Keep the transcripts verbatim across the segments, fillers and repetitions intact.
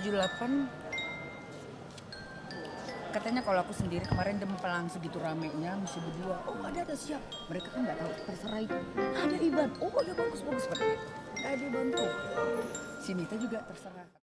Tujuh delapan. Katanya kalau aku sendiri kemarin dia mempelai segitu ramenya, mesti berdua. Oh, ada, ada, siap. Mereka kan nggak tahu, terserah itu. Ada Iban. Oh, ya, bagus, bagus, seperti itu. Ada Iban tuh. Si Nita juga terserah.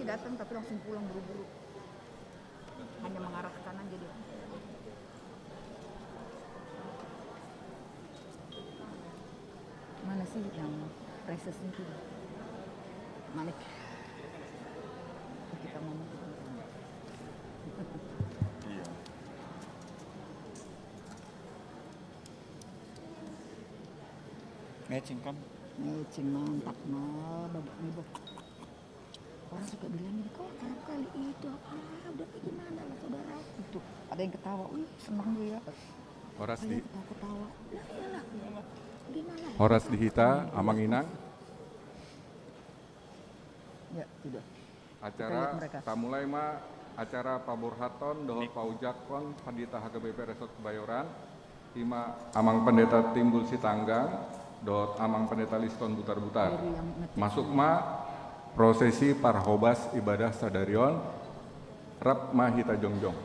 Datang tapi langsung pulang buru-buru. Hanya mengarahkan aja dia. Mana sih yang reses itu? Manik. Kita ngomong. Iya. Matching kan? Matching, mantap, nah, babak ni, Bok. Orang suka bilang gini, "Kau kerap kali itu, ah, udah kayak gimana lah saudara?" Itu ada yang ketawa, wih, senang gue ya. Horas. Ada di yang ketawa-ketawa. Lah, iyalah. Gimana? Horas di hita, Amang Inang. Ya, sudah. Acara, kita lihat mereka. Tamulai ma acara paborhathon dohot, nik, paujakhon Pandita H K B P Resort Kebayoran. I ma Amang Pendeta Timbul Sitanggang dohot Amang Pendeta Liston Butarbutar. Dari yang ngetik. Masuk ma prosesi parhobas ibadah sadari on, rap ma hita jongjong.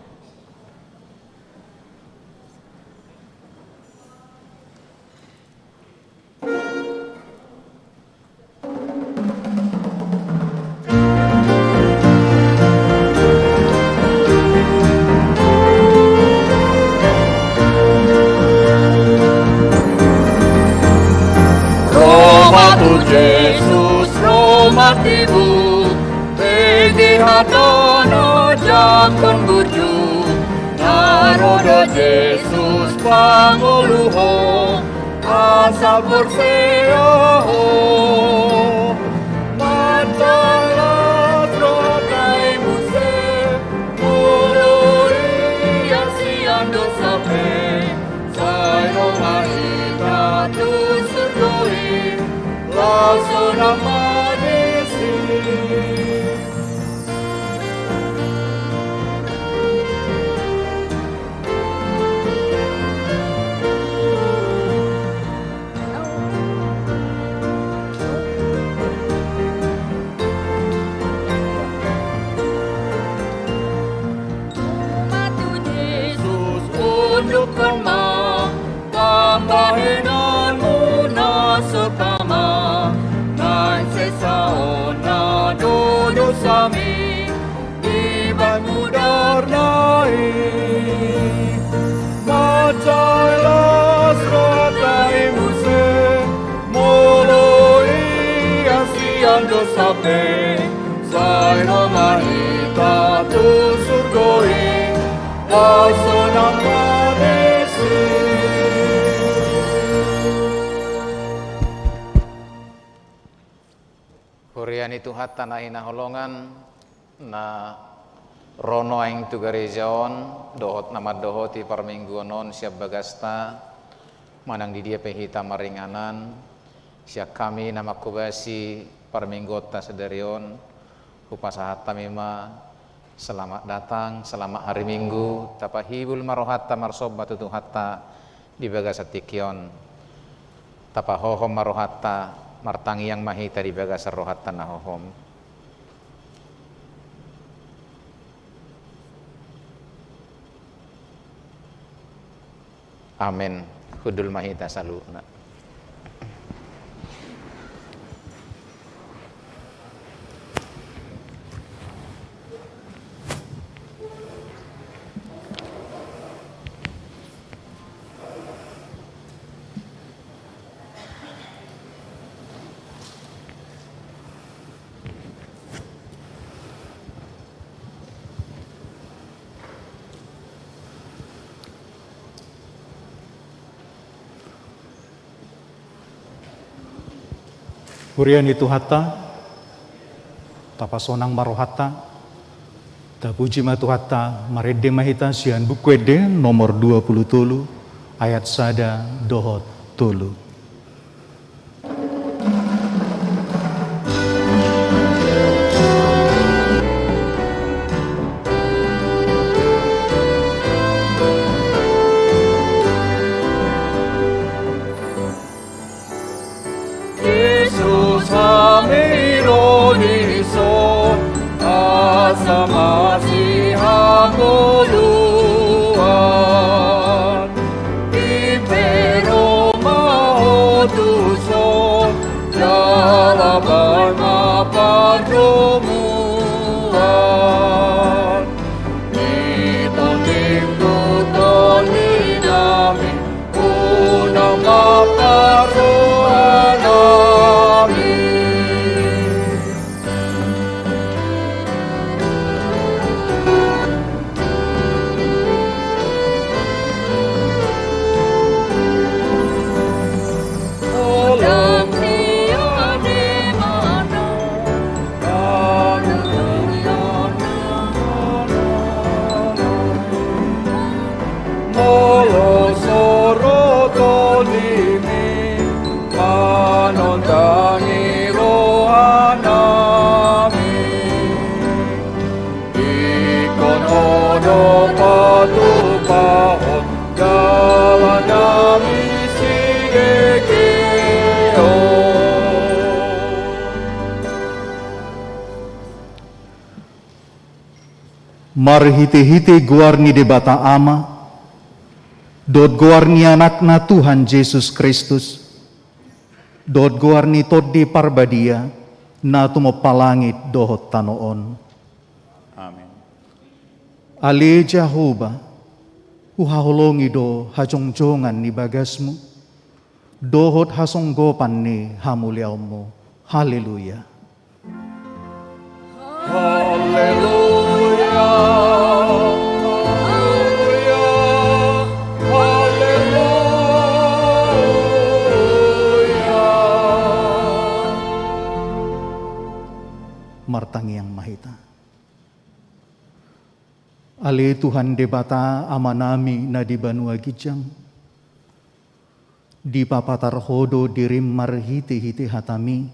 Ro ma tu Jesus, ro ma tibu, pege hatana jangkon burju, na ro do Jesus pangoluhon, asa porsea ho. Mansai las roha i muse, molo ia sian dosa pe, sai ro ma hita tu surgo i, laos sonang ma disi. Ro ma tu Jesus, undukhon ma pambahenanmuna so tama, naeng sesa hona do dosami, dibahen mudarna i. Mansai las roha i muse, molo ia sian dosa pe, sai ro ma hita tu surgo i, laos sonang ma disi. Huria ni Tuhanta na hinaholongan, na ro nuaeng tu gareja on dohot na mandohoti parmingguon on sian bagasta, manang di dia pe hita maringanan, sian hami na manghobasi parmingguonta sadari on, hupasahat hami ma selamat datang, selamat hari Minggu, tapahibul ma rohanta marsomba tu Tuhanta di bagasan tingki on, tapahohom ma rohanta, martangiang ma hita di bagasan rohanta na hohom. Amen. Hundul ma hita saluhutna. Huria ni Tuhanta, tapasonang ma rohanta, tapuji ma Tuhanta, marende ma hita sian Buku Ende nomor dua pulu tolu, ayat sada dohot tolu. Jesus, hami ro dison, asa masihangoluan. Imperu ma Marhite-hite goar ni Debata Ama, dohot goar ni Anakna Tuhan Jesus Kristus, dohot goar ni Tondi Parbadia, na tumompa langit dohot tano on. Amen. Ale Jahowa, huhaholongi do hajongjongan ni bagasmu, dohot hasonggopan ni hamuliaonmu. Haleluya. Haleluya. Haleluya. Haleluya. Martangiang ma hita. Ale Tuhan Debata Amanami na di banua ginjang, dipapatar Ho do dirim marhite-hite hatami,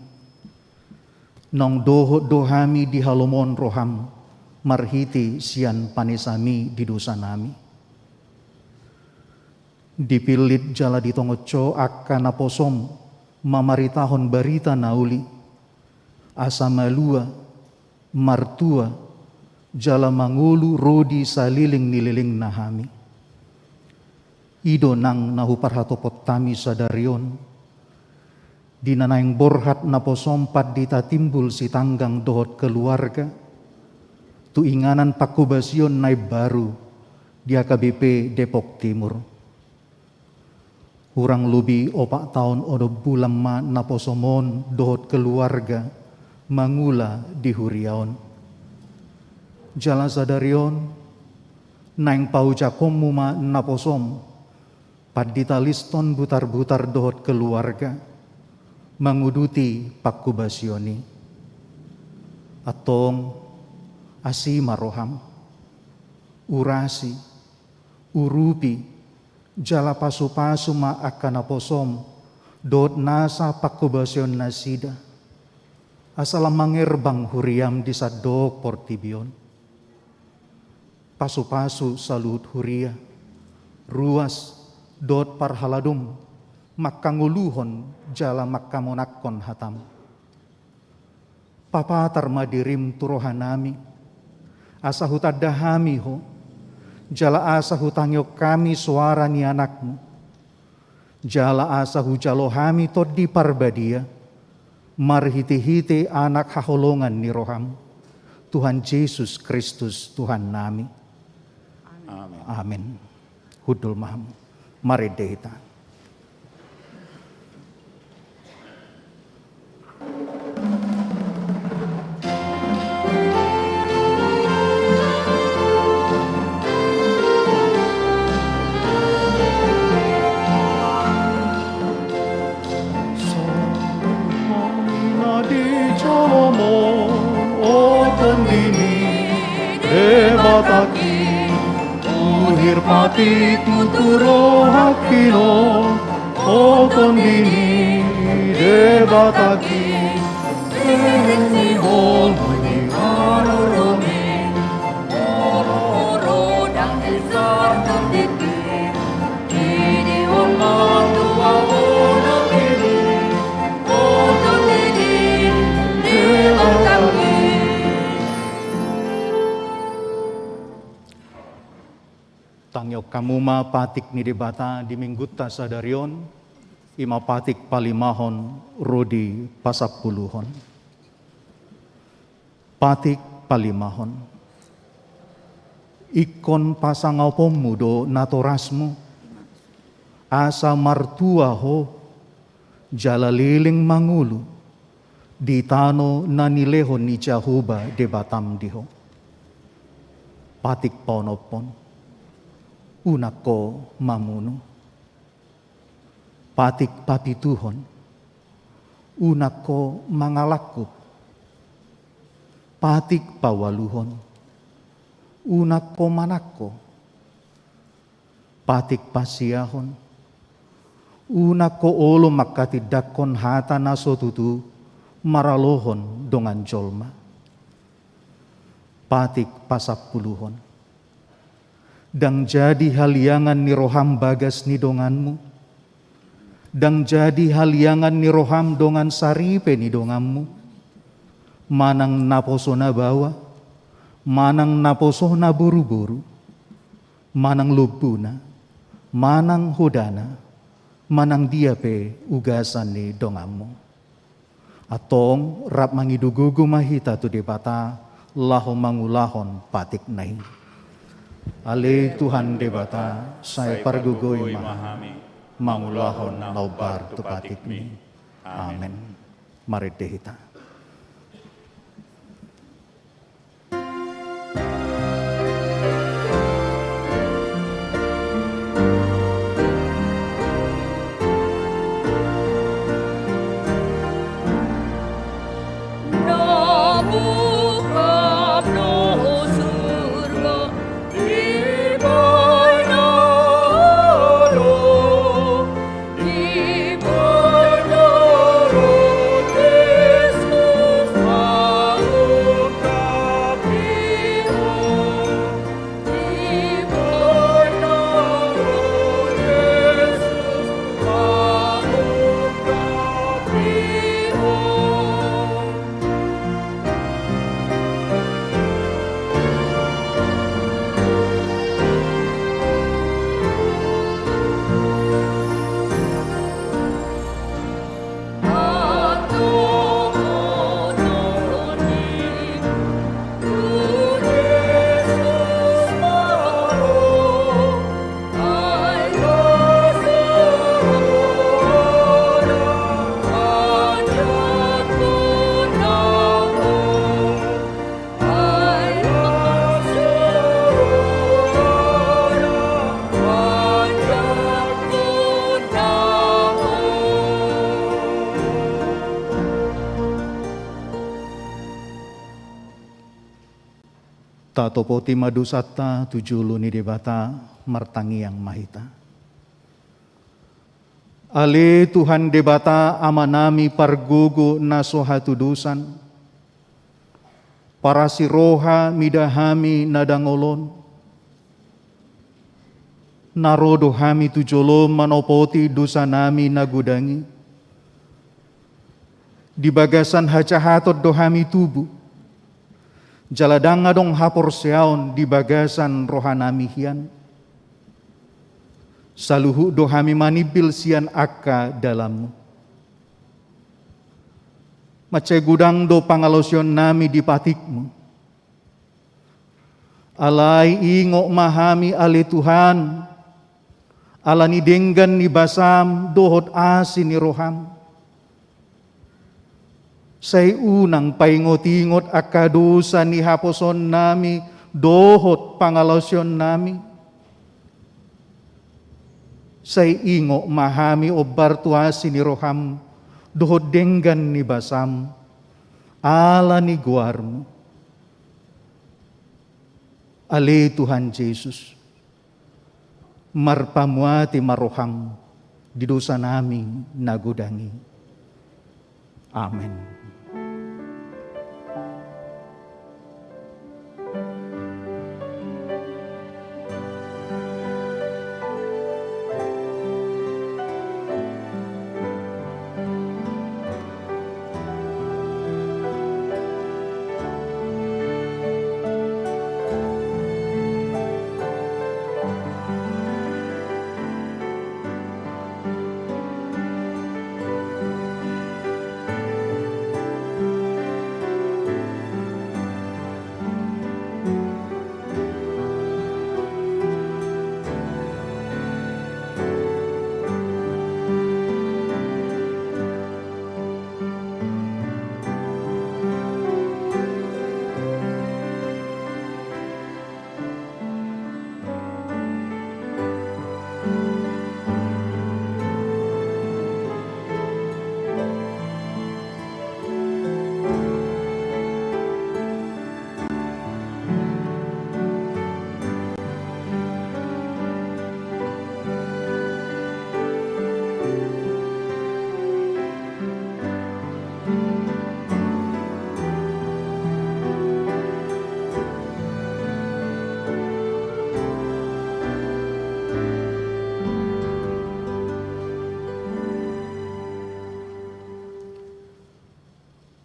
naung dohot do hami di halomoan roham marhite sian panesami di dosanami. Dipillit jala ditongon Ho angka naposom mamaritahon barita na uli, asa malua, martua, jala mangolu ro di saleleng ni lelengna hami. I do nang na huparhatopot hami sadari on, di na naeng borhat naposom Pandita Timbul Sitanggang dohot keluarga, tu inganan pangkobasion na imbaru di H K B P Depok Timur. Hurang lobi opat taon onom bulan ma naposom on dohot keluarga mangula di huria on. Jala sadari on, naeng paojakkonmu ma naposom Pandita Liston Butarbutar dohot keluarga manguduti pangkobasion i. Antong, asi ma roham, urasi, urupi, jala pasupasu ma angka naposom dohot nasa pangkobasion nasida, asa lam mangerbang huriam di sandok portibi on. Pasupasu saluhut huria, ruas dohot parhaladom mangkangoluhon jala mangkamonangkon hatam. Papatar ma dirim tu rohanami, asa hutanda hami Ho, jala asa hutangihon hami soara ni Anakmu, jala asa hujalo hami Tondi Parbadia, marhite-hite Anak haholongan ni roham, Tuhan Jesus Kristus Tuhannami. Amen. Amen. Hundul ma hamu. Marende hita. Songon na dijalo Ho, o Tondi ni Debatangki, huhir patikmu tu rohangki on, o Tondi ni Debatangki. Bereng ni holong ni haroromi, olo-olo dang bisa tonditi. Idi on ma tu ahu nangkini, o Tondi ni Debatangki. Tangihon hamu ma patik ni Debata di Minggunta sadari on, i ma patik palimahon ro di pasampuluhon. Patik palimahon. Ingkon pasangaponmu do natorasmu, asa martua ho, jala leleng mangolu di tano na nilehon ni Jahowa Debatam di ho. Patik paonomhon. Unang ho mamunu. Patik papituhon. Unang ho mangalangkup. Patik paualuhon. Unang ho manangko. Patik pasiahon. Unang ho olo manghatindanghon hata na so tutu maralohon dongan jolma. Patik pasampuluhon. Ndang jadi haliangan ni roham bagas ni donganmu. Ndang jadi haliangan ni roham dongan saripe ni donganmu. Manang naposo na baoa, Manang naposona boruboru, manang lombuna, manang hodana, manang dia pe ugasan ni donganmu. Antong rap mangido gogo ma hita tu Debata laho mangulahon patikna i. Ale Tuhan Debata, sai pargogoi ma hami mangulahon na hombar tu patikmi. Amen. Marende hita. Tatopoti ma dosanta tu jolo ni Debata, martangiang ma hita. Ale Tuhan Debata, Amanami pargogo na so hatudosan, parasi roha mida hami na dangol on, na ro do hami tu jolom manopoti dosanami na godang i. Di bagasan hajahaton do hami tubu, jala ndang adong haporseaon di bagasan rohanami hian. Saluhut do hami manimbil sian angka dalanmu. Mansai godang do pangalaosionnami di patikmu. Alai ingot ma hami ale Tuhan, ala ni denggan ni basam dohot asi ni roham. Sai unang paingotingot angka dosa ni haposoonnami dohot pangalaosionnami. Sai ingot ma hami ombar tu asi ni roham dohot denggan ni basam, ala ni goarmu. Ale Tuhan Jesus, marpamuati ma roham di dosanami na godang i. Amen.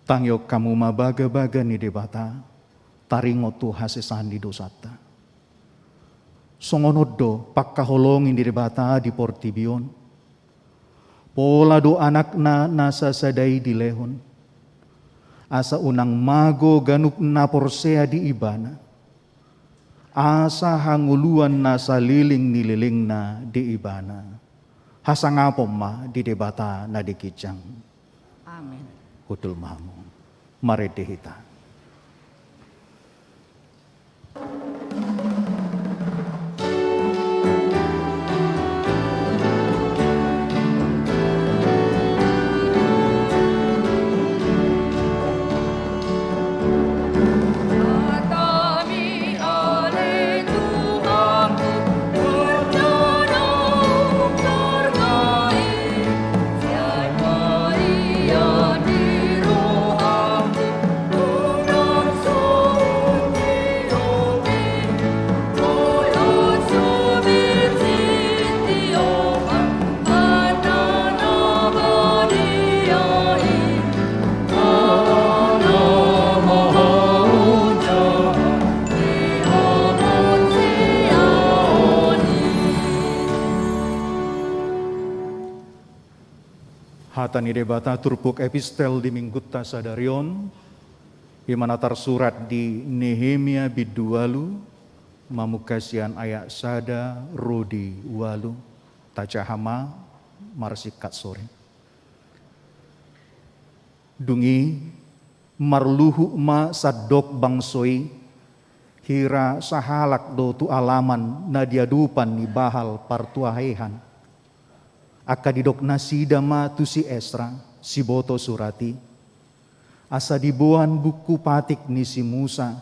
Tangihon hamu ma bagabaga ni Debata, taringot tu hasesaan ni dosanta. Songon on do pangkaholongi ni Debata di portibi on. Pola do Anakna na sasada i dilehon, asa unang mago ganup na porsea di Ibana, asa hangoluan na saleleng ni lelengna di Ibana. Hasangapon ma di Debata na di ginjang. Amen. Hundul ma hamu. Marende hita. Hata ni Debata turpuk epistel di minggunta sadari on, i ma na tarsurat di Nehemia bindu ualu, mamungka sian ayat sada ro di ualu. Tajaha ma marsingkat sore. Dung i marluhut ma sandok bangso i, hira sahalak do tu alaman na di adopan ni bahal partuahean. Angka didok nasida ma tu si Esra, siboto surat i, asa diboan buku patik ni si Musa,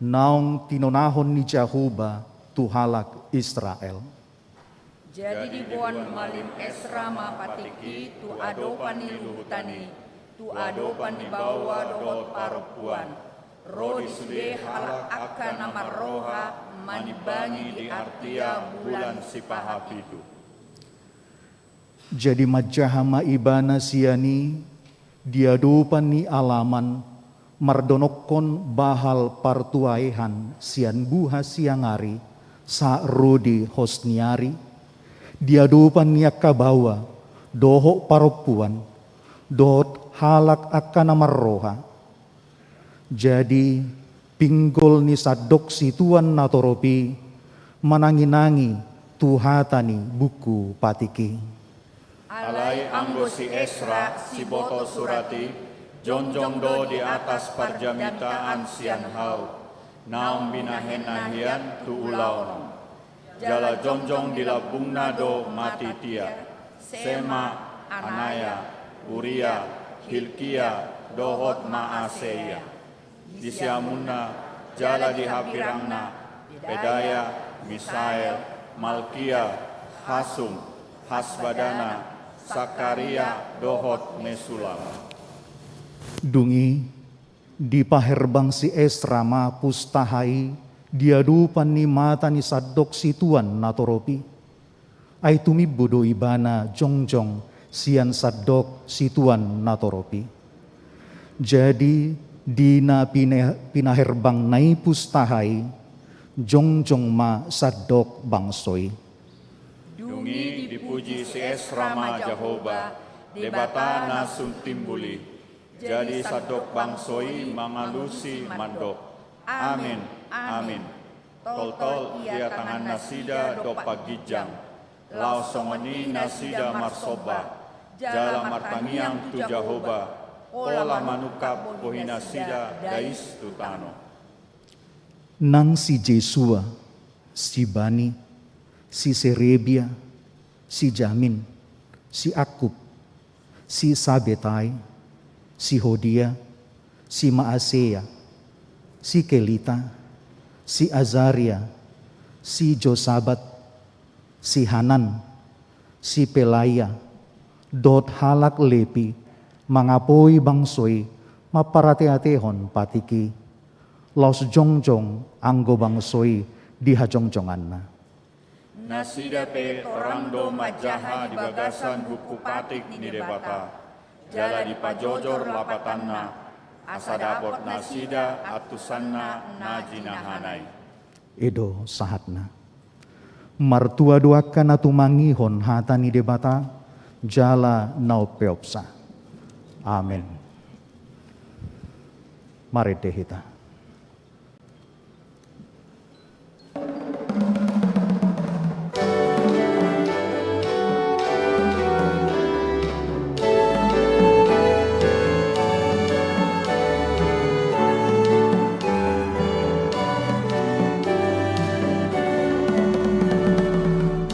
naung tinonahon ni Jahowa tu halak Israel. Jadi diboan malim Esra ma patik i tu adopan ni luhutan i, tu adopan ni baoa dohot parompuan. Ro di sude halak angka na marroha manimbangi di artia bulan sipahapitu. Jadi manjaha ma ibana sian i di adopan ni alaman, mardonokkon bahal partuahean sian buha siang ari sahat ro di hos ni ari, di adopan ni angka baoa dohot parompuan, dohot halak angka na marroha. Jadi pinggol ni sandok situan na torop i mananginangi tu hata ni buku patik i. Alai anggo si Esra, siboto surat i, jongjong do di atas parjamitaan sian hau, naung binahenna hian tu ulaon on. Jala jongjong di lambungna do matitia, Sema, Anaya, Uria, Hilkia, dohot Maaseia. Di siamunna jala di hambirangna, Pedaya, Misael, Malkia, Hasum, Hasbadana, Sakaria, dohot Mesulam. Dung i dipaherbang si Esra ma pustaha i di adopan ni mata ni sandok situan na torop i. Ai tumimbo do ibana jongjong sian sandok situan na torop i. Jadi di na pine-, pinaherbangna i pustaha i, jongjong ma sandok bangso i. Dung i dipuji si Esra ma Jahowa, Debata na sun timbul i. Jadi sandok bangso i mangalusi mandok: Amin, amin. Toltol ia tangannasida dompak ginjang, laos songon i nasida marsomba, jala martangiang tu Jahowa, pola manungkap bohinasida dais tu tano. Nang si Jesua, si Bani, si Serebia, si Jamin, si Akkub, si Sabetai, si Hodia, si Maasea, si Kelita, si Azaria, si Josabat, si Hanan, si Pelaia, dohot halak Lepi, mangapoi bangso i mamparateatehon patik i, laos jongjong anggo bangso i di hajongjonganna. Nasida pe torang do manjaha di bagasan buku patik ni Debata, jala dipajojor lapatanna, asa dapot nasida antusanna na jinahana i. I do sahatna. Martua do angka na tumangihon hata ni Debata, jala na umpeopsa. Amen. Marende hita.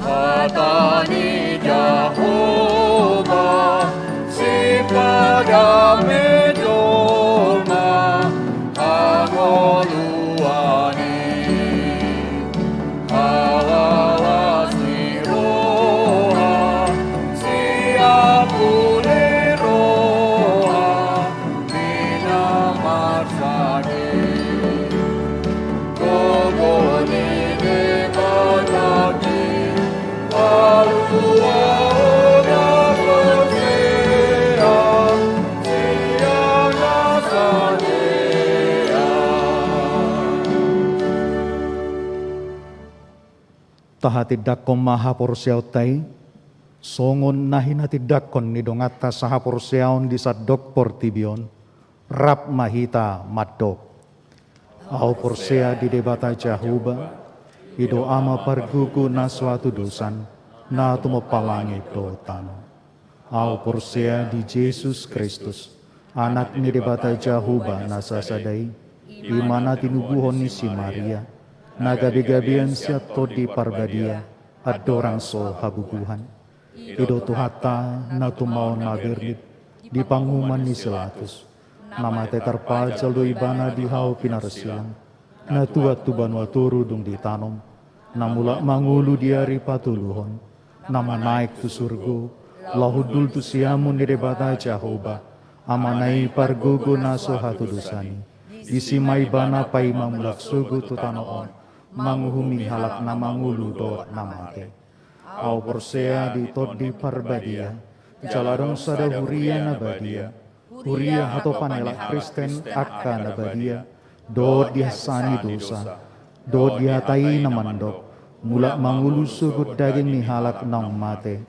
Hata ni Jahowa, sipata ni jolma hangoluan i. Halalas ni roha, siap uli roha, mina marsangit. Gogo ni Debata i, palua na porsea, sian na salean. Tahatindangkon ma haporseaonta i, songon na hinatindangkon ni donganta sahaporseaon di sandok portibi on, rap ma hita mandok. Ahu porsea di Debata Jahowa, i do Ama pargogo na so hatudosan, na tumompa langit dohot tano. Ahu porsea di Jesus Kristus, Anak ni Debata Jahowa na sasada i, i ma na tinubuhon ni si Maria, na gabegabean sian Tondi Parbadia, andorang so habubuhan. I do Tuhanta na tumaon mabirbir di panguhuman ni si Pilatus, na mate tarpajal do Ibana di hau pinarsilang, na tuat tu banua toru dung ditanom, na mulak mangolu di ari patoluhon, na manaek tu surgo, laho hundul tu siamun ni Debata Jahowa, Amana i pargogo na so hatudosan i. Disi ma Ibana paima mulak sogot tu tano on, manguhumi halak na mangolu dohot na mate. Ahu porsea di Tondi Parbadia, jala adong sada huria na badia, huria hatopan ni halak Kristen angka na badia, dohot di hansaan ni dosa, dohot di hata i na mandok, mulak mangolu sogot daging ni halak naung mate,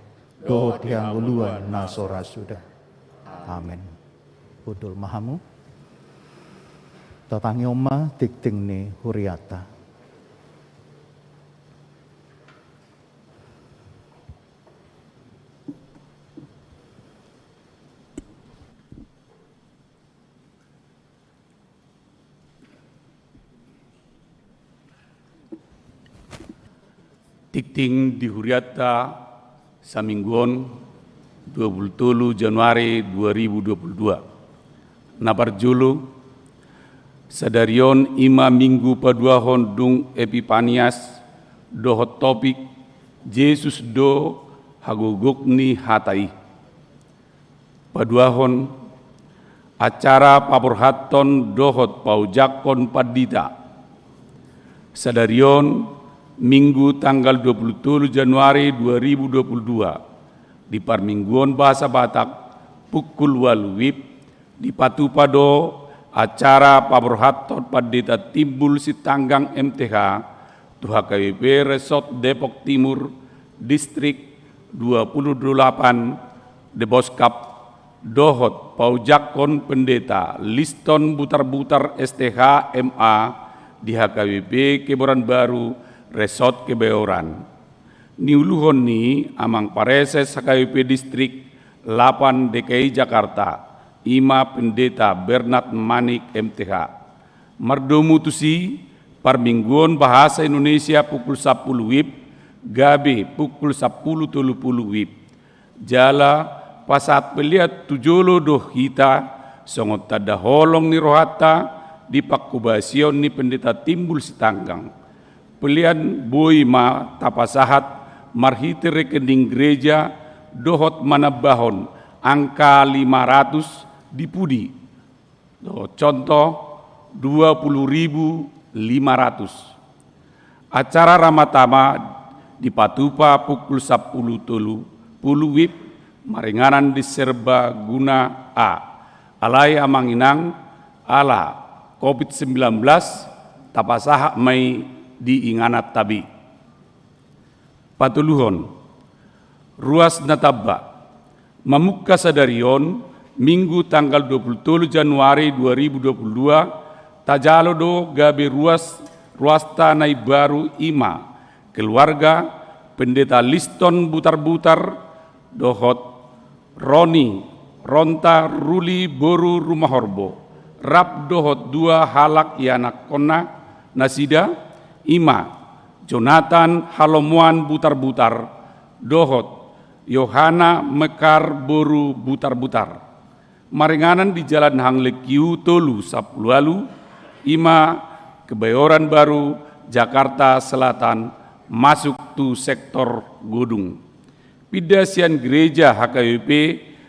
dohot di hangoluan na so ra suda. Amen. Hundul ma hamu. Tatangihon ma tingting ni hurianta. Tingting di hurianta saminggu on, dua pulu tolu Januari dua ribu dua pulu dua. Na parjolo, sadari on i ma minggu paduahon dung Epipanias, dohot topik Jesus do hagogok ni hata i. Paduahon, acara paborhathon dohot paojakhon pandita. Sadari on, Minggu tanggal dua pulu tolu Januari dua ribu dua pulu dua, di parmingguon bahasa Batak, pukul ualu wib, dipatupa do acara paborhathon Pandita Timbul Sitanggang M T H tu H K B P Resort Depok Timur, Distrik dua pulu delapan, Deboskap, dohot paojakhon pendeta Liston Butarbutar S T H M A di H K B P Kebayoran Baru, Resort Kebayoran. Niuluhon ni Amang Pareses H K B P Distrik lapan D K I Jakarta, i ma Pendeta Bernard Manik M T H. Mardomu tusi, parmingguon bahasa Indonesia pukul sampulu wib, gabe pukul sampulu tolu pulu wib. Jala pasahat pelean tu jolo do hita, songon tanda holong ni rohanta di panghobasion ni Pendeta Timbul Sitanggang. Pelean boi ma tapasahat marhite rekening gereja dohot manambahon angka lima ratus di pudi. Dohot contoh, dua pulu ribu lima ratus. Acara ramatama dipatupa pukul sampulu tolu pulu wib maringanan di Serbaguna A. Alai amang inang, Ala covid sembilan belas tapasahat ma i di ingananta be. Patoluhon, ruas na tamba. Mamungka sadari on, Minggu tanggal dua puluh tolu Januari dua ribu dua puluh dua, tajalo do gabe ruas, ruasta na imbaru, i ma keluarga Pendeta Liston Butarbutar dohot Roni Ronta Ruli boru Rumahorbo, rap dohot dua halak ianakkonna nasida, i ma Jonatan Halomoan Butarbutar dohot Yohana Mekar boru Butarbutar. Maringanan di Jalan Hanglengkiu tolu sampulu ualu, i ma Kebayoran Baru, Jakarta Selatan, masuk tu sektor Godung. Pinda sian gereja H K B P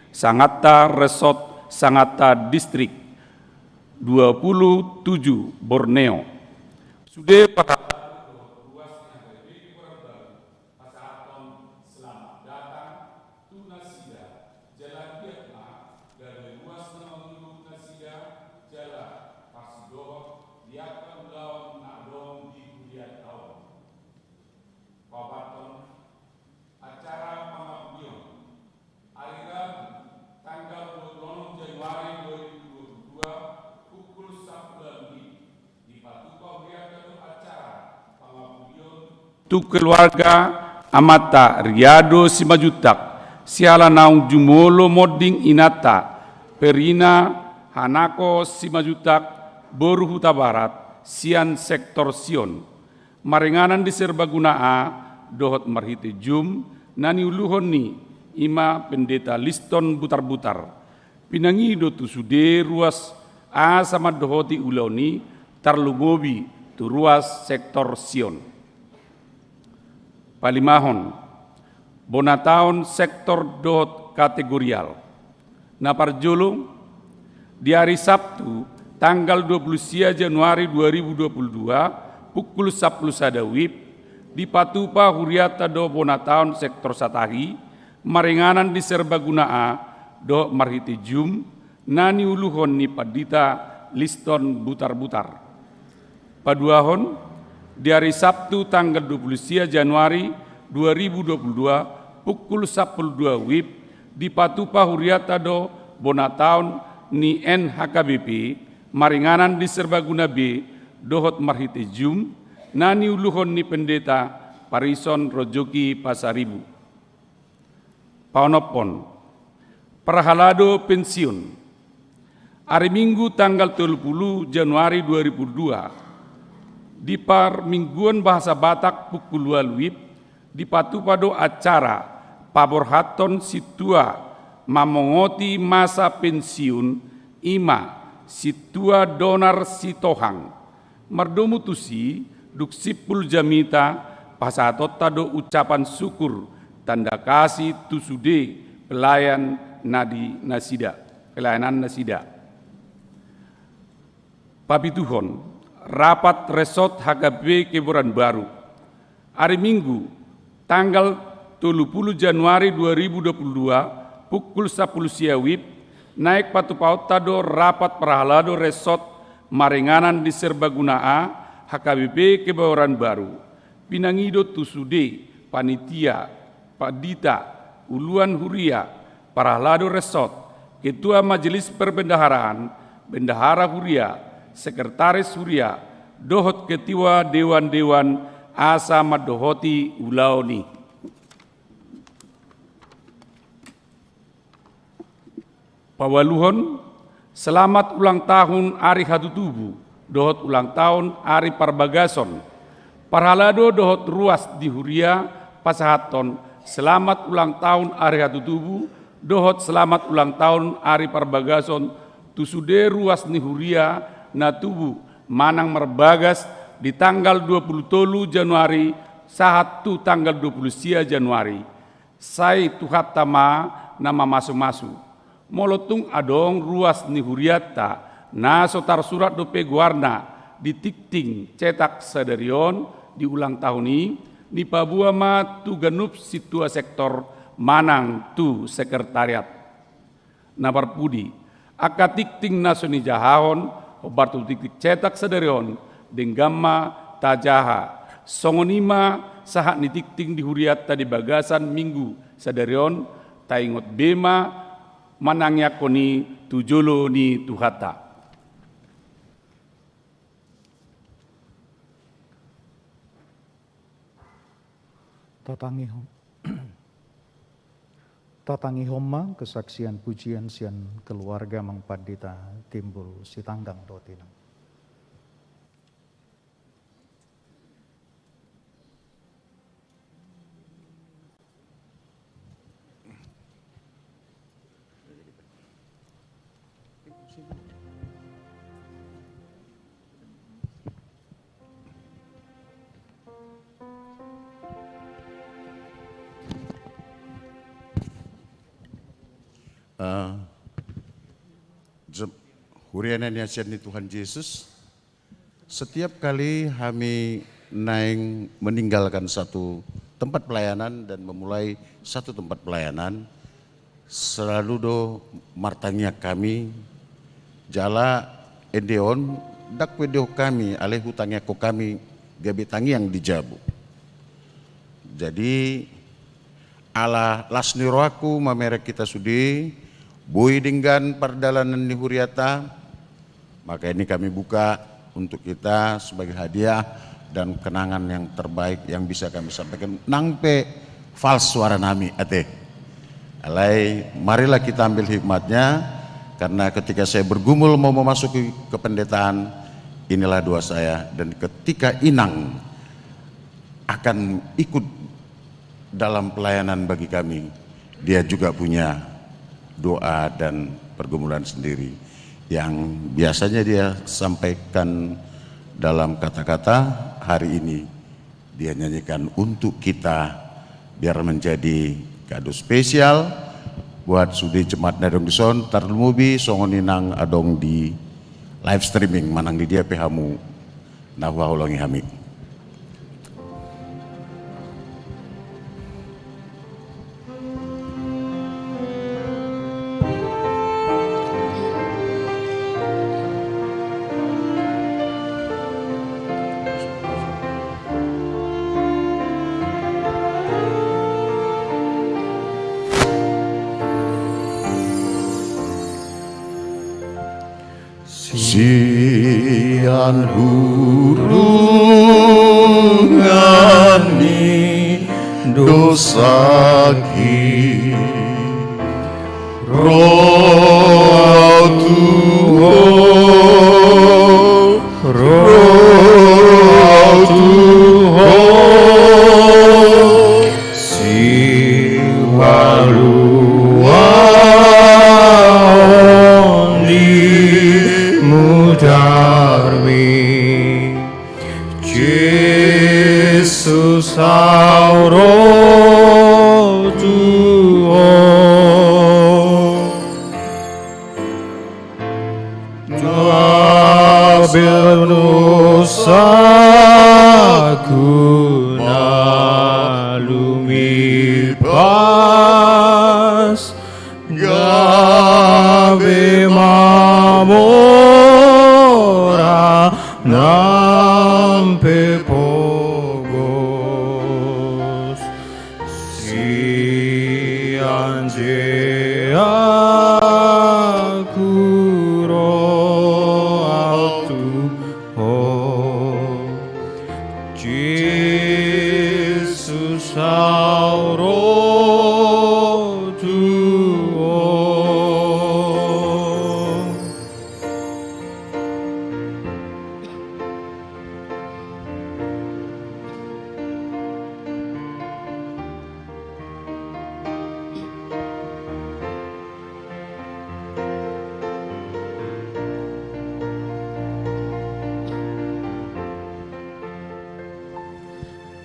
Sanganta Resort Sanganta Distrik dua puluh tujuh Borneo. Sude pasahaton selamat datang tu nasida, jala giat ma gabe ruas na mangolu nasida, jala parsidohot di angka ulaon na adong di huria on. Paopathon, acara pangapulion. Ari Rabu, tanggal dua puluh enam Januari dua ribu dua puluh dua, pukul sampulu WIB, dipatupa hurianta do acara pangapulion tu keluarga amanta Riado Simanjuntak, siala naung jumolo monding inanta Perina Hanako Simanjuntak, boru Hutabarat, sian sektor Sion. Maringanan di Serbaguna A dohot marhite Zoom na niuluhon ni, i ma Pendeta Liston Butarbutar. Pinangido tu sude ruas asa mandohoti ulaon i, tarlumobi tu ruas sektor Sion. Palimahon, bona taon sektor dohot kategorial. Na parjolo, di ari Sabtu, tanggal dua puluh sia Januari dua ribu dua puluh dua, pukul sampulu sada WIB, dipatupa hurianta do bona taon sektor Satahi, maringanan di Serbaguna A dohot marhite Zoom, na niuluhon ni Pandita Liston Butarbutar. Paduahon, di ari Sabtu tanggal dua puluh sia Januari dua ribu dua puluh dua, pukul sampulu dua WIB, dipatupa hurianta do bona taon ni N H K B P, maringanan di Serbaguna B dohot marhite Zoom, na niuluhon ni Pendeta Parison Rojoki Pasaribu. Paonomhon, parhalado pensiun. Ari Minggu tanggal tolu pulu Januari dua ribu dua, di parmingguon bahasa Batak pukul ualu WIB, dipatupa do acara paborhathon sintua mamongoti masa pensiun, i ma Sintua Donar Sitohang. Mardomu tusi, dung simpul jamita, pasahatonta do ucapan syukur, tanda kasih tu sude pelayan na di nasida, pelayanan nasida. Papituhon, rapat resort H K B P Kebayoran Baru. Ari Minggu, tanggal tolu pulu Januari dua ribu dua puluh dua, pukul sampulu sia WIB, naeng patupaonta do rapat parhalado resort maringanan di Serbaguna A, H K B P Kebayoran Baru. Pinangido tu sude panitia, pandita, uluan huria, parhalado resort, ketua majelis perbendaharaan, bendahara huria, sekretaris huria, dohot ketua dewan-dewan asa mandohoti ulaon i. Paualuhon, selamat ulang tahun ari hatutubu dohot ulang tahun ari parbagason. Parhalado dohot ruas ni huria pasahathon selamat ulang tahun ari hatutubu dohot selamat ulang tahun ari parbagason tu sude ruas ni huria na tubu manang marbagas di tanggal dua pulu tolu Januari sahat tu tanggal dua pulu sia Januari. Sai Tuhanta ma na mamasumasu. Molo tung adong ruas ni hurianta na so tarsurat dope goarna di tingting cetak sadari on di ulang tahun i, nipaboa ma tu ganup sintua sektor manang tu sekretariat. Na parpudi, angka tingting na so nijahahon Hombar tu tingting cetak sadari on, denggan ma tajaha. Songon i ma sahat ni tingting di hurianta di bagasan Minggu sadari on, taingot be ma manangiangkon i tu jolo ni Tuhanta. Tatangihon, tatangihon ma kesaksian pujian sian keluarga Amang Pandita Timbul Sitanggang dohot inang. Eh, jem-, huria na niasian ni Tuhan Jesus, setiap kali hami naeng meninggalkan satu tempat pelayanan dan memulai satu tempat pelayanan, selalu do martangiang hami, jala ende on, ndang huendehon hami, alai hutangiangkon hami gabe tangiang di jabu. Jadi, ala las ni rohangku mamereng hita sude, boi denggan pardalanan ni huriata, maka ini kami buka untuk kita sebagai hadiah dan kenangan yang terbaik yang bisa kami sampaikan. Nang pe fals suara nami, ate. Alai, marilah kita ambil hikmatnya, karena ketika saya bergumul mau memasuki kependetaan, inilah doa saya. Dan ketika inang akan ikut dalam pelayanan bagi kami, dia juga punya doa dan pergumulan sendiri yang biasanya dia sampaikan dalam kata-kata, hari ini dia nyanyikan untuk kita, biar menjadi kado spesial buat sude jemaat na adong dison, tarlumobi songon i nang adong di live streaming, manang di dia pe hamu na huhaholongi hami. Sian hurungan ni dosangki, ro ahu tu Ho, ro ahu tu Ho. Sipaluahon ni mudarmi, Jesus, ahu ro tu Ho. Gabe dosaku na lumimpas, gabe mamora nang pe pogos. Sian je ahu ro ahu tu Ho, Jesus, ahu ro tu Ho.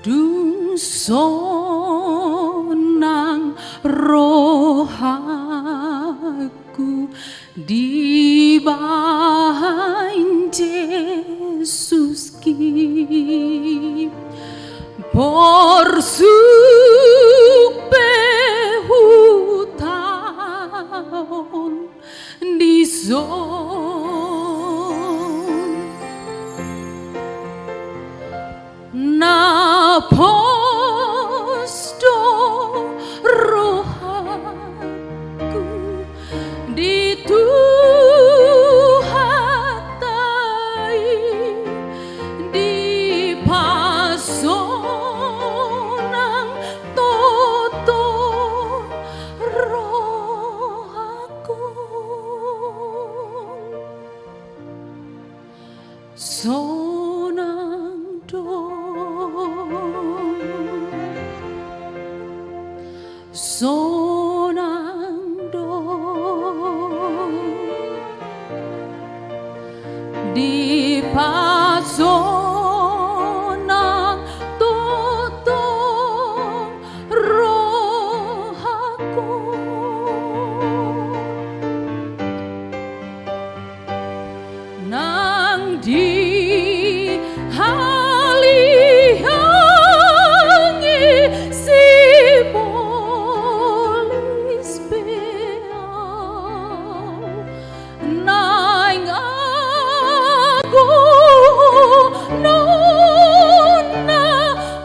Dung sonang rohangku dibahen Jesus, porsuk pe hutaon dison. Pos do rohangku di Tuhanta i, dipasonang toto rohangku. Sonang do, sonang do, dipasonang toto rohangku. Nang dihaliangi sibolis pe ahu, naeng agohononna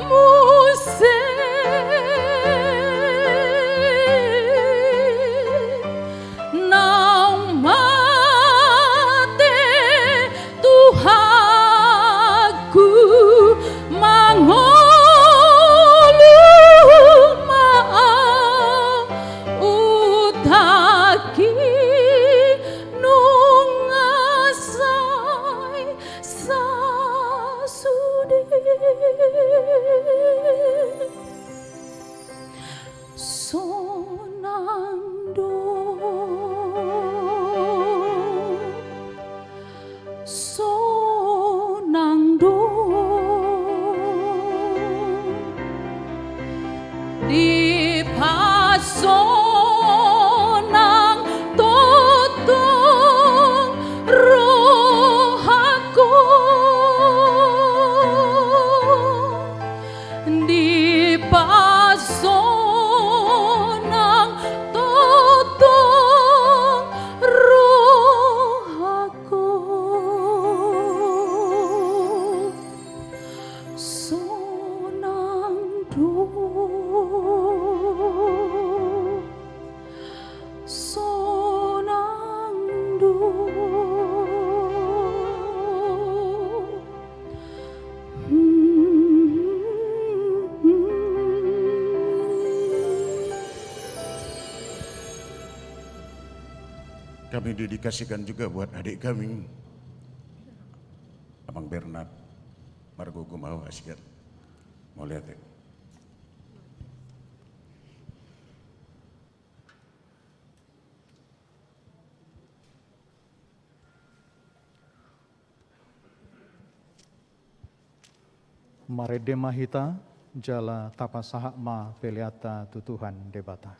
muse. Naung mate Tuhanku, mangolu ma ahu, utakki nunga sai sasude. Sonang do, sonang do, dipasonang tongtong rohangku. Dipasonang tongtong rohangku. Sonang do, sonang do. Kami dedikasikan juga buat adik kami, Amang Bernard Margogo Mawa, sian Mauliate. Marende ma hita, jala tapasahat ma peleanta tu Tuhan Debata.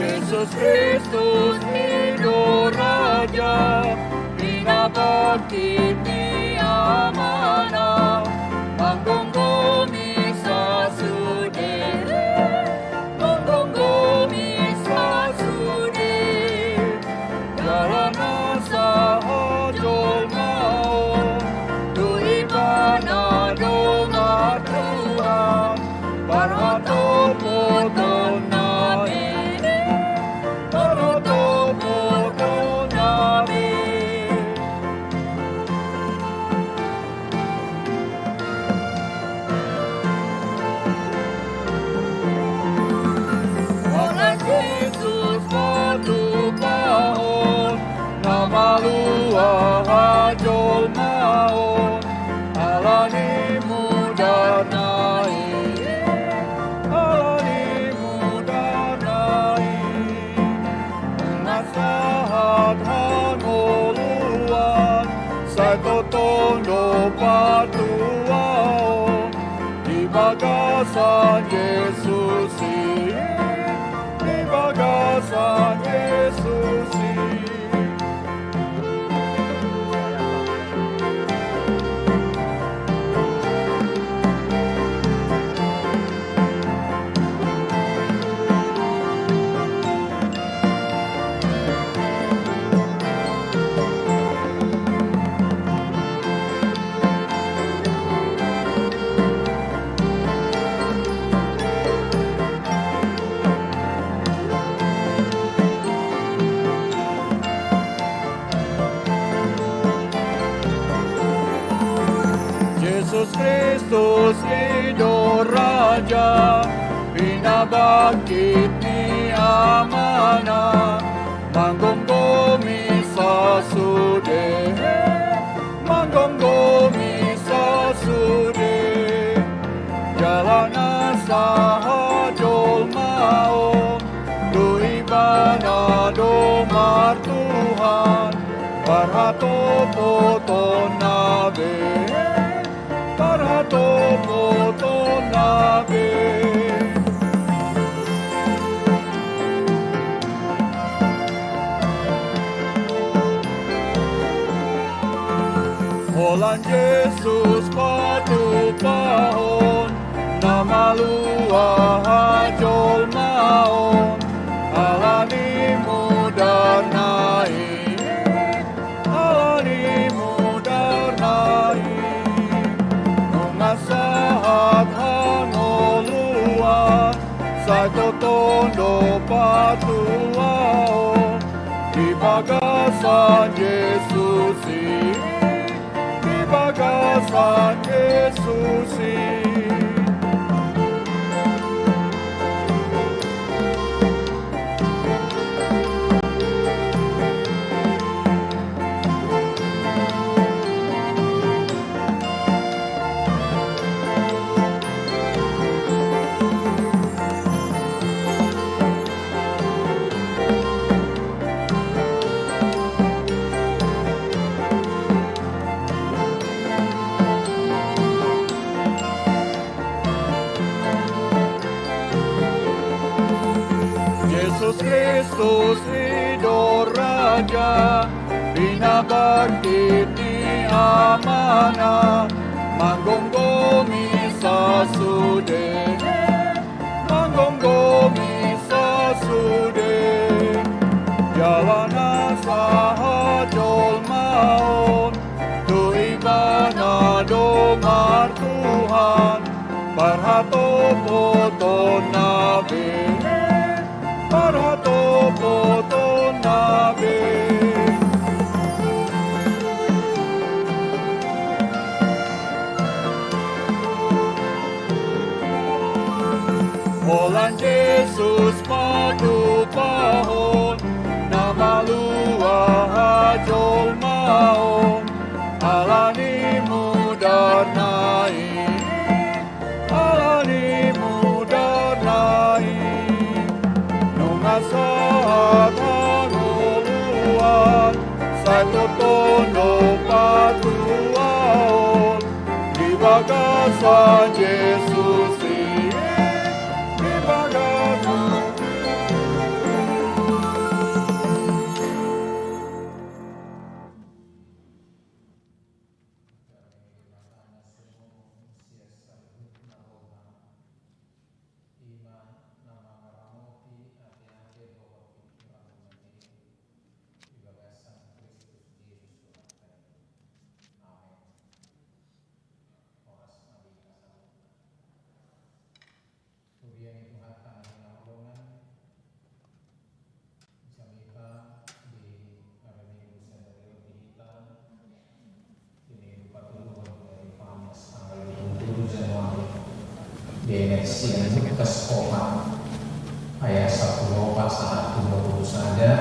Jesus Kristus i do Raja, pinabangkit ni Amana, manggomgomi sasude. Manggomgomi sasude, jala na sahajolmaon, tu Ibana do martua, parhatopoton nami, parhatopoton nami. Holan Jesus patupahon, na malua hajolmaon, ala ni mudana i, ala ni mudana i. Na sahat hangoluan, sai tongtong do patuaon, di bagasan Jesus i, di bagasan Jesus i. Kristus i do Raja, pinabangkit ni Amana, manggomgomi sasude, manggomgomi sasude. Jala na sahat jolma on, tu Ibana do martuhan, parhatopotonna be, parhatopotonna be. Holan Jesus patupahon na malua hajolmaon, ala ni mudarna i, ala ni mudarna i. Nunga sahat hangoluan, sai tongtong do patuaon di bagasan Jesus i, di bagasan Jesus i. Jesus Kristus i do Raja, pinabangkit ni Amana, manggomgomi sasude, manggomgomi sasude. Jala na sahat jolmaon, tu Ibana do martuhan, parhatopotonna be, parhatopotonna be. Holan Jesus patupahon na malua hajolmaon, ala ni mudarna i, ala ni mudarna i. Nunga sahat hangoluan, sai tongtong do patuaon di bagasan Jesus i, di bagasan. Ima na mangaramoti ateate dohot pingkiranmuna i di bagasan Kristus Jesus Tuhanta i. Amen. Horas ma di hita saluhutna. Huria ni Tuhanta na hinaholongan, jamita di ari Minggu sadari on di hita, di Minggu patoluhon dari Panas tanggal dua puluh tujuh Januari, di Injil sian Lukas opat ayat sampulu opat sahat tu dua puluh sada.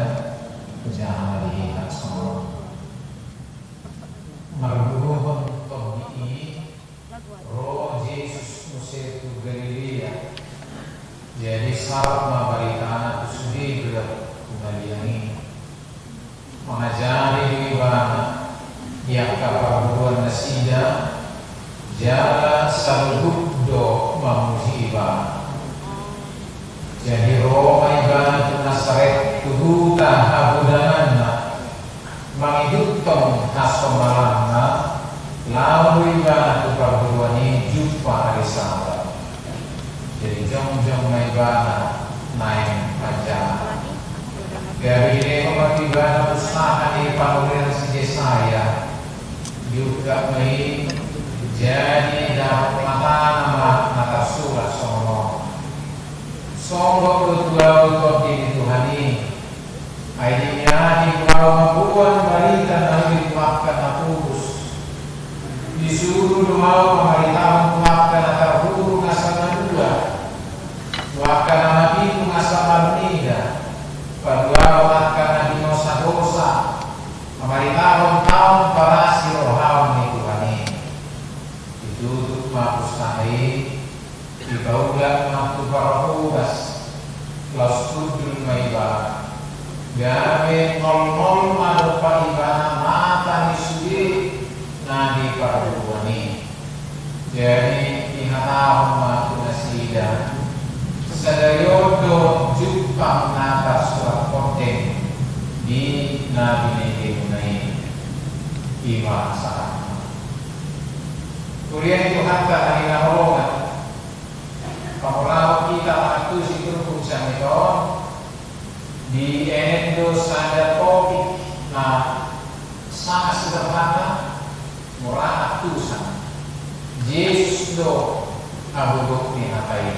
Hujaha ma di hita songon on. Marboruhon tondi i, ro Jesus muse tu Galilea. Jadi saut ma baritana tu sude do tu na liang i, mangajari do Ibana di angka parguruan nasida, jala saluhut do mamuji Ibana. Jadi ro ma Ibana tu Nasaret, tu huta habudanganna, mangihuthon hasombalanna. Laho do Ibana tu parguruan i jumpa ari Sabat. Jadi jongjong ma Ibana naeng manjaha. Gabe dilehon ma tu Ibana pusaka ni panurirang si Jesaya. Diungkap ma i, jadi dapot matana ma na tarsurat songon on: Songgop do tu ahu tondi ni Tuhan i. Ai dingahi do ahu mamboan barita na uli tu angka na purus. Disuru do ahu Gabe nol nol ma dompak ibana mata ni sude na di parguruan i. Jadi dihatahon ma tu nasida, sadari on do jumpang na tarsurat hondeng di na binege muna i. I ma sahatna. Huria ni Tuhanta na hinaholongan, pamulaon hita mangantusi turpuk jamita on, dienet do sada topik na sangat sederhana, mura antusan. Jesus do hagogok ni hata i.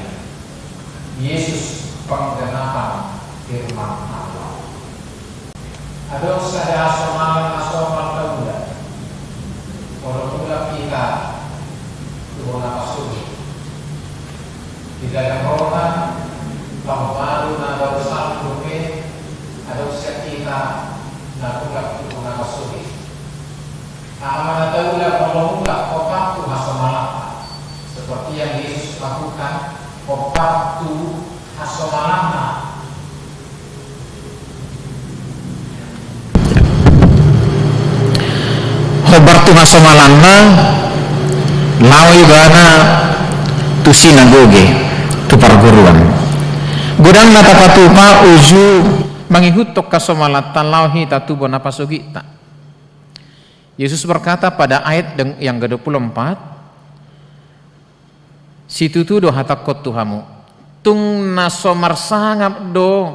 Jesus penggenapan firman Allah. Adong sada hasomalan na somal taula. Molo mulak hita tu bona pasogit, di dalan roha, pamobaru na baru salpu pe, adong sian hita na mulak tu bona pasogit. Aha ma na taula molo mulak hombar tu hasomalanta, seperti yang Yesus lakukan, hombar tu hasomalanna. Hombar tu hasomalanna, laho ibana tu sinagoge, tu parguruan. Godang na tapatupa uju mangihuthon hasomalanta laho hita tu bona pasogitta. Yesus berkata pada ayat deng-, yang kedua puluh empat, "Situtu do hatangkon tu hamu, tung na so marsangap do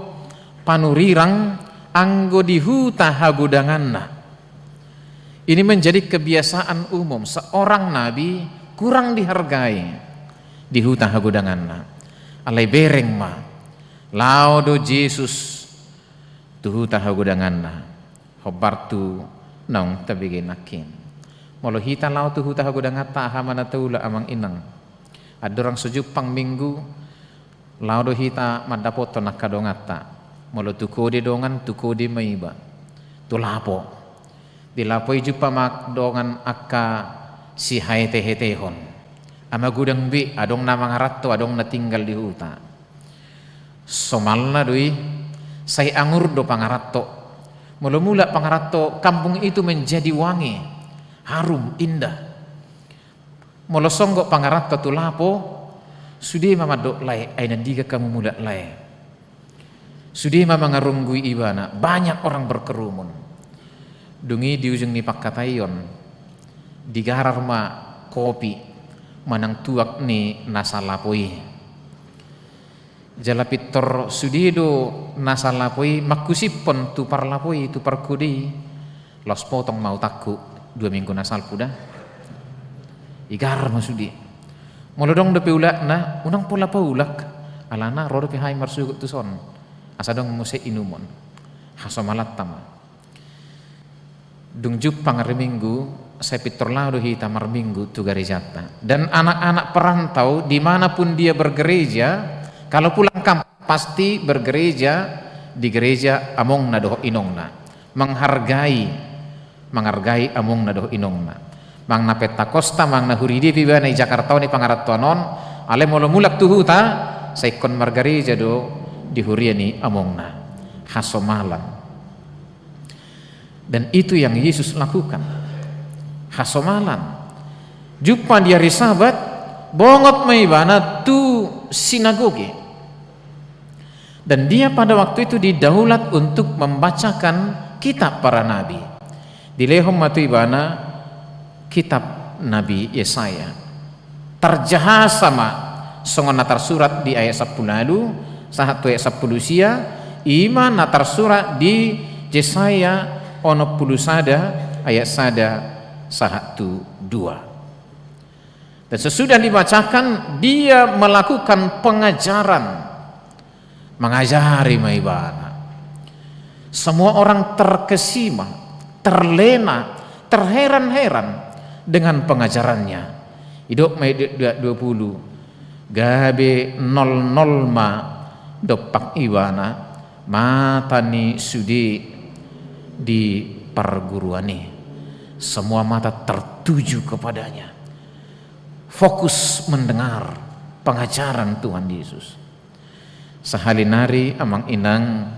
panurirang anggo di huta hagodanganna." Ini menjadi kebiasaan umum, seorang nabi kurang dihargai di huta hagodanganna. Alai bereng ma, laho do Jesus tu huta hagodanganna, hombar tu naung tabege nangkin. Molo hita laho tu huta hagodanganta, aha ma na taula, amang inang? Andorang so jumpang Minggu, laho do hita mandapothon angka donganta. Molo tu kode dongan, tu kode ma iba, tu lapo. Di lapo i jumpa ma dongan angka sihaetehetehon. Ama godang be, adong na mangaranto, adong na tinggal di huta. Somalna do i, sai angur do pangaranto. Molo mulak pangaranto, kampung itu menjadi wangi, harum, indah. Molo songgop pangaranto tu lapo, sude ma mandok lae, ai na digan hamu mulak lae. Sude ma mangarunggui ibana, banyak orang berkerumun. Dung i di ujung ni pangkataion, digarar ma kopi manang tuak ni nasa lapo i. Jala pintor sude do nasa lapo i mangkusiphon tu parlapo i, tu parkode i. Laos potong ma utangku dua minggu na salpu da. Igarar ma sude. Molo adong dope ulakna, unang pola paulak. Alana ro dope hami marsogot tuson. Asa adong muse inumon. Hasomalanta ma. Dung jumpang ari Minggu, sai pintor laho do hita marminggu tu garejanta. Dan anak-anak perantau, di mana pun dia bergereja, kalau pulang kampung, pasti bergereja di gereja amongna dohot inongna. Menghargai, menghargai amongna dohot inongna. Manang na pentakosta, manang na huria pe ibana i Jakarta on, i pangarantoan on, alai molo mulak tu huta, sai ingkon margareja do di huria ni amongna. Hasomalan. Dan itu yang Yesus lakukan. Hasomalan. Jumpa di hari Sabat, bongot ma ibana tu sinagoge. Dan dia pada waktu itu didaulat untuk membacakan kitab para nabi. Dilehon ma tu ibana kitab Nabi Yesaya. Tarjahasa ma songon na tarsurat di ayat sampulu ualu sahat tu ayat sampulu sia, i ma na tarsurat di Jesaya onom pulu sada ayat sada sahat tu dua. Dan sesudah dibacakan, dia melakukan pengajaran. Mangajari ma ibana. Semua orang terkesima, terlena, terheran-heran dengan pengajarannya. Didok ma i di ayat dua pulu, gabe nol nol ma dompak ibana mata ni sude di parguruan i. Semua mata tertuju kepadanya. Fokus mendengar pengajaran Tuhan Yesus. Sahali nari, amang inang,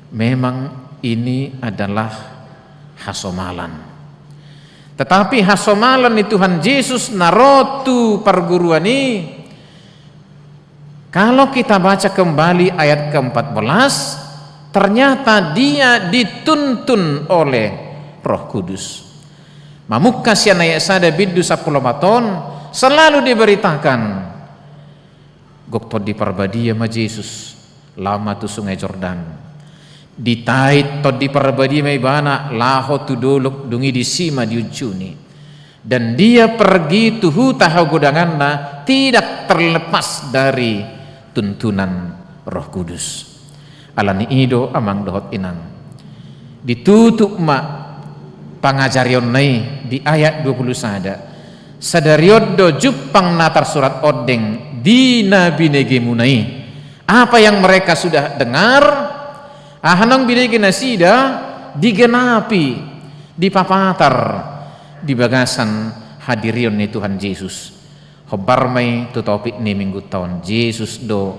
Memang ini adalah hasomalan. Tetapi hasomalan ni Tuhan Jesus na ro tu parguruan i, kalau kita baca kembali ayat keempat belas, ternyata dia dituntun oleh Roh Kudus. Mamungka sian ayat sada bindu sampulu opat on, selalu diberitakan, gok Tondi Parbadia ma Jesus, laho ma tu Sungai Jordan. Ditait Tondi Parbadia ma ibana laho tu dolok, dung i disi ma diunjuni. Dan dia pergi tu huta hagodanganna tidak terlepas dari tuntunan Roh Kudus. Alani i do, amang dohot inang, ditutup ma pangajarionna i di ayat dua pulu sada. Sadari on do jumpang na tarsurat ondeng di na binegemuna i. Apa yang mereka sudah dengar, aha naung binege nasida, digenapi, dipapatar di bagasan hadirion ni Tuhan Jesus. Hombar ma i tu topik ni minggunta on, Jesus do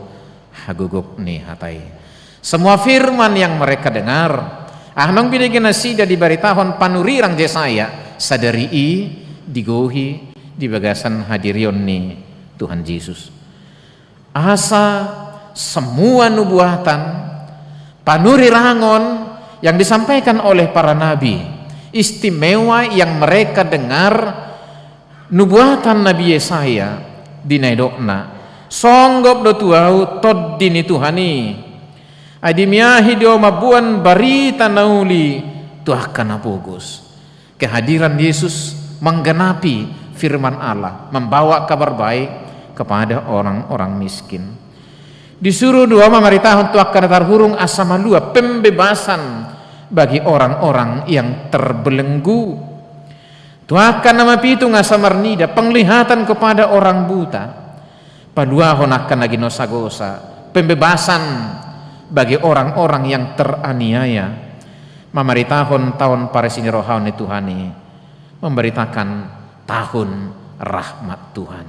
hagogok ni hata i. Semua firman yang mereka dengar, aha naung binege nasida dibaritahon panurirang Jesaya, sadari i digohi di bagasan hadirion ni Tuhan Jesus. Asa semua nubuatan, panurirangon yang disampaikan oleh para nabi, istimewa yang mereka dengar, nubuatan Nabi Yesaya, di na nidokna, songgop do tu ahu Tondi ni Tuhan i. Ai dimiahi do mamboan barita na uli tu angka na pogos. Kehadiran Yesus menggenapi firman Allah, membawa kabar baik kepada orang-orang miskin. Disuruh do ahu mamaritahon tu angka na tarhurung asa malua pembebasan bagi orang-orang yang terbelenggu. Tu angka na mapitung asa marnida, penglihatan kepada orang buta. Paluahon angka na ginosagosa, pembebasan bagi orang-orang yang teraniaya. Mamaritahon taon parsirohaon ni Tuhan i, memberitakan tahun rahmat Tuhan.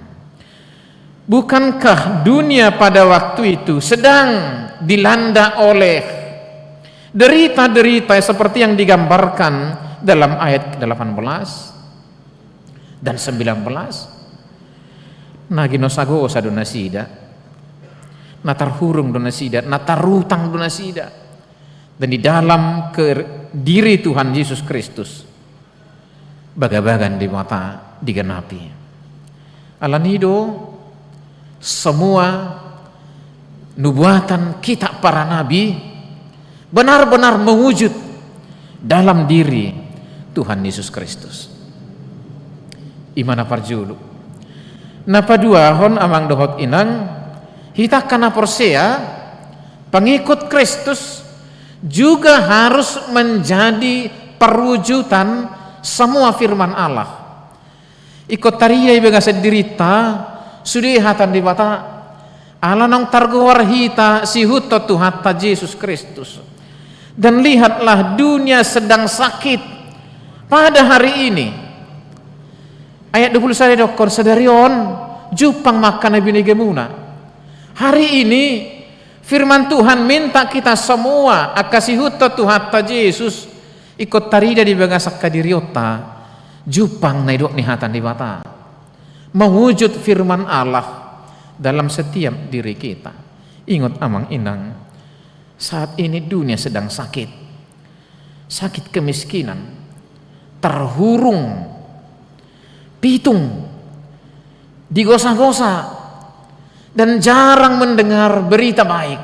Bukankah dunia pada waktu itu sedang dilanda oleh derita-derita seperti yang digambarkan dalam ayat delapan belas dan sembilan belas? Na ginosagosa do nasida, na tarhurung do nasida, na tarutang do nasida. Dan di dalam ke-, diri Tuhan Yesus Kristus, bagabaga ni Debata digenapi. Alani i do, semua nubuatan kitab para nabi benar-benar mewujud dalam diri Tuhan Yesus Kristus. I ma na parjolo. Na paduahon, amang dohot inang, hita angka na porsea, pengikut Kristus, juga harus menjadi perwujudan semua firman Allah. Ingkon tarida di bagasan dirinta sude hata ni Debata, ala naung targoar hita siihuthon Tuhanta Jesus Kristus. Dan lihatlah, dunia sedang sakit pada hari ini. Ayat dua pulu sada didokkon, sadari on jumpang ma angka na binegemuna. Hari ini firman Tuhan minta kita semua, angka siihuthon Tuhanta Jesus, ingkon tarida di bagasan hadirionta, jumpang na nidok ni hata ni Debata. Mewujud firman Allah dalam setiap diri kita. Ingot, amang inang, saat ini dunia sedang sakit. Sakit kemiskinan, terhurung, pitung, digosa-gosa, dan jarang mendengar berita baik.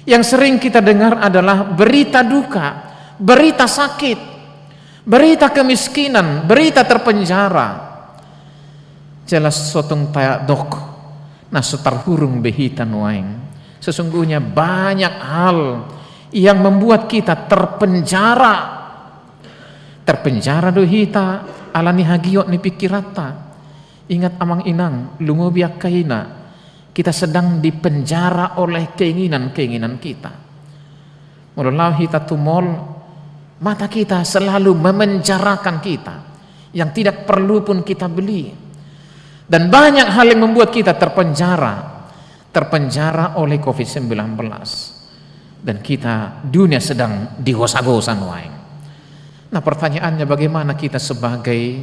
Yang sering kita dengar adalah berita duka, berita sakit, berita kemiskinan, berita terpenjara. Jelas so tung tadok, na so tarhurung be hita nuaeng. Sesungguhnya banyak hal yang membuat kita terpenjara. Terpenjara do hita ala ni hagiot ni pikiranta. Ingat, amang inang, lumobi angka ina, kita sedang dipenjara oleh keinginan-keinginan kita. Molo laho hita tu mall, mata kita selalu memenjarakan kita, yang tidak perlu pun kita beli. Dan banyak hal yang membuat kita terpenjara, terpenjara oleh covid sembilan belas. Dan kita, dunia sedang digosa-gosa nuaeng. Nah, pertanyaannya, bagaimana kita sebagai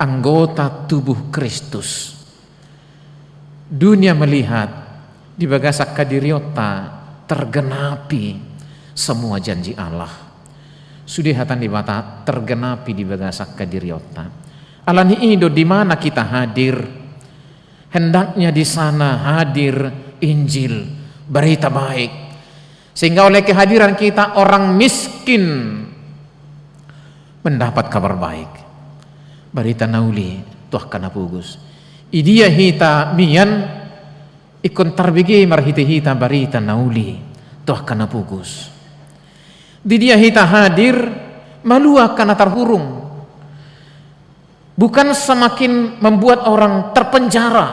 anggota tubuh Kristus? Dunia melihat di bagasan hadirionta tergenapi semua janji Allah. Sude hata ni Debata tergenapi di bagasan hadirionta. Alani i do di mana kita hadir, hendaknya di sana hadir Injil, berita baik. Sehingga oleh kehadiran kita orang miskin mendapat kabar baik. Barita na uli tu angka na pogos. Idia hita mian ingkon tarbege marhite hita barita na uli tu angka na pogos. Di dia hita hadir malua angka na tarhurung. Bukan semakin membuat orang terpenjara.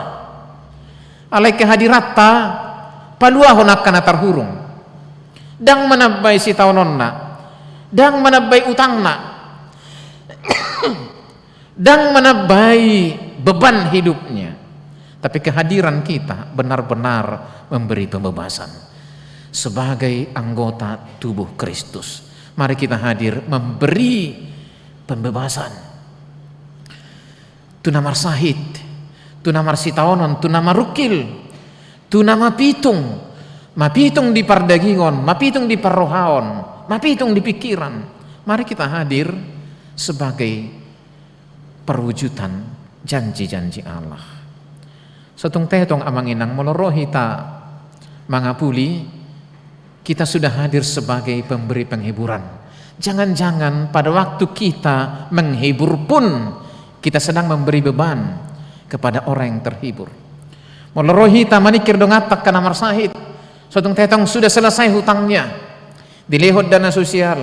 Alai kehadiranta paluahon angka na tarhurung. Ndang manambai sitaononna, ndang manambai utangna, ndang manambai beban hidupnya. Tapi kehadiran kita benar-benar memberi pembebasan. Sebagai anggota tubuh Kristus, mari kita hadir memberi pembebasan. Tu na marsahit, tu na marsitaonon, tu na marungkil, tu na mapitung, mapitung di pardagingon, mapitung di parrohaon, mapitung di pikiran. Mari kita hadir sebagai perwujudan janji-janji Allah. Sotung tetong amang inang, molo ro hita mangapuli, kita sudah hadir sebagai pemberi penghiburan. Jangan-jangan pada waktu kita menghibur pun, kita sedang memberi beban kepada orang yang terhibur. Molo ro hita maningkir dongan angka na marsahit, sotung tetong sudah selesai hutangnya, dilehon dana sosial,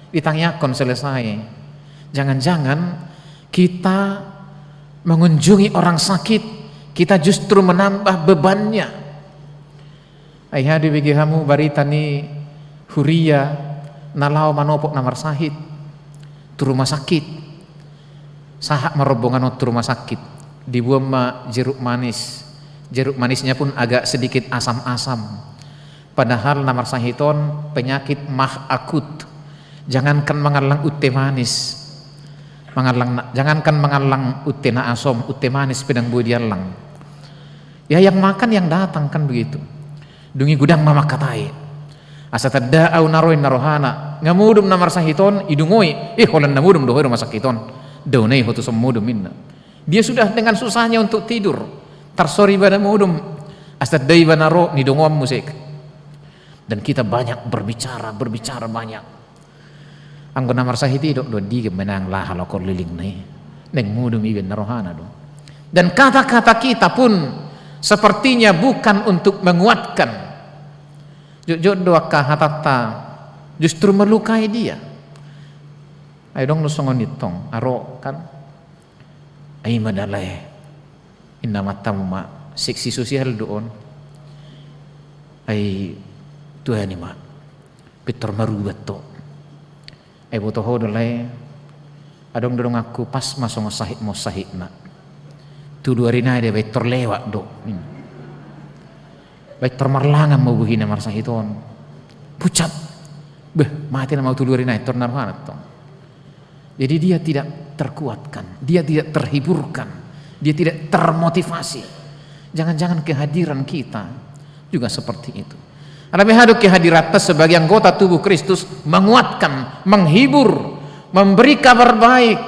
ditangiangkon selesai. Jangan-jangan kita mengunjungi orang sakit, kita justru menambah bebannya. Ai aha do dibege hamu barita ni huria na laho manopot na marsahit tu rumah sakit? Sahat ma rombongan on tu rumah sakit, diboan ma jeruk manis. Jeruk manisnya pun agak sedikit asam-asam. Padahal na marsahit on penyakit mah akut. Jangankan mangallang ut teh manis, mangallang na, jangankan mangallang ut teh na asom, ut teh manis pe ndang boi diallang. Ya, yang makan yang datang, kan begitu. Dung i godang ma mangkatai. Asa tanda au na ro ninna rohana. Nga modom na marsahit on, idungoi. Eh, holan na modom do ho i rumah sakit on. Dao na i ho tu son modom, ninna. Dia sudah dengan susahnya untuk tidur. Tarsor ibana modom. Asa tanda ibana ro, nidongoan muse. Dan kita banyak berbicara, berbicara banyak. Anggo na marsahit i didok do, "Di, menang laha lokor lilingna i." Naeng modom i, baen na rohana do. Dan kata-kata kita pun sepertinya bukan untuk menguatkan. Jotjot do angka hatanta justru melukai dia. Ai adong do songon i tong, aro kan. Ai ima da lae. Inna mantamu ma, seksi sosial do on. Ai tuani ma. Pintor marubat ho. Ai boto ho do lae, adong do donganku pas ma songon sahit ma on sahitna. Tolu ari nai do baen tor lewat do. Baen tor marlangan ma buhina marsahit on. Pucat. Beh, mate nama au tolu ari nai, tor na rohana tong. Jadi dia tidak terkuatkan, dia tidak terhiburkan, dia tidak termotivasi. Jangan-jangan kehadiran kita juga seperti itu. Alai beha do kehadiranta sebagai anggota tubuh Kristus menguatkan, menghibur, memberi kabar baik,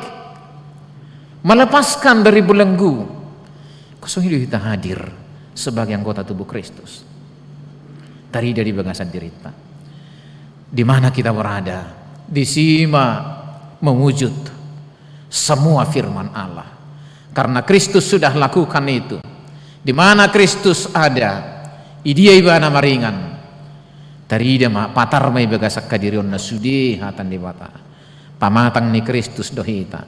melepaskan dari belenggu. Songon i do hita hadir sebagai anggota tubuh Kristus. Tarida di bagasan dirinta. Di mana kita berada, disi ma mewujud semua firman Allah. Karena Kristus sudah lakukan itu. Di mana Kristus ada, idia ibana maringan. Tarida ma, patar ma i bagasan hadirionna sude hata ni Debata. Pamatang ni Kristus do hita.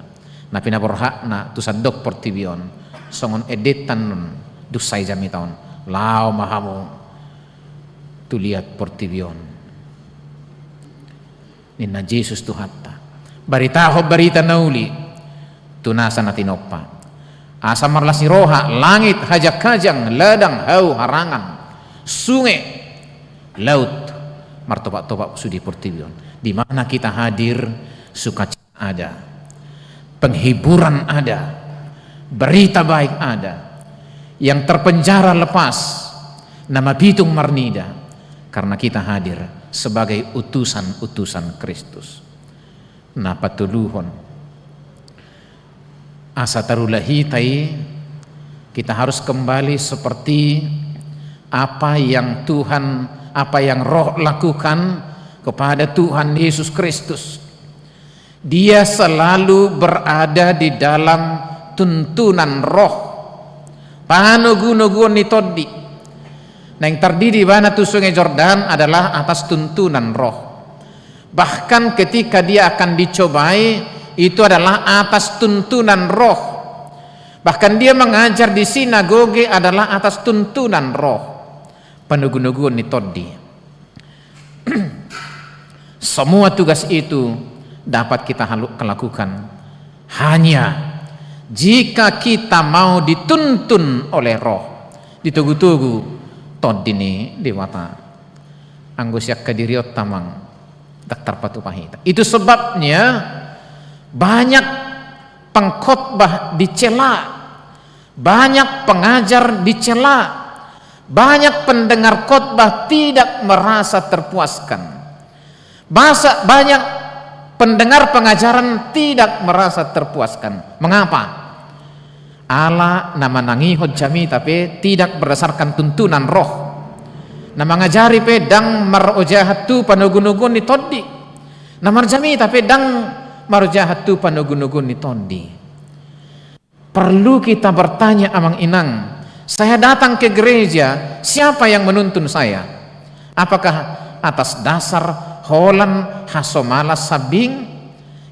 Na pinaborhatna tu sandok portibi on. Songon endenta on dung sae jamita on. Laho ma hamu tu liat portibi on. Ninna Jesus Tuhanta. Baritahon barita na uli tu nasa na tinompa. Asa marlas ni roha, langit, hajanghajang, ladang, hau, harangan, sunge, laut, martopak-topak sude portibi on. Di mana kita hadir, sukacita ada, penghiburan ada, berita baik ada, yang terpenjara lepas, na mapitung marnida, karena kita hadir sebagai utusan-utusan Kristus. Na patoluhon, asa tarula hita i, kita harus kembali seperti apa yang Tuhan, apa yang Roh lakukan kepada Tuhan Yesus Kristus. Dia selalu berada di dalam tuntunan Roh. Panogunoguon ni Tondi. Naeng tardidi ibana tu Sungai Jordan adalah atas tuntunan Roh. Bahkan ketika dia akan dicobai, itu adalah atas tuntunan Roh. Bahkan dia mengajar di sinagoge adalah atas tuntunan Roh. Panogunoguon ni Tondi. Semua tugas itu dapat kita halu-, lakukan hanya jika kita mau dituntun oleh Roh. Ditogutogu Tondi ni Debata. Anggo sian hadirionta, amang, ndang tarpatupa hita. Itu sebabnya banyak pengkhotbah dicela, banyak pengajar dicela, banyak pendengar khotbah tidak merasa terpuaskan. Basa-, banyak pendengar pengajaran tidak merasa terpuaskan. Mengapa? Ala na manangihon jamita pe tidak berdasarkan tuntunan Roh. Na mangajari pe ndang marojahan tu panogunoguon ni Tondi. Na marjamita pe ndang marojahan tu panogunoguon ni Tondi. Perlu kita bertanya, amang inang, saya datang ke gereja, siapa yang menuntun saya? Apakah atas dasar holan hasomalan sambing?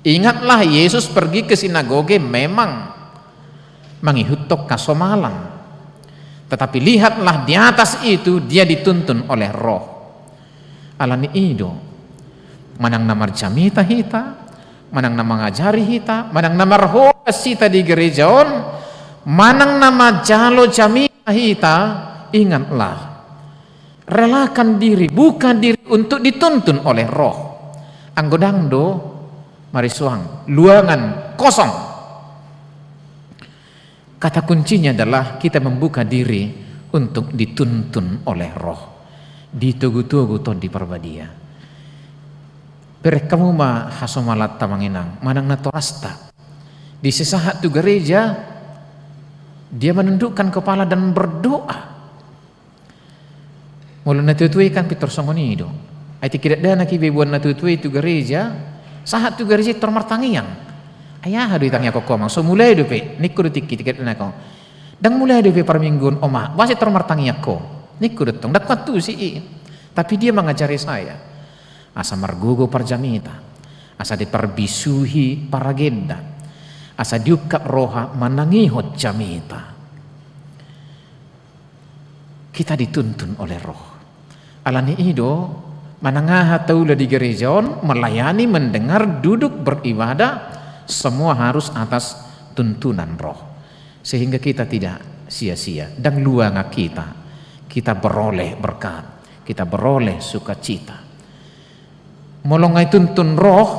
Ingatlah, Yesus pergi ke sinagoge memang mangihuthon hasomalan. Tetapi lihatlah, di atas itu dia dituntun oleh Roh. Alani i do, manang na marjamita hita, manang na mangajari hita, manang na marhoras hita di gereja on, manang na manjalo jamita hita, ingatlah, relakan diri, buka diri untuk dituntun oleh Roh. Anggo ndang do, marisuang, luangan, kosong. Kata kuncinya adalah kita membuka diri untuk dituntun oleh Roh. Ditogutogu Tondi Parbadia. Bereng hamu ma hasomalanta, amang inang, manang natorasta. Di sahat tu gereja, dia menundukkan kepala dan berdoa. Molo natuatua i kan pintor songon i do. Ai tingki dakdanak i be boan natuatua i tu gareja, sahat tu gareja pintor martangiang. Ai aha do itangiangkon ho, amang? So mulai dope, ningku do tingki, tingki dakdanak ho. Ndang mulai dope parmingguon, oma, boasa pintor martangiang ho? Ningku do tong, ndang huantusi i. Tapi dia mengajari saya. Asa margogo parjamita, asa diparbisuhi paragenda, asa diungkap roha manangihon jamita. Kita dituntun oleh Roh. Alani i do, manang aha taula di gareja on, melayani, mendengar, duduk, beribadah, semua harus atas tuntunan Roh. Sehingga kita tidak sia-sia, ndang luangan hita, kita beroleh berkat, kita beroleh sukacita. Molo nga dituntun Roh,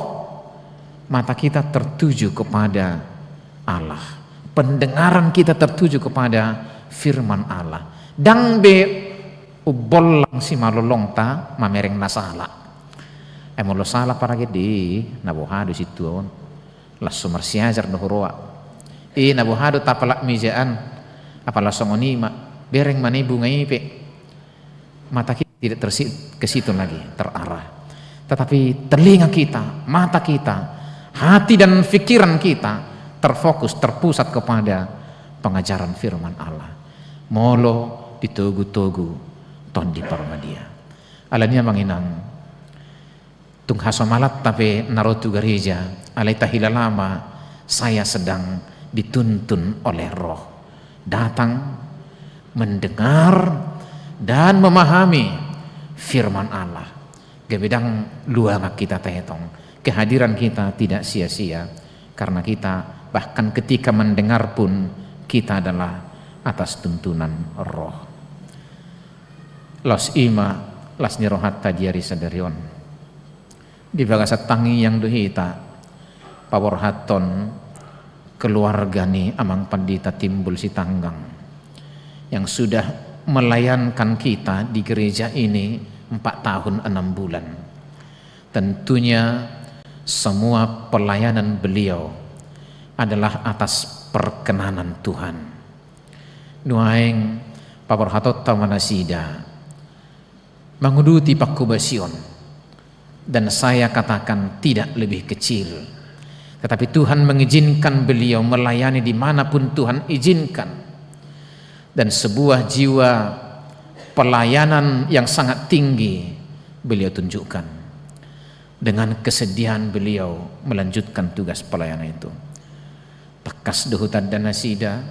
mata kita tertuju kepada Allah. Pendengaran kita tertuju kepada firman Allah. Ndang be umbollang simalolongta mamereng na sala. Ai molo sala paragenda i, na boha do sintua on. Laos so marsiajar do huroa. I na boha do tapalak mejaan. Apala songon i ma, bereng ma na i bunga i pe. Mata kita tidak tersi-, ke situ lagi terarah. Tetapi telinga kita, mata kita, hati dan pikiran kita terfokus, terpusat kepada pengajaran firman Allah. Molo ditogutogu Tondi Parbadia. Alani i, amang inang, tung hasomalanta pe na ro tu gareja, alai tahilala ma, saya sedang dituntun oleh Roh. Datang, mendengar, dan memahami firman Allah. Gabe ndang luangan hita tahe tong. Kehadiran kita tidak sia-sia, karena kita bahkan ketika mendengar pun kita adalah atas tuntunan Roh. Laos i ma Las ni rohanta di ari sadari on. Di bagasan tangiang do hita paborhathon keluarga ni Amang Pandita Timbul Sitanggang yang sudah melayankan kita di gereja ini empat tahun enam bulan. Tentunya semua pelayanan beliau adalah atas perkenanan Tuhan. Nuaeng paborhathonta ma nasida manguduti pangkobasion. Dan saya katakan tidak lebih kecil. Tetapi Tuhan mengizinkan beliau melayani di mana pun Tuhan izinkan. Dan sebuah jiwa pelayanan yang sangat tinggi beliau tunjukkan. Dengan kesediaan beliau melanjutkan tugas pelayanan itu. Tangkas do hutanda nasida,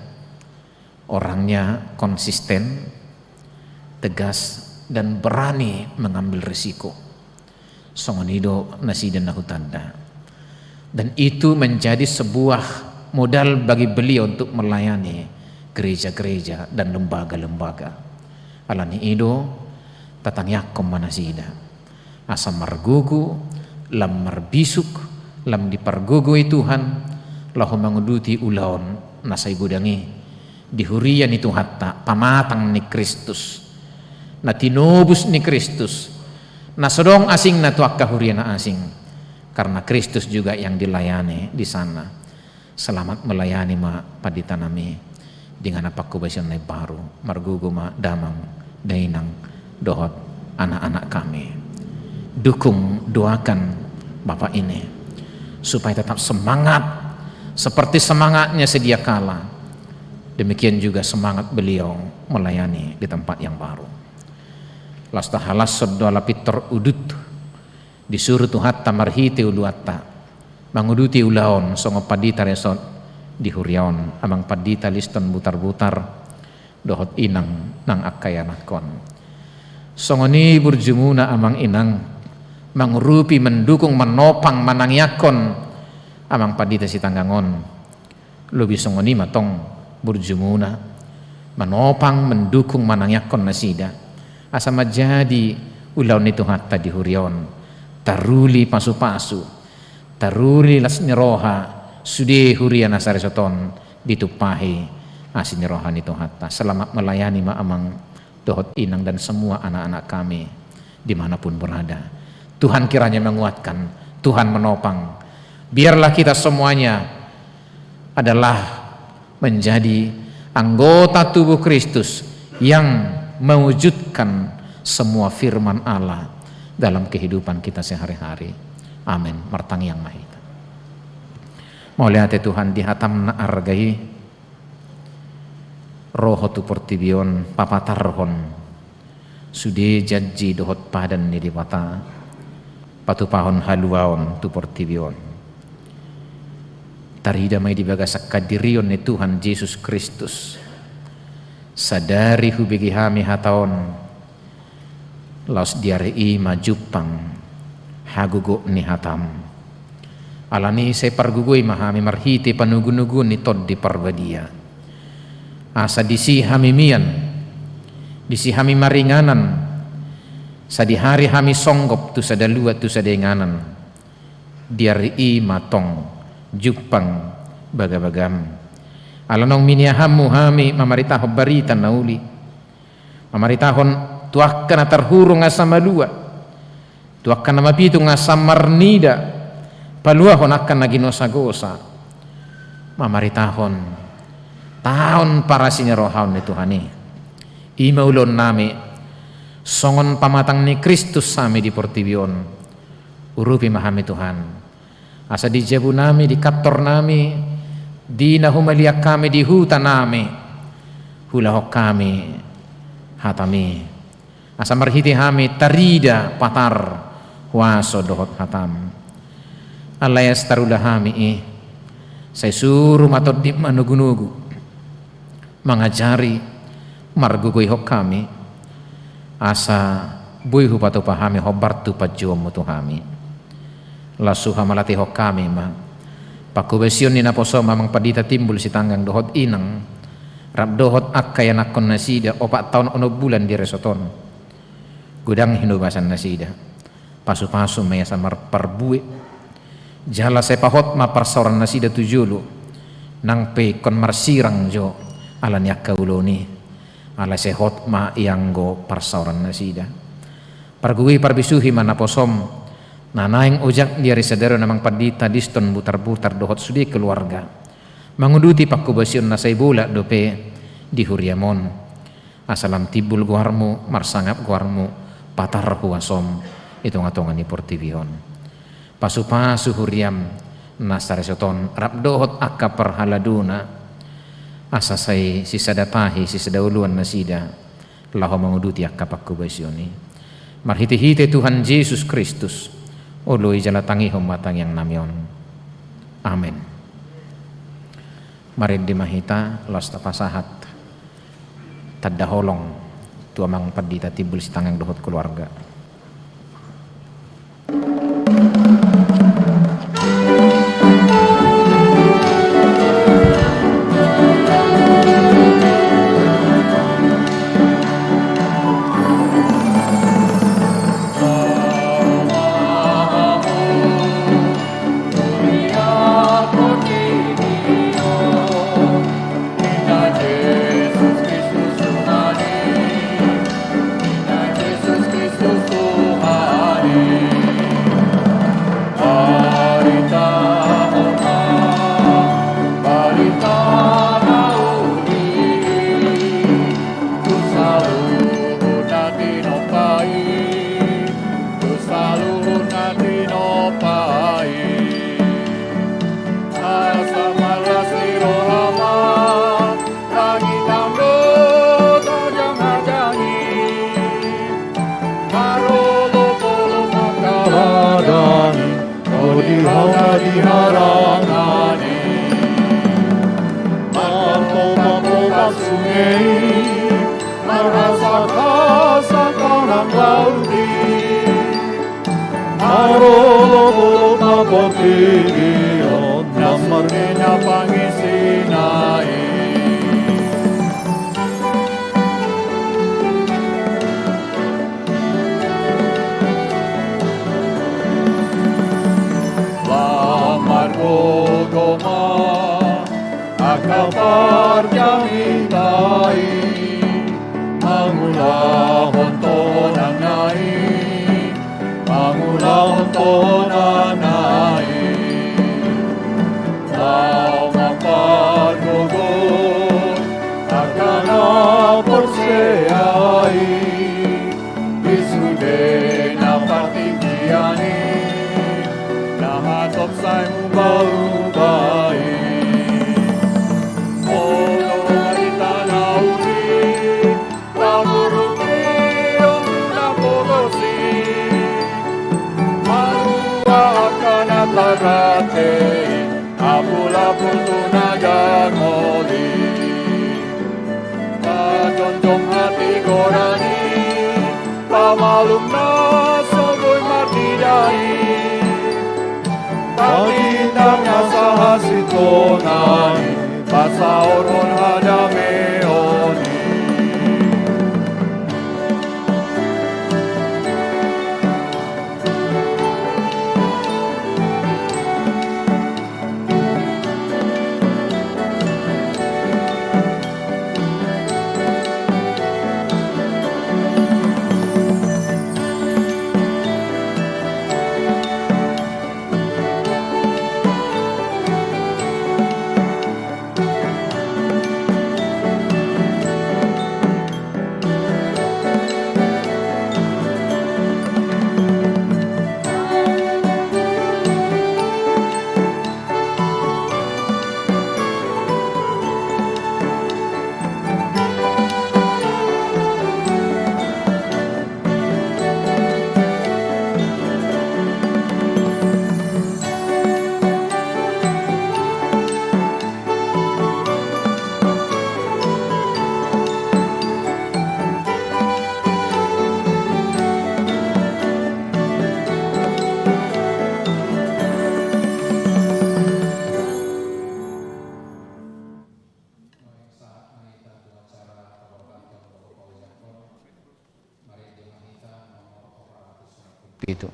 orangnya konsisten, tegas, dan berani mengambil risiko. Songon i do nasida na hutanda. Dan itu menjadi sebuah modal bagi beliau untuk melayani gereja-gereja dan lembaga-lembaga. Alani i do, tatangiangkon ma nasida. Asa margogo, lam marbisuk, lam dipargogoi Tuhan, laho manguduti ulaon na sai godang i, di huria ni Tuhanta, pamatang ni Kristus, na tinobus ni Kristus, na so dong asingna tu angka huria na asing, karena Kristus juga yang dilayani di sana. Selamat melayani ma pandita nami, di ngana pangkobasion na imbaru, margogo ma damang, dainang, dohot anak-anak kami. Dukung, doakan Bapak ini, supaya tetap semangat, seperti semangatnya sedia kala. Demikian juga semangat beliau melayani di tempat yang baru. Laos tahalashon do ala pintor udut, disuru Tuhanta marhite uluanta, manguduti ulaon songon pandita resort di huria on, Amang Pandita Liston Butarbutar, dohot inang nang angka ianakkon. Songon i burjumuna Amang Inang, mangurupi, mendukung, manopang, manangiangkon Amang Pandita Sitanggang on. Lobi songon i ma tong burjumuna, manopang, mendukung, manangiangkon nasida, asa manjadi ulaon ni Tuhanta di huria on, taruli pasupasu, taruli las ni roha, sude huria na saresort on ditumpahi asi ni roha ni Tuhanta. Selamat melayani ma Amang dohot Inang dan semua anak-anak kami di mana pun berada. Tuhan kiranya menguatkan, Tuhan menopang. Biarlah kita semuanya adalah menjadi anggota tubuh Kristus yang mewujudkan semua firman Allah dalam kehidupan kita sehari-hari. Amin. Martangiang ma hita. Mauliate Tuhan di hatam na arga i, ro Ho tu portibi on papatarhon sude janji dohot padan ni Debata, patupahon haluaon tu portibi on. Tarida ma i di bagasan hadirion ni Tuhan Jesus Kristus. Sadari hubege hami hata on, laos di ari i ma jumpang hagogoon ni hatam. Alani i sai pargogoi ma hami marhite panugu-nuguon ni Tondi Parbadia, asa disi hami mian, disi hami maringanan, sadihari hami songgop tu sada luat tu sada inganan. Di ari i ma tong jumpang bagabagam. Ala naung miniahanmu hami mamaritahon barita na uli, mamaritahon tu angka na tarhurung asa malua, tu angka na mapitung asa marnida, paluahon angka na ginosagosa, mamaritahon taon parasi ni rohaon ni Tuhan i. I ma ulaon nami, songon pamatang ni Kristus hami di portibi on. Urupi ma hami Tuhan, asa di jabu nami, di kantor nami, di na humaliang hami, di huta nami, huulahon hami hatam i, asa marhite hami tarida patar huaso dohot hatam. Alai asa tarula hami i, sai suru ma Tondi manugu-nugu, mangajari, margogoihon hami, asa boi hupatupa hami hombar tu panjouonmu tu hami. Laos huhamalatehon hami ma pangkobasion ni naposom Amang Pandita Timbul Sitanggang dohot Inang, rap dohot angka ianakkon nasida opat taon onom bulan di resort on. Godang hinobasan nasida. Pasu-pasu ma i asa marparbue. Jala sai pahot ma parsaoran nasida tu jolo. Nang pe ingkon marsirang jo ala ni angka ulaon i. Alai sai hot ma ianggo parsaoran nasida. Pargogoi parbisuhi ma naposom, na naeng ojak di ari sadari on Amang Pandita Diston Butarbutar dohot sude keluarga. Manguduti panghobasion na sai bolak dope di huriam on. Asa lam timbul goarmu, marsangap goarmu, patar huasom di tonga-tonga ni portibi on. Pasu-pasu huriam na saresot on, rap dohot angka parhaladona, asa sai sisada tahi, sisada oloan nasida, laho manguduti angka panghobasion i. Marhite-hite Tuhan Jesus Kristus, oloi jala tangihon ma tangiangnami on. Amen. Marende ma hita, laos tapasahat tanda holong tu Amang Pandita Timbul Sitangiang dohot keluarga. Tu saluhutna tinompa i, tu saluhutna tinompa i. Asa marlas ni roha ma, tangi tando tajang hadangi. Marolopolop manghadangi, ro di hamu na di harangan i. Marpompa-pompa sunge i, marhasak-hasak tangan laut i. Marolopolop ma portibi on, na marnina pangisina i. Lam margogo ma angka parjamita i, mangulahon tohonanna i, mangulahon tohonanna i. Laho mampargogo angka na porsea i, di sude na partingkian i, na hatop sai muba-uba i. Olo di tana uli, taburung ni ompu na polos i, malua angka na tarrante i, apul-apul tu na jangol i. Pajongjong hatigoran i, pamalum na so boi marnida i. Patindang na sahasintongan i, pasaorhon hadameon i. Spiritu.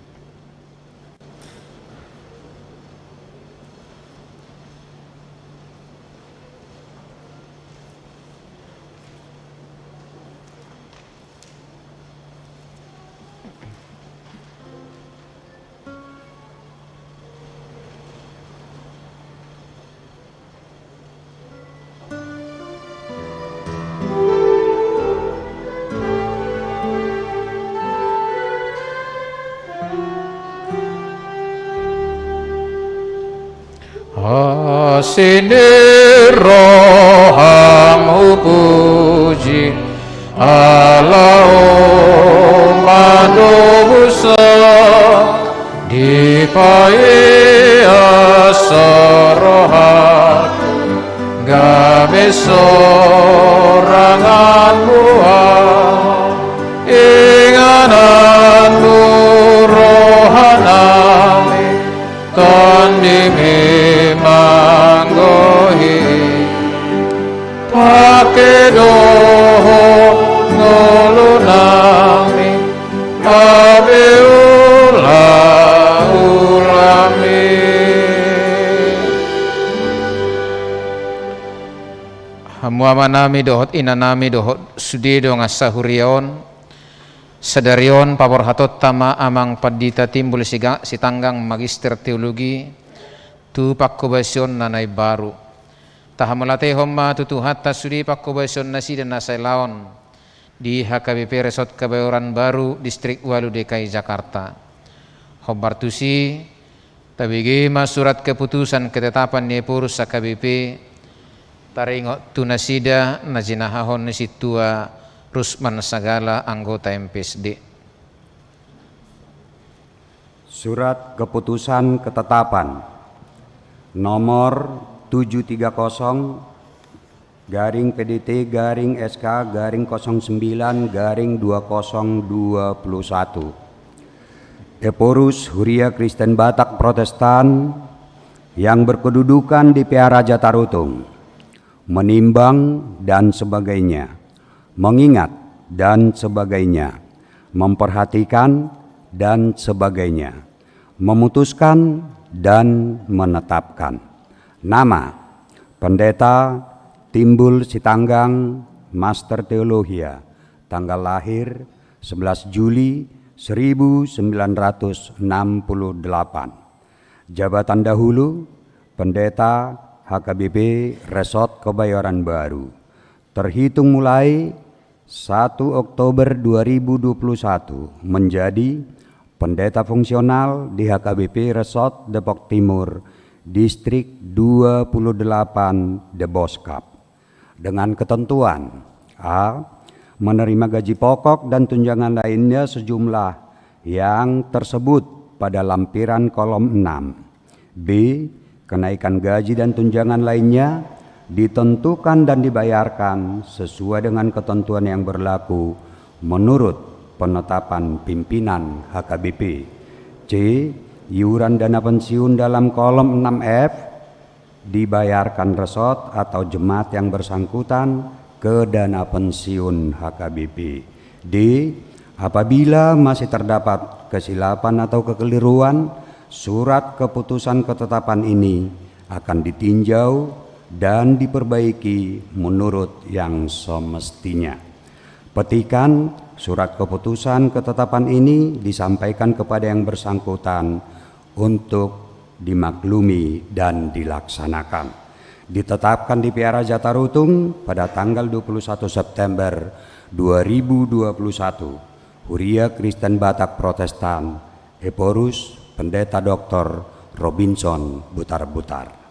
Asi ni roham hupuji, ala ho manobusa, dipaias rohangku, gabe sorangan muna, ingananmu rohanami, tondimi manggohi, pake do ho ngolunami, gabe ulaulami. Hamu amanami dohot inanami dohot sude dongan sahuria on, sadari on paborhatonta ma Amang Pandita Timbul Siga-, Sitanggang, Magister Teologi, tu pangkobasionna na imbaru. Tahamauliatehon ma tu Tuhanta sude pangkobasionnasida na sai laon di H K B P Resort Kebayoran Baru, Distrik Walu, D K I Jakarta. Hombar tusi, tabege ma surat keputusan ketetapan ni Ephorus H K B P, taringot tu nasida na jinahahon ni Sintua Rusman Sagala, anggota M P S D. Surat keputusan ketetapan nomor tujuh tiga kosong garing P D T garing S K garing kosong sembilan garing dua kosong dua puluh satu. Ephorus Huria Kristen Batak Protestan yang berkedudukan di Pearaja Tarutung, menimbang dan sebagainya, mengingat dan sebagainya, memperhatikan dan sebagainya, memutuskan dan menetapkan. Nama: Pendeta Timbul Sitanggang, Master Teologia. Tanggal lahir: sebelas Juli seribu sembilan ratus enam puluh delapan. Jabatan dahulu: Pendeta H K B P Resort Kebayoran Baru. Terhitung mulai satu Oktober dua ribu dua puluh satu, menjadi pendeta fungsional di H K B P Resort Depok Timur, Distrik dua puluh delapan Deboskap. Dengan ketentuan: A, menerima gaji pokok dan tunjangan lainnya sejumlah yang tersebut pada lampiran kolom enam. B, kenaikan gaji dan tunjangan lainnya ditentukan dan dibayarkan sesuai dengan ketentuan yang berlaku menurut penetapan pimpinan H K B P. C, iuran dana pensiun dalam kolom enam F dibayarkan resort atau jemaat yang bersangkutan ke dana pensiun H K B P. D, apabila masih terdapat kesilapan atau kekeliruan, surat keputusan ketetapan ini akan ditinjau dan diperbaiki menurut yang semestinya. Petikan: surat keputusan ketetapan ini disampaikan kepada yang bersangkutan untuk dimaklumi dan dilaksanakan. Ditetapkan di Pearaja Tarutung pada tanggal dua puluh satu September dua ribu dua puluh satu, Huria Kristen Batak Protestan, Ephorus, Pendeta Doktor Robinson Butarbutar.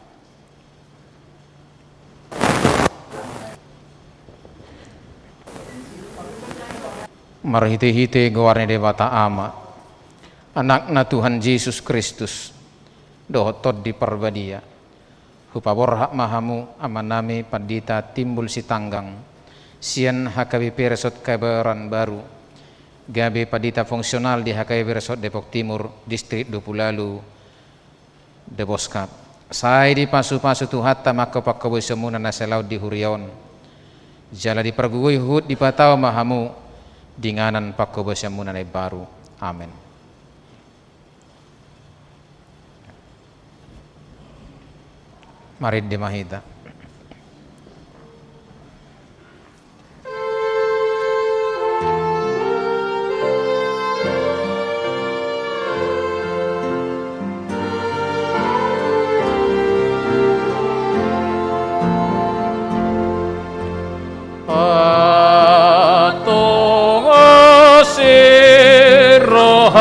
Marhitehite goar ni Debata Ama, Anakna Tuhan Jesus Kristus, dohot Tondi Parbadia, hupaborhat ma hamu amanami Pandita Timbul Sitanggang, sian H K B P Resort Kebayoran Baru, gabe pandita fungsional di H K B P Resort Depok Timur, Distrik dua puluh delapan, Deboskap. Sai dipasupasu Tuhanta ma angka pangkobasionmuna na sai laon di huria on. Jala dipargogoi huhut dipatau ma hamu di inganan pangkobasionmuna na imbaru. Amen. Marende ma hita. Antong asi roham,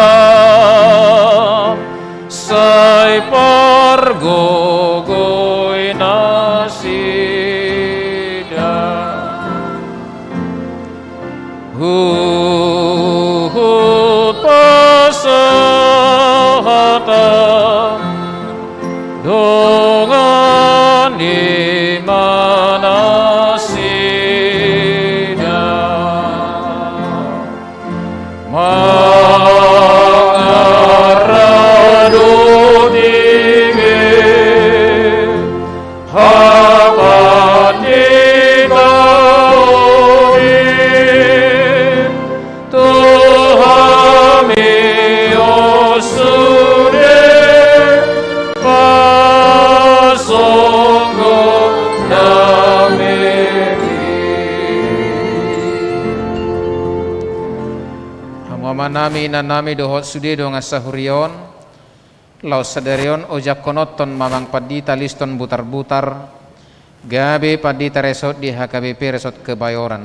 sai pargogoi nasida. Huhut pasahatam, dongan ni ma nasida. Mangarado dime hapanditaon i tu hami on sude pasonggot nami. Hamu amanami, inanami dohot sude dongan sahuria on, laos sadari on ojakkononton ma amang pandita Liston Butarbutar, gabe pandita resort di H K B P Resort Kebayoran.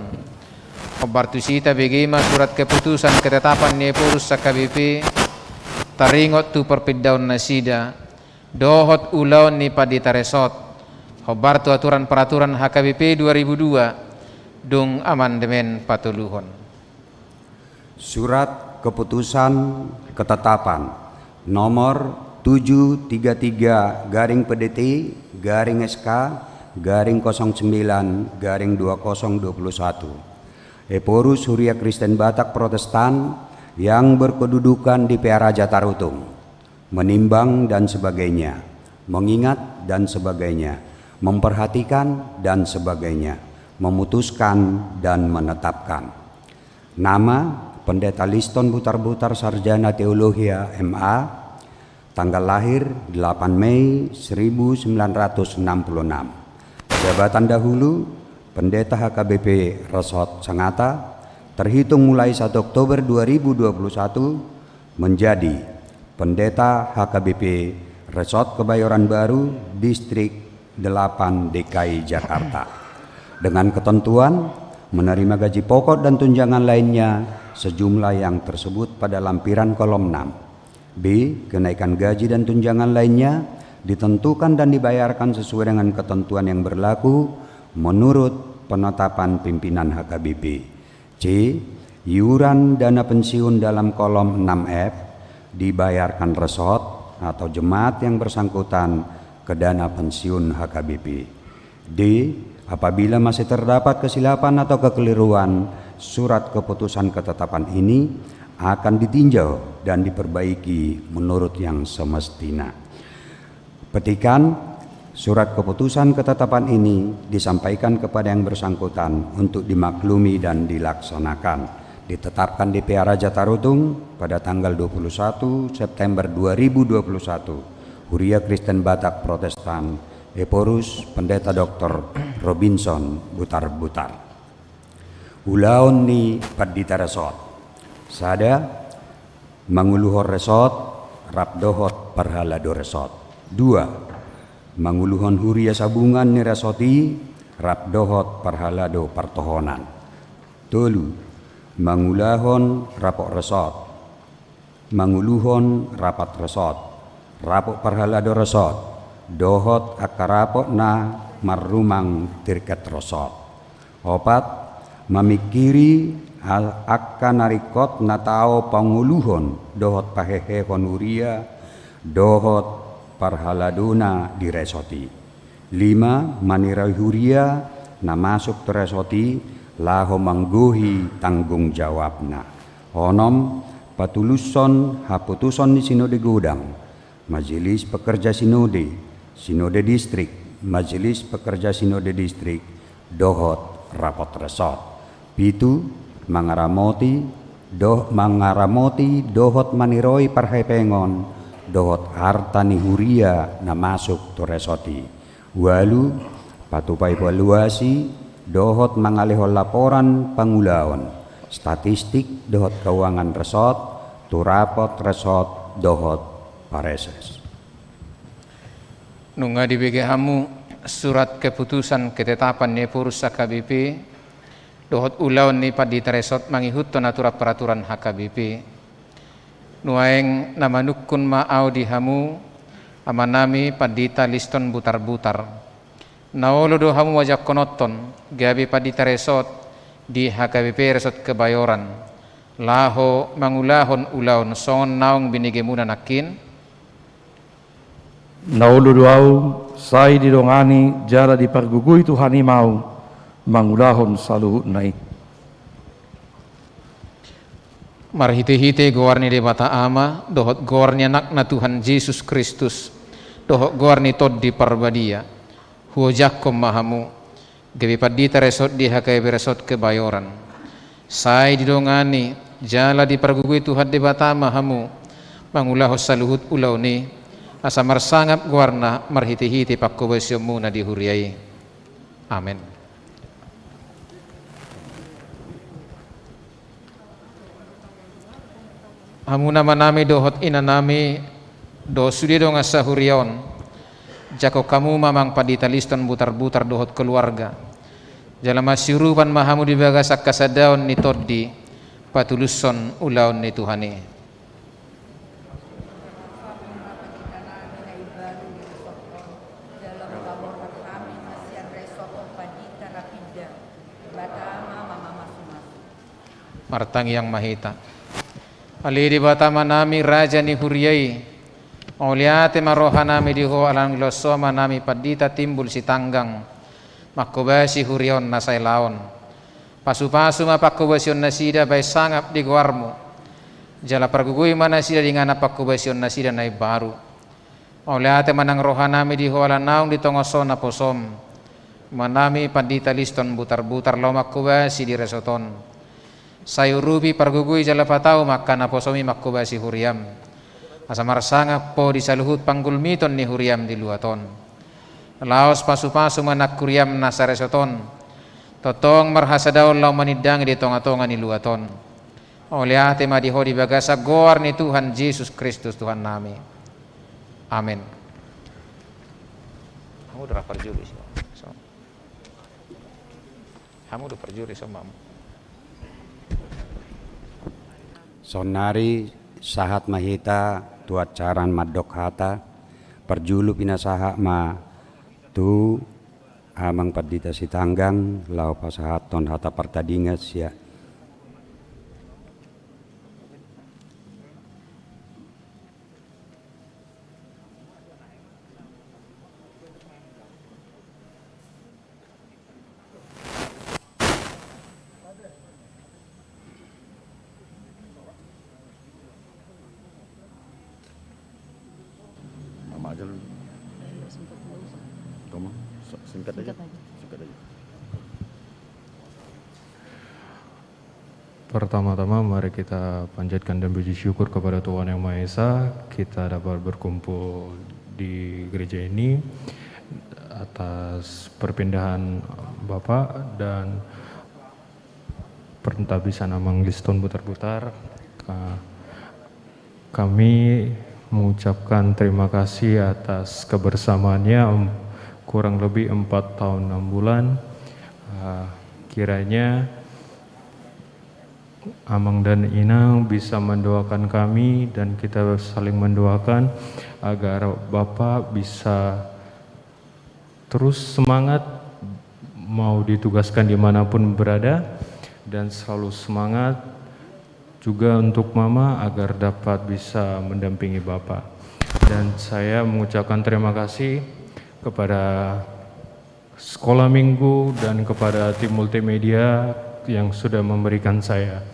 Hombar tusi tabege ma surat keputusan ketetapan ni Ephorus H K B P taringot tu parpindaon nasida dohot ulaon ni pandita resort, hombar tu aturan peraturan H K B P dua ribu dua, dung amandemen patoluhon. Surat keputusan ketetapan nomor tujuh tiga tiga garing P D T garing S K garing kosong sembilan garing dua kosong dua puluh satu. Ephorus Huria Kristen Batak Protestan yang berkedudukan di Pearaja Tarutung. Menimbang dan sebagainya, mengingat dan sebagainya, memperhatikan dan sebagainya, memutuskan dan menetapkan. Nama, Pendeta Liston Butarbutar, Sarjana Teologia, M A, tanggal lahir, delapan Mei seribu sembilan ratus enam puluh enam. Jabatan dahulu, Pendeta H K B P Resort Sangatta, terhitung mulai satu Oktober dua ribu dua puluh satu, menjadi Pendeta H K B P Resort Kebayoran Baru, Distrik delapan D K I Jakarta. Dengan ketentuan menerima gaji pokok dan tunjangan lainnya sejumlah yang tersebut pada lampiran kolom enam. B. Kenaikan gaji dan tunjangan lainnya ditentukan dan dibayarkan sesuai dengan ketentuan yang berlaku menurut penetapan pimpinan H K B P. C. Iuran dana pensiun dalam kolom enam F dibayarkan resort atau jemaat yang bersangkutan ke dana pensiun H K B P. D. Apabila masih terdapat kesilapan atau kekeliruan, surat keputusan ketetapan ini akan ditinjau dan diperbaiki menurut yang semestinya. Petikan, surat keputusan ketetapan ini disampaikan kepada yang bersangkutan untuk dimaklumi dan dilaksanakan. Ditetapkan di Pearaja Tarutung pada tanggal dua puluh satu September dua ribu dua puluh satu. Huria Kristen Batak Protestan, Ephorus Pendeta Doktor Robinson Butarbutar. Ulaon ni pandita resort. Sada, manguluhon resort rap dohot parhalado resort. Dua, manguluhon huria sabungan ni resort i rap dohot parhalado partohonan. Tolu, mangulahon rapot resort. Manguluhon rapat resort, rapot parhalado resort, dohot angka rapot na marrumang tirket resort. Opat, mamingkiri a-, angka na ringkot na tao pangoluhon dohot pahehehon huria dohot parhaladona di resort i. Lima, maniroi huria na masuk tu resort i laho manggohi tanggung jawabna. Onom, patulushon haputushon ni sinode godang, majelis pekerja sinode, sinode distrik, majelis pekerja sinode distrik, dohot rapot resort. Pitu, mangaramoti, doh-, mangaramoti dohot maniroi parhepengon dohot arta ni huria na masuk tu resort i. Ualu, patupa evaluasi dohot mangalehon laporan pangulaon, statistik dohot keuangan resort, tu rapot resort dohot pareses. Nunga dibege hamu surat keputusan ketetapan ni Ephorus H K B P dohot ulaon ni pandita resort mangihuthon aturan peraturan H K B P. Nuaeng na manungkun ma ahu di hamu, amanami pandita Liston Butarbutar. Na olo do hamu manjangkon gabe pandita resort di H K B P Resort Kebayoran, laho mangulahon ulaon songon naung binegemuna nangkin? Na olo do ahu, sai didongani jala dipargogoi Tuhan i ma ahu mangulahon saluhutna i. Marhitehite goar ni Debata Ama, dohot goar ni Anakna Tuhan Jesus Kristus, dohot goar ni Tondi Parbadia, huojakhon ma hamu gabe pandita resort di H K B P Resort Kebayoran. Sai didongani jala dipargogoi Tuhan Debata ma hamu mangulahon saluhut ulaon i, asa marsangap goarna marhitehite panghobasionmuna di huria i. Amen. Hamu amanami dohot inanami, dohot sude dongan sahuria on, jangkon hamu ma amang pandita Liston Butarbutar dohot keluarga, jala masiurupan ma hamu di bagasan hasadaon ni tondi patulushon ulaon ni Tuhan i. Martangiang ma hita. Ale Debata Amanami, Raja ni huria i, mauliate ma rohanami di Ho ala naung dilehon Ho amanami Pandita Timbul Sitanggang manghobasi huria on na sai laon. Pasupasu ma panghobasion nasida bahen sangap di goarmu, jala pargogoi ma nasida di inganan panghobasion nasida na imbaru. Mauliate ma nang rohanami di Ho ala naung ditongos Ho naposom amanami Pandita Liston Butarbutar laho manghobasi di resort on. Sai urupi, pargogoi jala patau ma angka naposom i manghobasi huriam, asa marsangap Ho di saluhut panggulmiton ni huriam di luat on. Laos pasupasu ma nang huriam na saresort on, tongtong marhasadaon laho manindangi di tongatonga ni luat on. Mauliate ma di Ho di bagasan goar ni Tuhan Jesus Kristus Tuhannami. Amen. Hamu do ra parjolo i, so. Hamu do parjolo i, so, mam. Saonnari sahat ma hita tu acara mandok hata. Parjolo pinasahat ma tu Amang Pandita Sitanggang laho pasahathon hata partadingan sian Mama aja lu. Kamu singkat aja. Singkat aja. Singkat aja. Pertama-tama, mari kita panjatkan dan puji syukur kepada Tuhan Yang Maha Esa, kita dapat berkumpul di gereja ini atas perpindahan Bapak dan pertabisaan Amang Liston Butarbutar. Ka-, kami mengucapkan terima kasih atas kebersamaannya, em, kurang lebih empat tahun enam bulan. Ah, kiranya Amang dan Inang bisa mendoakan kami dan kita saling mendoakan agar Bapak bisa terus semangat mau ditugaskan dimanapun berada, dan selalu semangat juga untuk Mama agar dapat bisa mendampingi Bapak. Dan saya mengucapkan terima kasih kepada Sekolah Minggu dan kepada tim multimedia yang sudah memberikan saya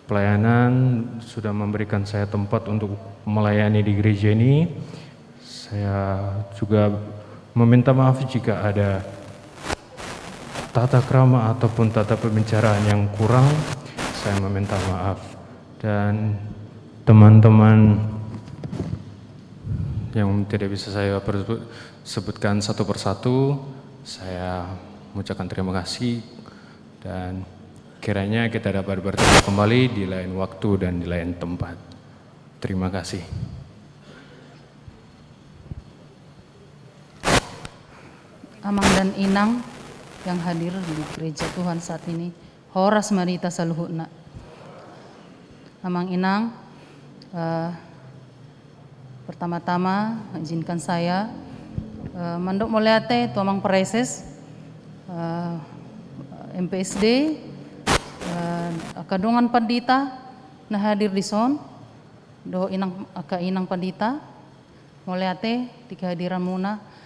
pelayanan, sudah memberikan saya tempat untuk melayani di gereja ini. Saya juga meminta maaf jika ada tata krama ataupun tata pembicaraan yang kurang. Saya meminta maaf. Dan teman-teman Yang tidak bisa saya persebut-, sebutkan satu persatu, saya mengucapkan terima kasih dan kiranya kita dapat bertemu kembali di lain waktu dan di lain tempat. Terima kasih. Amang dan inang yang hadir di gereja Tuhan saat ini, horas ma di hita saluhutna. Amang inang, eh, pertama-tama izinkan saya, eh, mandok mauliate tu amang praeses, eh, M P S D, eh, angka dongan pandita na hadir dison, dohot inang, angka inang pandita, mauliate di kehadiranmuna,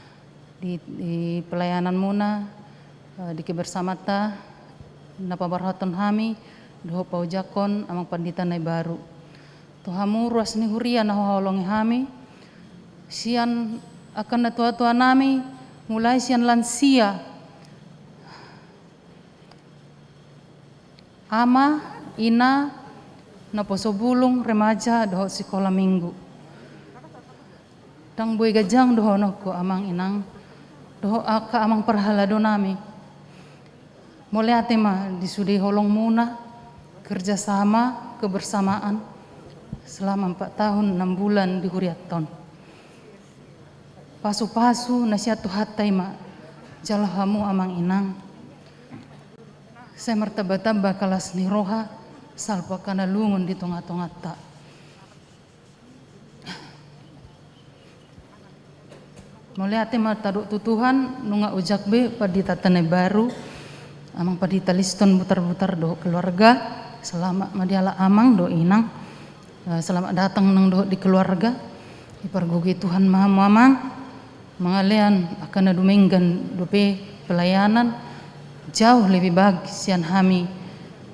di, di pelayananmuna, eh, di kebersamanta na paborhathon hami dohot paojakhon amang pandita na imbaru. Tu hamu ruas ni huria na huhaholongi hami, sian angka natua-tua nami, mulai sian lansia, ama, ina, naposo bulung, remaja, dohot sikola minggu. Ndang boi ganjang dohononku amang inang, dohot angka amang parhalado nami. Mauliate ma di sude holongmuna, kerjasama, kebersamaan, selama empat tahun enam bulan di hurianta on. Pasu-pasu na sian Tuhanta i ma jalo hamu amang inang. Sai martamba-tamba angka las ni roha, salpu angka na lungun di tonga-tonganta. Mauliate ma tadok tu Tuhan, nunga ojak be panditanta na imbaru, amang pandita Liston Butarbutar dohot keluarga. Selamat ma dialap amang dohot inang. Eh, selamat datang nang dohot di keluarga. Dipargogoi Tuhan ma hamu amang. Mangalean angka na dumenggan dope pelayanan, jauh lebih baik sian hami,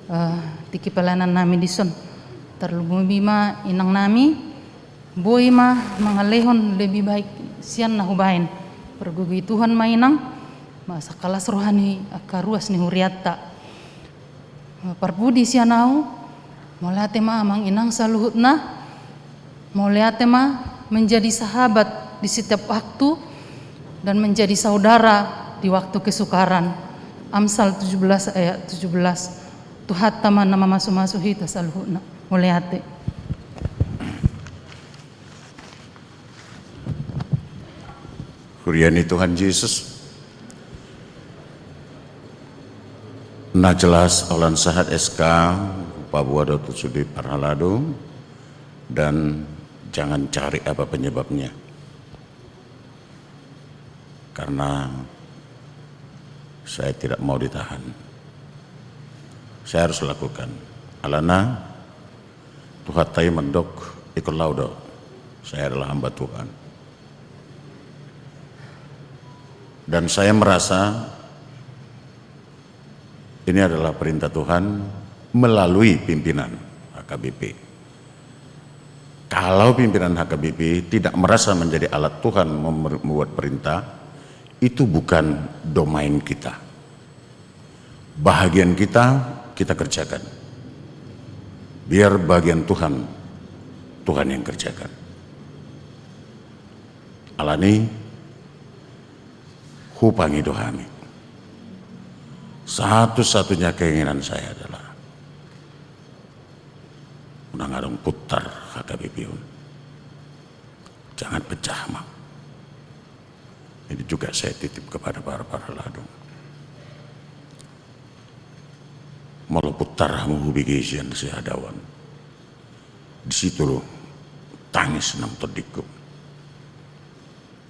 eh, tingki pelayanan nami dison. Tarlumobi ma inang nami, boi ma mangalehon lebih baik sian na hubaen. Pargogoi Tuhan ma inang, masa angka las roha ni angka ruas ni hurianta. Parpudi sian ahu, mauliate ma amang inang saluhutna, mauliate ma menjadi sahabat di setiap waktu dan menjadi saudara di waktu kesukaran. Amsal tujuh belas ayat tujuh belas. Tuhanta ma na mamasu-masu hita saluhutna. Mauliate. Huria ni Tuhan Jesus. Na jelas holan sahat S K paboa do tu sude parhalado, dan jangan cari apa penyebabnya. Karena saya tidak mau ditahan. Saya harus lakukan. Alana Tuhanta i mandok, ikut laho do. Saya adalah hamba Tuhan. Dan saya merasa ini adalah perintah Tuhan melalui pimpinan H K B P. Kalau pimpinan H K B P tidak merasa menjadi alat Tuhan memer-, membuat perintah, itu bukan domain kita. Bahagian kita, kita kerjakan. Biar bagian Tuhan, Tuhan yang kerjakan. Alani, hupangido hami. Satu-satunya keinginan saya adalah unang adong putar H K B P on. Jangan pecah ma. Ini juga saya titip kepada para parhalado. Molo putar hamu hubege sian sihadao on, di situ do tangis nang tondingku.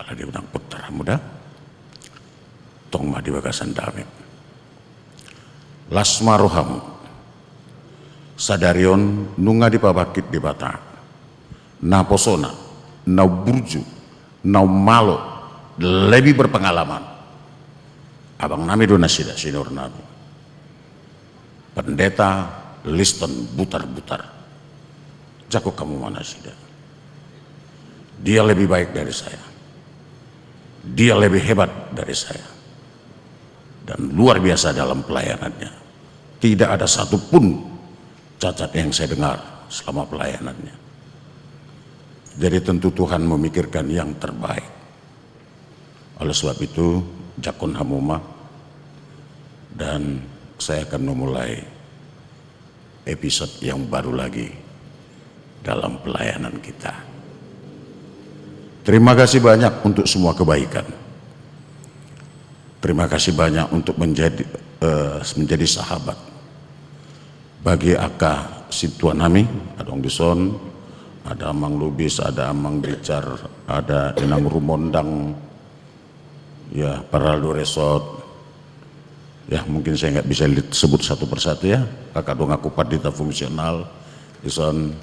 Alai unang putar hamu da. Tong ma di bagasan dame. Las ma rohamu. Sadari on nunga dipabangkit Debata naposona, na umburju, na ummalo, lebih berpengalaman. Abang nami do nasida, senior nami. Pendeta Liston Butar-Butar. Jangkon hamu ma nasida. Dia lebih baik dari saya. Dia lebih hebat dari saya. Dan luar biasa dalam pelayanannya. Tidak ada satu pun cacat yang saya dengar selama pelayanannya. Jadi tentu Tuhan memikirkan yang terbaik. Oleh sebab itu, jakon hamu ma, dan saya akan memulai episode yang baru lagi dalam pelayanan kita. Terima kasih banyak untuk semua kebaikan. Terima kasih banyak untuk menjadi, eh, menjadi sahabat. Bagi angka sintua nami, adong dison, ada Amang Lubis, ada Amang Bicar, ada Inang Rumondang, ya, Paraldo Resort. Ya, mungkin saya nggak bisa li-, sebut satu persatu ya. Kakak dong aku pandita fungsional, dison.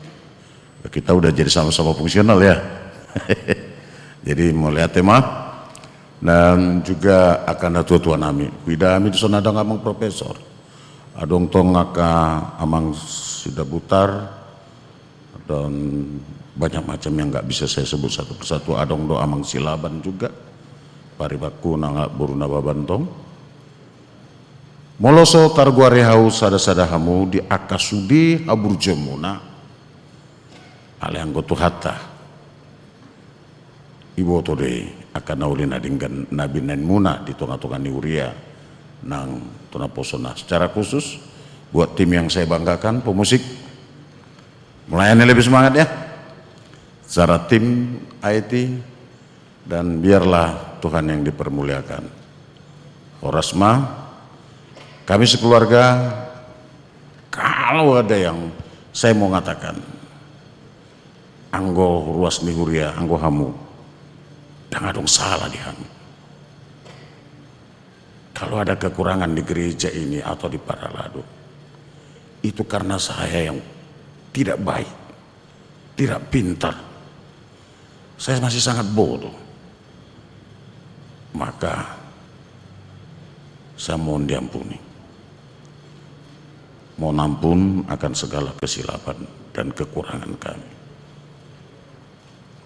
Kita udah jadi sama-sama fungsional ya. Jadi mauliate ma. Dan juga angka natua-tua nami. Huida hami dison adong Amang Profesor. Adong tong angka Amang Sidabutar. Dan banyak macam yang nggak bisa saya sebut satu persatu. Adong do Amang Silaban juga. Paribanku nang boru Nababan tong. Molo so targoari hau sada-sada hamu di angka sude haburjuonmuna. Alai anggo Tuhanta, iboto do i angka na uli na denggan na binahenmuna di tonga-tonga ni huria nang tu naposona. Secara khusus buat tim yang saya banggakan, pemusik, melayani lebih semangat ya. Secara tim I T, dan biarlah Tuhan yang dipermuliakan. Horas ma, kami sekeluarga, kalau ada yang saya mau ngatakan, anggo ruas ni huria, anggo hamu, ndang adong sala di hami. Kalau ada kekurangan di gereja ini atau di Paralado, itu karena saya yang tidak baik, tidak pintar. Saya masih sangat bodoh. Maka saya mohon diampuni. Mohon ampun akan segala kesilapan dan kekurangan kami.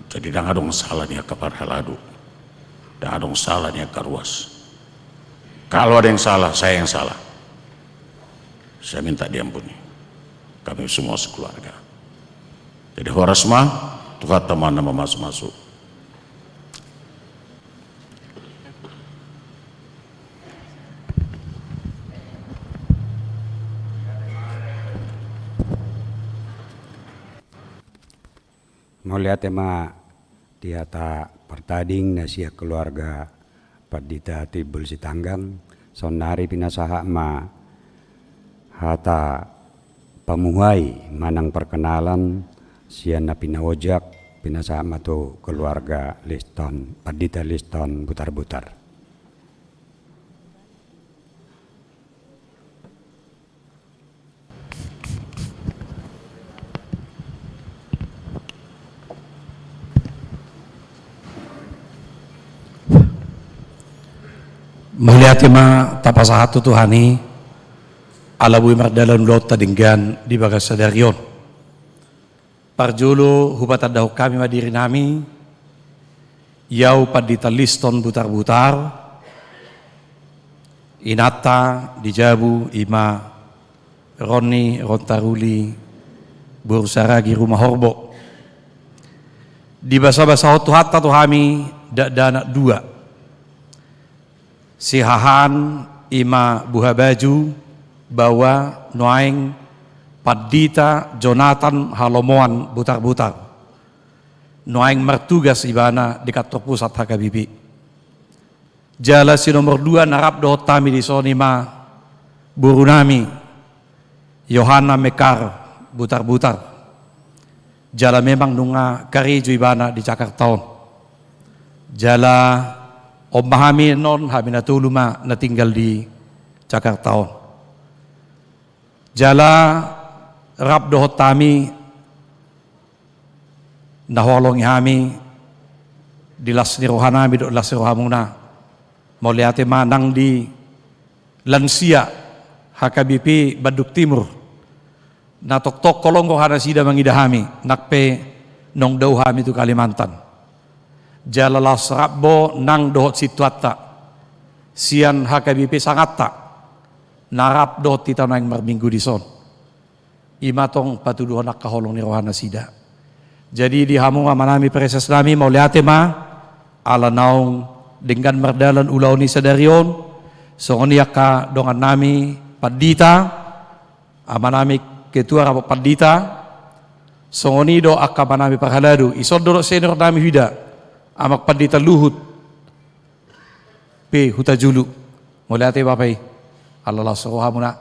Jadi ndang adong sala ni angka parhalado, ndang adong sala ni angka ruas. Kalau ada yang salah, saya yang salah. Saya minta diampuni. Kami semua sekeluarga. Jadi horas ma, Tuhanta ma na mamasu-masu. Mauliate ma di hata partading na sian keluarga Pandita Timbul Sitanggang. Saonnari pinasahat ma hata pamuhai manang perkenalan sian na pinaojak, pinasahat ma tu keluarga Liston, Pandita Liston Butar-Butar. Mauliate ma tapasahat tu Tuhan i, ala boi mardalan ulaonta denggan di bagasan sadari on. Parjolo hupatandahon hami ma diri nami, i au Pandita Liston Butar-Butar, inanta di jabu i ma Ronni Rontaruli boru Saragi Rumahorbo. Dibasa-basahon Tuhanta tu hami dakdanak dua. Sihahaan i ma Buhabaju, baoa nuaeng Pandita Jonatan Halomoan Butar-Butar. Nuaeng martugas ibana di kantor pusat H K B P. Jala si nomor dua na rap dohot hami dison i ma boru nami, Yohana Mekar Butar-Butar. Jala memang nunga karejo ibana di Jakarta on. Jala on ma hami annon, hami na tolu ma na tinggal di Jakarta on. Jala rap dohot hami na huolongi hami di las ni roha nami dohot las ni rohamuna. Mauliate ma nang di lansia H K B P Bandung Timur, na tongtong holong roha nasida mangida hami, nang pe naung dao hami tu Kalimantan. Jala laos rap do nang dohot sintuanta sian H K B P Sanganta, na rap dohot hita nuaeng marminggu dison. I ma tong patuduhon angka holong ni roha nasida. Jadi di hamu amanami, praeses nami, mauliate ma ala naung denggan mardalan ulaon i sadari on. Songon i angka dongannami pandita, amanami ketua rapat pandita, songon i do angka amanami parhalado, ison do dohot senior nami huida, Amang Pandita Luhut pe Hutajulu. Mauliate Bapa i, ala las rohamuna.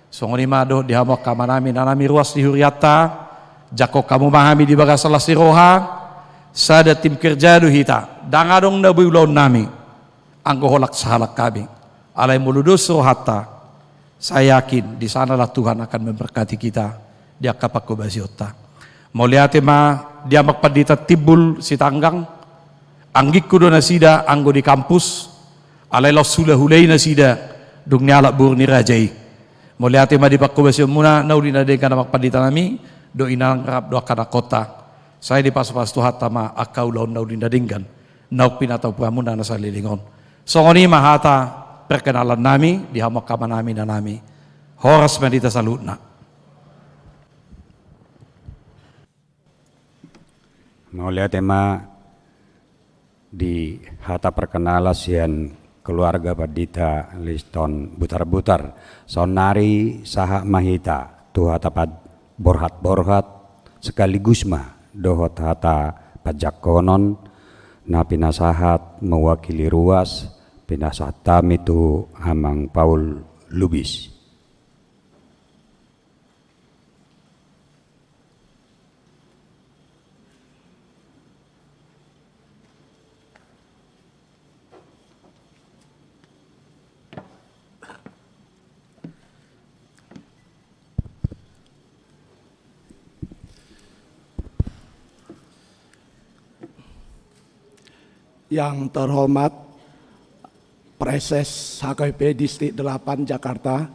Songon i ma dohot di hamu angka amanami, inanami ruas ni hurianta, jangkon hamu ma hami di bagasan las ni roha. Sada tim kerja do hita, ndang adong na boi ulaonnami anggo holan sahalak hami. Alai molo dos rohanta, saya yakin di sanalah Tuhan akan memberkati kita di angka panghobasionta. Mauliate ma di Amang Pandita Timbul Sitanggang, anggingku do nasida anggo di kampus, alai laos hulahula i nasida dung nialap boru ni raja i. Mauliate ma di panghobasionmuna na uli na denggan, Amang Pandita nami, dohot inang rap dohot angka anakhonta. Sai dipasupasu Tuhanta ma angka ulaon na uli na denggan naung pinatupaonmuna na saleleng on. Songon i ma hata perkenalan nami di hamu angka amanami, inanami. Horas ma di hita saluhutna. Mauliate ma di hata perkenalan sian keluarga Pandita Liston Butarbutar. Saonnari sahat ma hita tu hata pad-, borhatborhat, sekaligus ma dohot hata panjangkonon na pinasahat mewakili ruas, pinasahat hami tu Amang Paul Lubis. Yang terhormat Praeses H K B P Distrik delapan Jakarta,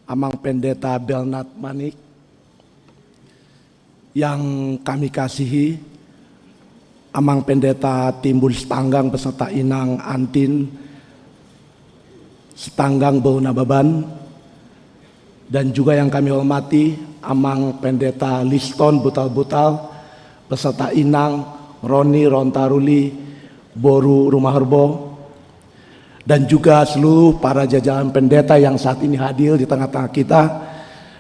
Amang Pendeta Bernard Manik, yang kami kasihi, Amang Pendeta Timbul Sitanggang beserta Inang Antin Sitanggang boru Nababan, dan juga yang kami hormati Amang Pendeta Liston Butalbutal beserta Inang Roni Rontaruli boru Rumahorbo, dan juga seluruh para jajaran pendeta yang saat ini hadir di tengah-tengah kita,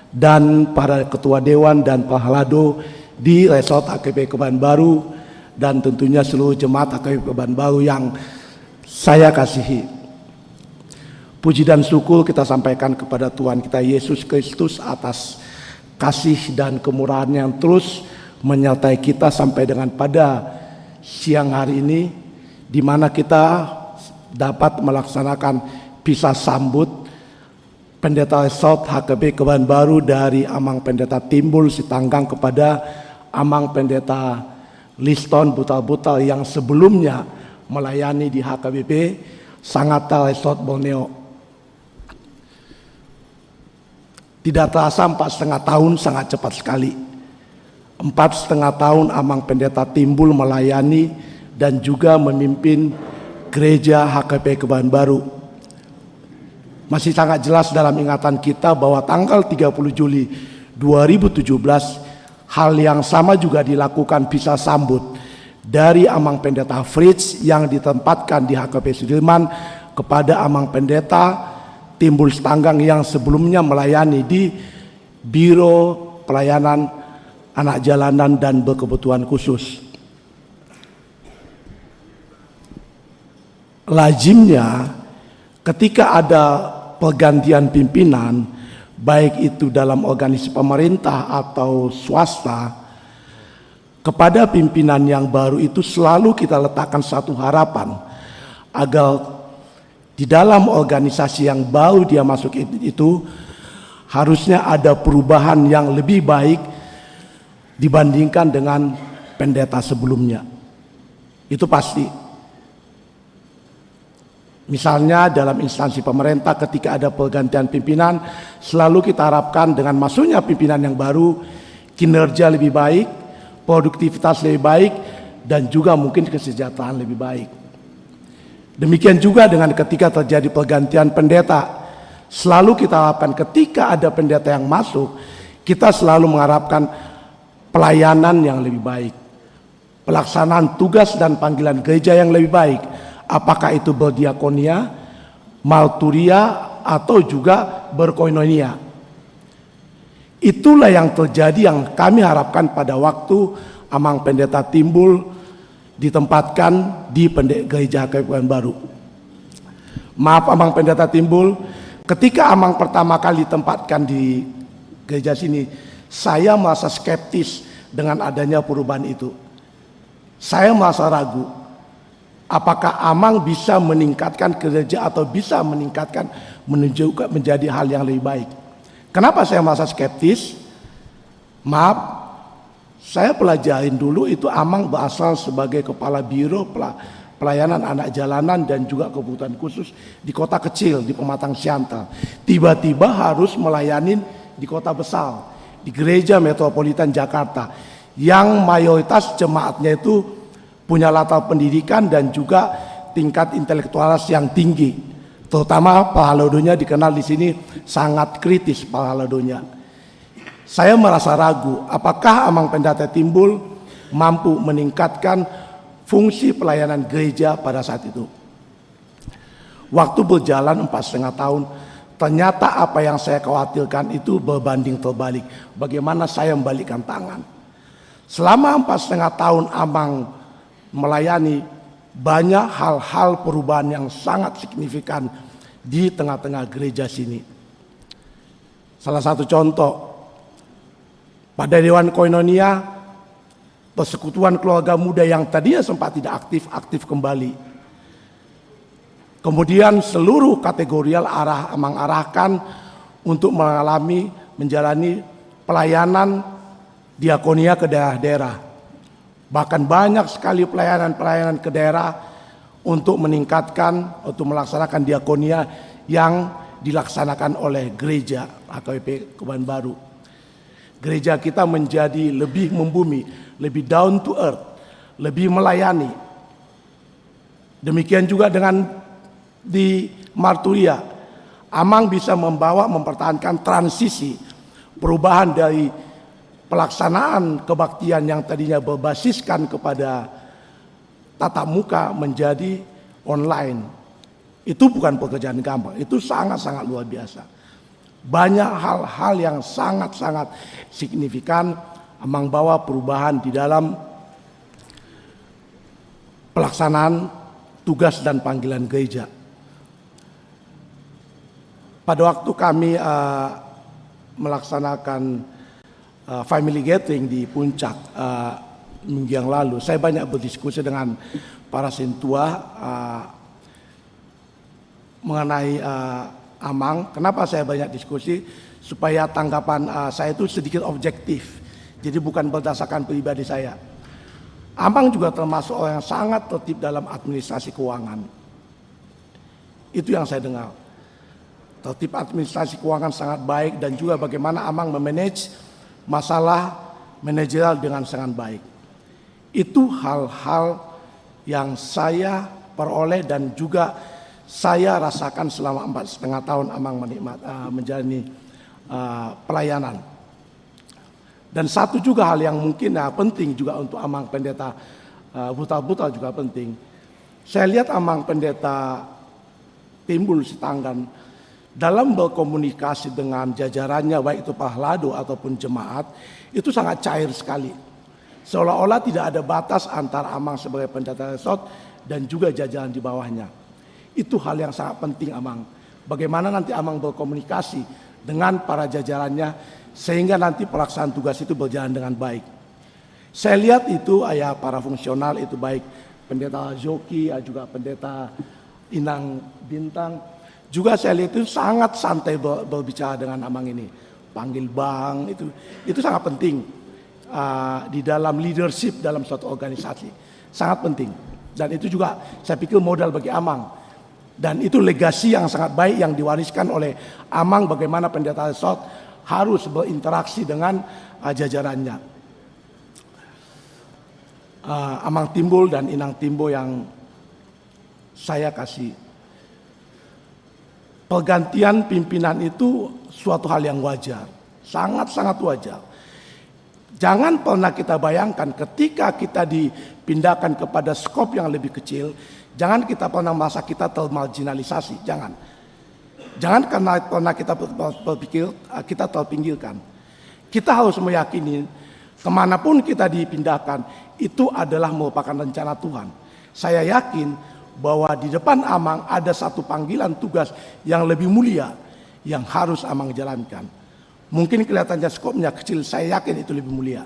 dan para ketua dewan dan parhalado di Resort H K B P Kebayoran Baru, dan tentunya seluruh jemaat H K B P Kebayoran Baru yang saya kasihi. Puji dan syukur kita sampaikan kepada Tuhan kita Yesus Kristus atas kasih dan kemurahan yang terus menyertai kita sampai dengan pada siang hari ini, di mana kita dapat melaksanakan misa sambut Pendeta Resort H K B P Kebayoran Baru dari Amang Pendeta Timbul Sitanggang kepada Amang Pendeta Liston Butalbutal yang sebelumnya melayani di H K B P Sangatta Resort Borneo. Tidak terasa, empat setengah tahun sangat cepat sekali. Empat setengah tahun Amang Pendeta Timbul melayani dan juga memimpin gereja H K B P Kebayoran Baru. Masih sangat jelas dalam ingatan kita bahwa tanggal tiga puluh Juli dua ribu tujuh belas, hal yang sama juga dilakukan misa sambut dari Amang Pendeta Fritz yang ditempatkan di H K B P Sudirman kepada Amang Pendeta Timbul Sitanggang yang sebelumnya melayani di Biro Pelayanan Anak Jalanan dan Berkebutuhan Khusus. Lazimnya, ketika ada pergantian pimpinan, baik itu dalam organisasi pemerintah atau swasta, kepada pimpinan yang baru itu selalu kita letakkan satu harapan agar di dalam organisasi yang baru dia masuk it-, itu harusnya ada perubahan yang lebih baik dibandingkan dengan pendeta sebelumnya. Itu pasti. Misalnya dalam instansi pemerintah, ketika ada pergantian pimpinan, selalu kita harapkan dengan masuknya pimpinan yang baru, kinerja lebih baik, produktivitas lebih baik, dan juga mungkin kesejahteraan lebih baik. Demikian juga dengan ketika terjadi pergantian pendeta, selalu kita harapkan ketika ada pendeta yang masuk, kita selalu mengharapkan pelayanan yang lebih baik, pelaksanaan tugas dan panggilan gereja yang lebih baik, apakah itu berdiakonia, marturia, atau juga berkoinonia. Itulah yang terjadi, yang kami harapkan pada waktu Amang Pendeta Timbul ditempatkan di pende-, gereja H K P Pekanbaru. Maaf, Amang Pendeta Timbul, ketika Amang pertama kali ditempatkan di gereja sini, saya merasa skeptis dengan adanya perubahan itu. Saya merasa ragu, apakah Amang bisa meningkatkan gereja atau bisa meningkatkan, menunjukkan menjadi hal yang lebih baik. Kenapa saya merasa skeptis? Maaf, saya pelajarin dulu itu Amang berasal sebagai kepala biro pela-, pelayanan anak jalanan dan juga kebutuhan khusus di kota kecil, di Pematang Siantar. Tiba-tiba harus melayani di kota besar, di Gereja Metropolitan Jakarta, yang mayoritas jemaatnya itu punya latar pendidikan dan juga tingkat intelektualitas yang tinggi. Terutama Pak Halodonya dikenal di sini sangat kritis, Pak Halodonya. Saya merasa ragu, apakah Amang Pendeta Timbul mampu meningkatkan fungsi pelayanan gereja pada saat itu. Waktu berjalan empat setengah tahun, ternyata apa yang saya khawatirkan itu berbanding terbalik. Bagaimana saya membalikkan tangan? Selama empat setengah tahun Amang melayani, banyak hal-hal perubahan yang sangat signifikan di tengah-tengah gereja sini. Salah satu contoh, pada Dewan Koinonia, persekutuan keluarga muda yang tadinya sempat tidak aktif, aktif kembali. Kemudian seluruh kategorial arah, Amang arahkan untuk mengalami, menjalani pelayanan diakonia ke daerah-daerah. Bahkan banyak sekali pelayanan-pelayanan ke daerah untuk meningkatkan, untuk melaksanakan diakonia yang dilaksanakan oleh gereja H K P P Kebayoran Baru. Gereja kita menjadi lebih membumi, lebih down to earth, lebih melayani. Demikian juga dengan di marturia. Amang bisa membawa, mempertahankan transisi perubahan dari pelaksanaan kebaktian yang tadinya berbasiskan kepada tatap muka menjadi online. Itu bukan pekerjaan gampang, itu sangat-sangat luar biasa. Banyak hal-hal yang sangat-sangat signifikan Amang bawa perubahan di dalam pelaksanaan tugas dan panggilan gereja. Pada waktu kami, eh, melaksanakan, eh, family gathering di Puncak, eh, minggu yang lalu, saya banyak berdiskusi dengan para sintua, eh, mengenai, eh, Amang. Kenapa saya banyak diskusi? Supaya tanggapan, eh, saya itu sedikit objektif. Jadi bukan berdasarkan pribadi saya. Amang juga termasuk orang yang sangat tertib dalam administrasi keuangan. Itu yang saya dengar. Tertib administrasi keuangan sangat baik dan juga bagaimana Amang memanage masalah manajerial dengan sangat baik. Itu hal-hal yang saya peroleh dan juga saya rasakan selama empat setengah tahun Amang menikmat-, eh, menjalani, eh, pelayanan. Dan satu juga hal yang mungkin, eh, penting juga untuk Amang Pendeta, eh, Buta-Buta juga penting. Saya lihat Amang Pendeta Timbul Sitanggang dalam berkomunikasi dengan jajarannya, baik itu Pak Halodo ataupun jemaat, itu sangat cair sekali. Seolah-olah tidak ada batas antara Amang sebagai pendeta resort dan juga jajaran di bawahnya. Itu hal yang sangat penting, Amang. Bagaimana nanti Amang berkomunikasi dengan para jajarannya, sehingga nanti pelaksanaan tugas itu berjalan dengan baik. Saya lihat itu, ya, para fungsional itu, baik Pendeta Zoki, ya, juga Pendeta Inang Bintang, juga saya lihat itu sangat santai ber-, berbicara dengan Amang ini. Panggil Bang, itu, itu sangat penting, ah, di dalam leadership dalam suatu organisasi. Sangat penting. Dan itu juga saya pikir modal bagi Amang. Dan itu legasi yang sangat baik yang diwariskan oleh Amang, bagaimana pendeta resort harus berinteraksi dengan, ah, jajarannya. Ah, Amang Timbul dan Inang Timbul yang saya kasih, pergantian pimpinan itu suatu hal yang wajar, sangat-sangat wajar. Jangan pernah kita bayangkan ketika kita dipindahkan kepada skop yang lebih kecil, jangan kita pernah merasa kita termarginalisasi, jangan. Jangan karena pernah kita ber-, ber-, berpikir, eh, kita terpinggirkan. Kita harus meyakini kemanapun kita dipindahkan, itu adalah merupakan rencana Tuhan. Saya yakin bahwa di depan Amang ada satu panggilan tugas yang lebih mulia yang harus Amang jalankan. Mungkin kelihatannya skopnya kecil, saya yakin itu lebih mulia.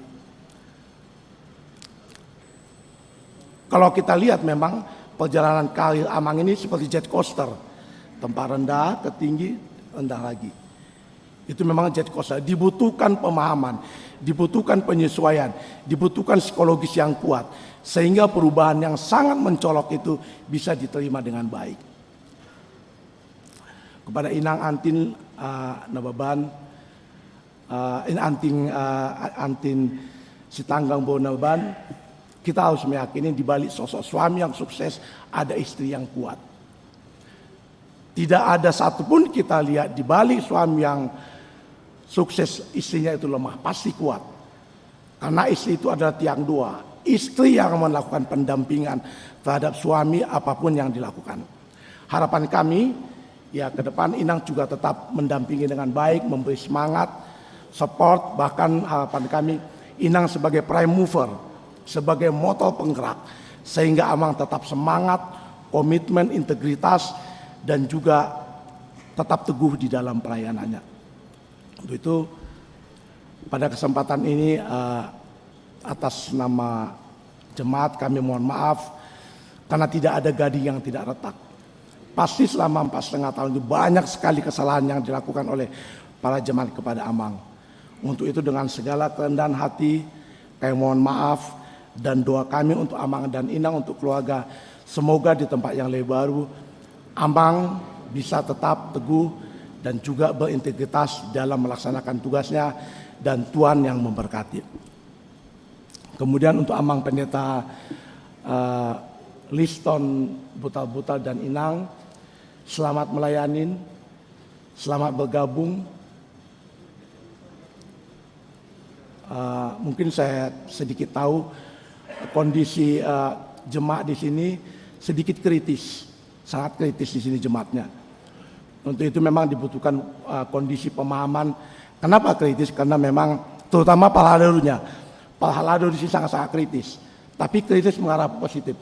Kalau kita lihat memang perjalanan karir Amang ini seperti jet coaster. Tempat rendah, ke tinggi, rendah lagi. Itu memang jet coaster. Dibutuhkan pemahaman, dibutuhkan penyesuaian, dibutuhkan psikologis yang kuat. Sehingga perubahan yang sangat mencolok itu bisa diterima dengan baik. Kepada Inang Antin, eh, Nababan, eh, in anting, eh, Antin Sitanggang boru Nababan, kita harus meyakini di balik sosok suami yang sukses ada istri yang kuat. Tidak ada satupun kita lihat di balik suami yang sukses istrinya itu lemah, pasti kuat. Karena istri itu adalah tiang dua. Istri yang melakukan pendampingan terhadap suami apapun yang dilakukan. Harapan kami, ya, ke depan Inang juga tetap mendampingi dengan baik, memberi semangat, support, bahkan harapan kami Inang sebagai prime mover, sebagai motor penggerak, sehingga Amang tetap semangat, komitmen, integritas, dan juga tetap teguh di dalam pelayanannya. Untuk itu, pada kesempatan ini, eh, atas nama jemaat kami mohon maaf karena tidak ada gading yang tidak retak. Pasti selama empat setengah tahun itu banyak sekali kesalahan yang dilakukan oleh para jemaat kepada Amang. Untuk itu, dengan segala kerendahan hati, kami mohon maaf, dan doa kami untuk Amang dan Inang, untuk keluarga, semoga di tempat yang lebih baru, Amang bisa tetap teguh dan juga berintegritas dalam melaksanakan tugasnya, dan Tuhan yang memberkati. Kemudian untuk Amang Pendeta, eh, Liston Butal-Butal dan Inang, selamat melayani, selamat bergabung. Eh, mungkin saya sedikit tahu kondisi, eh, jemaat di sini sedikit kritis, sangat kritis di sini jemaatnya. Untuk itu memang dibutuhkan, eh, kondisi pemahaman. Kenapa kritis? Karena memang terutama parhalado-nya. Parhalado di sini sangat-sangat kritis. Tapi kritis mengarah positif.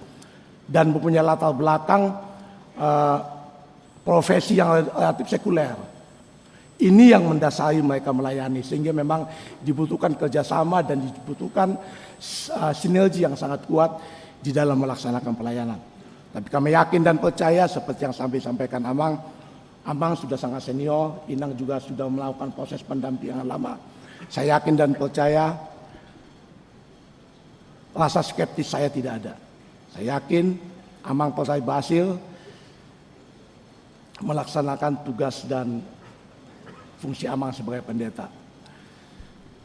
Dan mempunyai latar belakang, eh, profesi yang relatif sekuler. Ini yang mendasari mereka melayani, sehingga memang dibutuhkan kerjasama dan dibutuhkan, eh, sinergi yang sangat kuat di dalam melaksanakan pelayanan. Tapi kami yakin dan percaya, seperti yang sampai sampaikan Amang, Amang sudah sangat senior, Inang juga sudah melakukan proses pendampingan lama. Saya yakin dan percaya, rasa skeptis saya tidak ada. Saya yakin Amang pasti berhasil melaksanakan tugas dan fungsi Amang sebagai pendeta.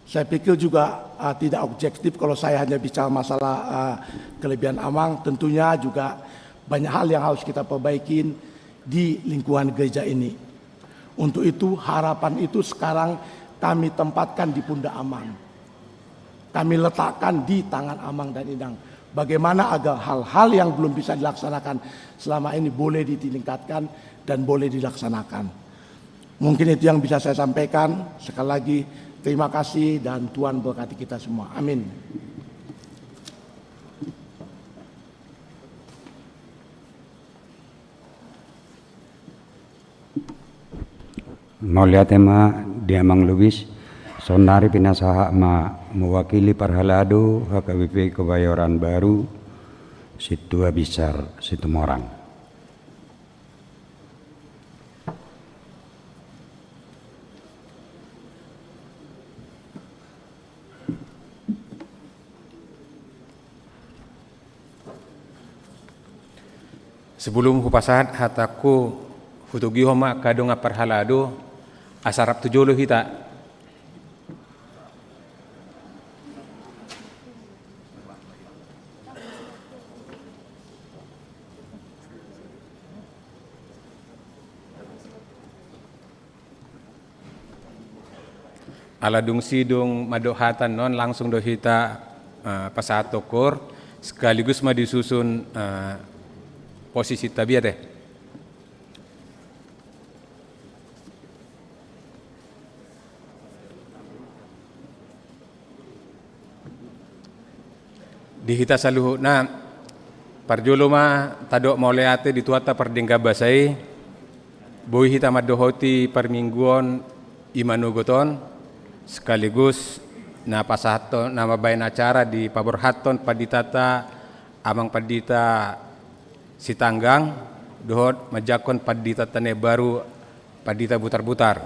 Saya pikir juga, eh, tidak objektif kalau saya hanya bicara masalah, eh, kelebihan Amang. Tentunya juga banyak hal yang harus kita perbaikin di lingkungan gereja ini. Untuk itu, harapan itu sekarang kami tempatkan di pundak Amang. Kami letakkan di tangan Amang dan Inang. Bagaimana agar hal-hal yang belum bisa dilaksanakan selama ini boleh ditingkatkan dan boleh dilaksanakan. Mungkin itu yang bisa saya sampaikan. Sekali lagi, terima kasih dan Tuhan berkati kita semua. Amin. Mauliate ma di Amang Lubis, saonnari pinasahat ma mewakili parhalado H K B P Kebayoran Baru, Sintua Binsar Situmorang. Sebelum hupasahat hatangku, hutogihon ma angka dongan parhalado, asa rap tu jolo hita. Ala dung sidung mandok hata annon, langsung do hita, eh, pasahat tokor, sekaligus ma disusun, eh, posisi tabiat, eh. Di hita saluhutna, parjolo ma tadok mauliate di Tuhanta pardenggan basa i, boi hita mandohoti parmingguon i manogot on, sekaligus na pasahathon, na mambahen acara dipaborhathon panditanta, Amang Pandita Sitanggang, dohot manjangkon panditanta na imbaru, Pandita Butarbutar.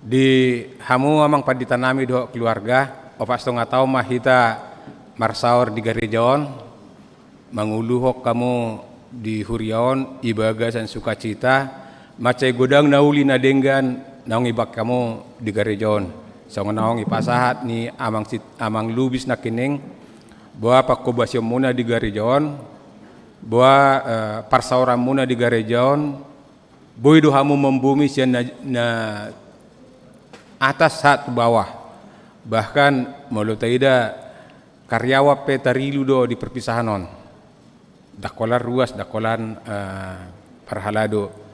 Di hamu amang pandita nami dohot keluarga, opat stonga taon ma hita marsaor di gareja on, manguluhon hamu di huria on di bagasan sukacita, mansai godang na uli na denggan naung dibahen hamu di gareja on. Songon naung dipasahat ni amang sit-, amang Lubis nangkining, boha pangkobasionmuna di gareja on, boha, eh, parsaoranmuna di gareja on, boi do hamu mambumi sian na, na atas sahat tu bawah. Bahkan molo taida karyawan pe tarilu do di perpisahan on. Ndang holan ruas, ndang holan, eh, parhalado.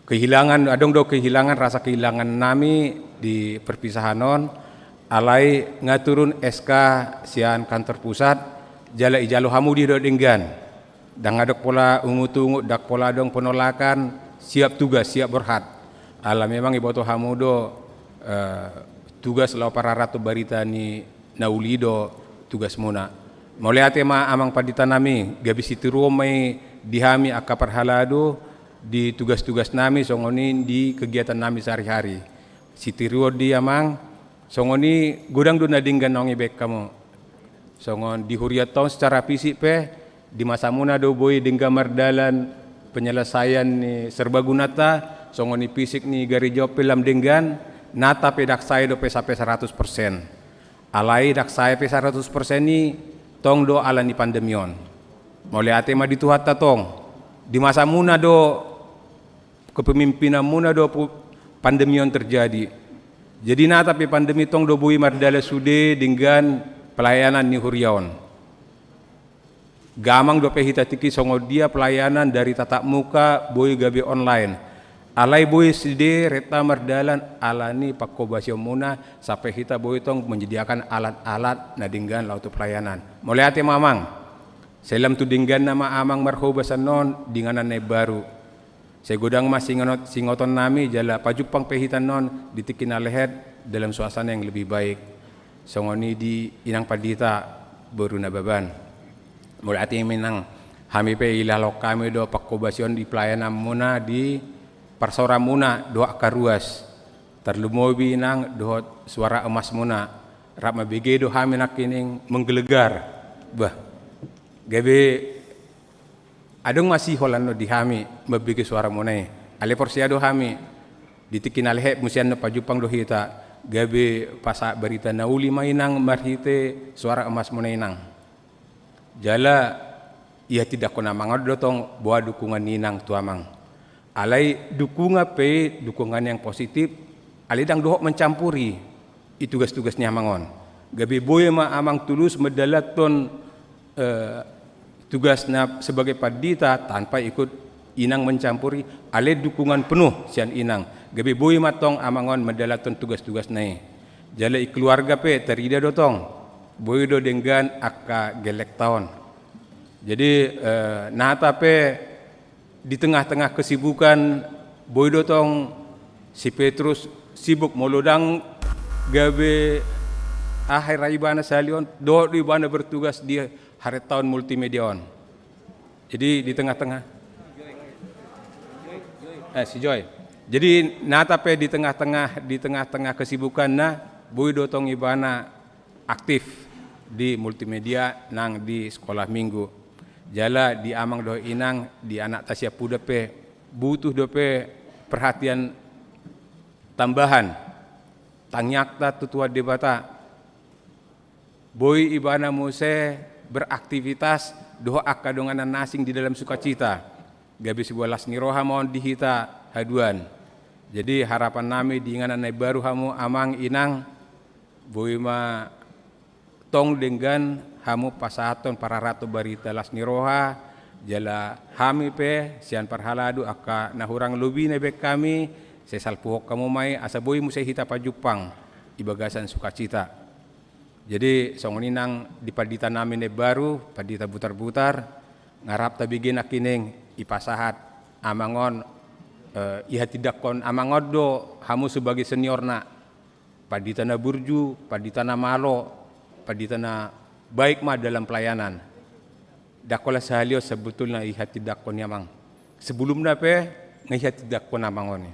Kehilangan, adong do kehilangan, rasa kehilangan nami di perpisahan on, alai nga turun S K sian kantor pusat, jala dijalo hamu di do denggan. Ndang adong pola ungut-ungut, ndang pola adong penolakan, siap tugas, siap borhat. Ala memang diboto hamu do, eh, tugas laho pararathon barita ni na uli do tugasmuna. Mauliate ma amang pandita nami, gabe sitiruon ma i di hami angka parhalado di tugas-tugas nami songon i di kegiatan nami sehari-hari. Sitiruon di amang, songon i godang do na denggan naung dibahen hamu. Songon di hurianta on secara fisik pe, di masamuna do boi denggan mardalan penyelesaian ni serbagunanta, songon i fisik ni gareja on pe lam denggan, nata pe ndang sae dope sampe saratus persen. Alai ndang sae pe saratus persen i tong do ala ni pandemi on. Mauliate ma di Tuhanta tong. Di masamuna do kepemimpinanmuna do pu-, pandemi on terjadi. Jadi nata pe pandemi tong do boi mardalan sude denggan pelayanan ni huria on. Gamang dope hita tingki songon dia pelayanan dari tatap muka boi gabe online. Alai boi sude renta mardalan ala ni pangkobasionmuna sampe hita boi tong menyediakan alat-alat na denggan laho tu pelayanan. Mauliate ma amang. Sai lam tu dengganna ma amang marhobas annon di inganan na imbaru. Sai godang ma singonot-, singoton nami jala pajumpang pe hita annon di tingki na lehet dalam suasana yang lebih baik. Songon i di inang pandita boru Nababan. Mauliate ma inang, hami pe dihilalehon hami do pangkobasion di pelayananmuna di parsaoranmuna dohot angka ruas. Tarlumobi inang dohot suara emasmuna. Rap mambege do hami nangkining menggelegar. Bah. Gabe adong ma siholan do di hami mambege suaramuna i. Alai porsea do hami. Di tingki na lehet muse annon pajumpang do hita. Gabe pasahat barita na uli ma inang marhite suara emasmuna inang. Jala ia tindakhon amang on do tong boha dukungan ni inang tu amang. Alai dukungan pe, dukungan yang positif, alai ndang dohot mencampuri i tugas-tugas ni amang on. Gabe boi ma amang tulus mandalanhon, eh, tugasna sebagai pandita tanpa ikut inang mencampuri, alai dukungan penuh sian inang. Gabe boi ma tong amang on mandalanhon tugas-tugasna i. Jala i keluarga pe tarida do tong. Boi do denggan angka gellengta on. Jadi, eh, nata pe di tengah-tengah kesibukan, boi do tong si Petrus sibuk molo ndang gabe aha ra ibana sahali on, dohot do ibana bertugas di harentaon multimedia on. Jadi di tengah-tengah, eh, si Joy. Jadi nata pe di tengah-tengah, di tengah-tengah kesibukanna, boi do tong ibana aktif di multimedia nang di sekolah minggu. Jala di amang dohot inang, di anakta siampudan pe butuh dope perhatian tambahan. Tangiangta tu Tuhan Debata. Boi ibana muse beraktivitas dohot angka dongan na asing di dalam sukacita. Gabe sebuah las ni roha ma on di hita haduan. Jadi, harapan nami di inganan na imbaru hamu, amang, inang, boi ma tong denggan hamu pasahathon pararathon barita las ni roha, jala hami pe sian parhalado angka na hurang lobi na ibaen hami, sai salpuhon hamu ma i asa boi muse hita pajumpang di bagasan sukacita. Jadi, songon i nang di pandita nami na imbaru, pandita Butarbutar, nga rap tabege nangkining ipasahat amang on, eh, ihatindanghon amang on do hamu sebagai seniorna. Pandita na burju, pandita na malo, pandita na baik ma dalam pelayanan. Ndang holan sahali on sebetulna ihatindanghon i, amang. Sebelumna pe nga ihatindanghon amang on i.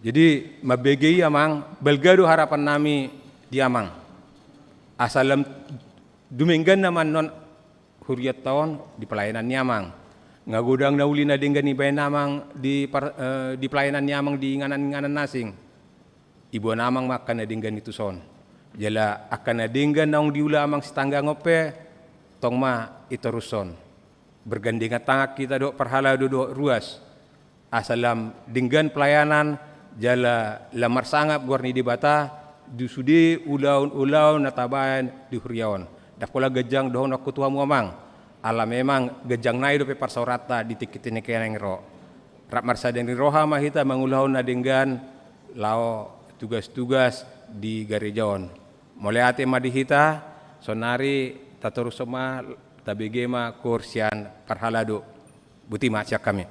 Jadi, mambege i, amang, balga do harapan nami di amang. Asa lam dumenggan nama annon hurianta on di pelayanan ni amang. Nga godang na uli na denggan ibaen amang di par-, eh, di pelayanan ni amang di inganan-inganan na asing. Iboan amang ma angka na denggan i tuson. Jala angka na denggan naung diula amang sitanggang on pe, tong ma itorushon. Bergandengan tangan hita dohot parhalado dohot ruas. Asa lam denggan pelayanan, jala lam marsangap goar ni Debata, di sude ulaon-ulaon na tabaen di huria on. Ndang pola ganjang dohononku tu hamu, amang. Ala memang ganjang nai dope parsaoranta di tingki-tingki na naeng ro. Rap marsada ni roha ma hita mangulahon na denggan laho tugas-tugas di gareja on. Mauliate ma di hita, saonari tatorushon ma, tabege ma koor sian parhalado. Boti ma sian hami.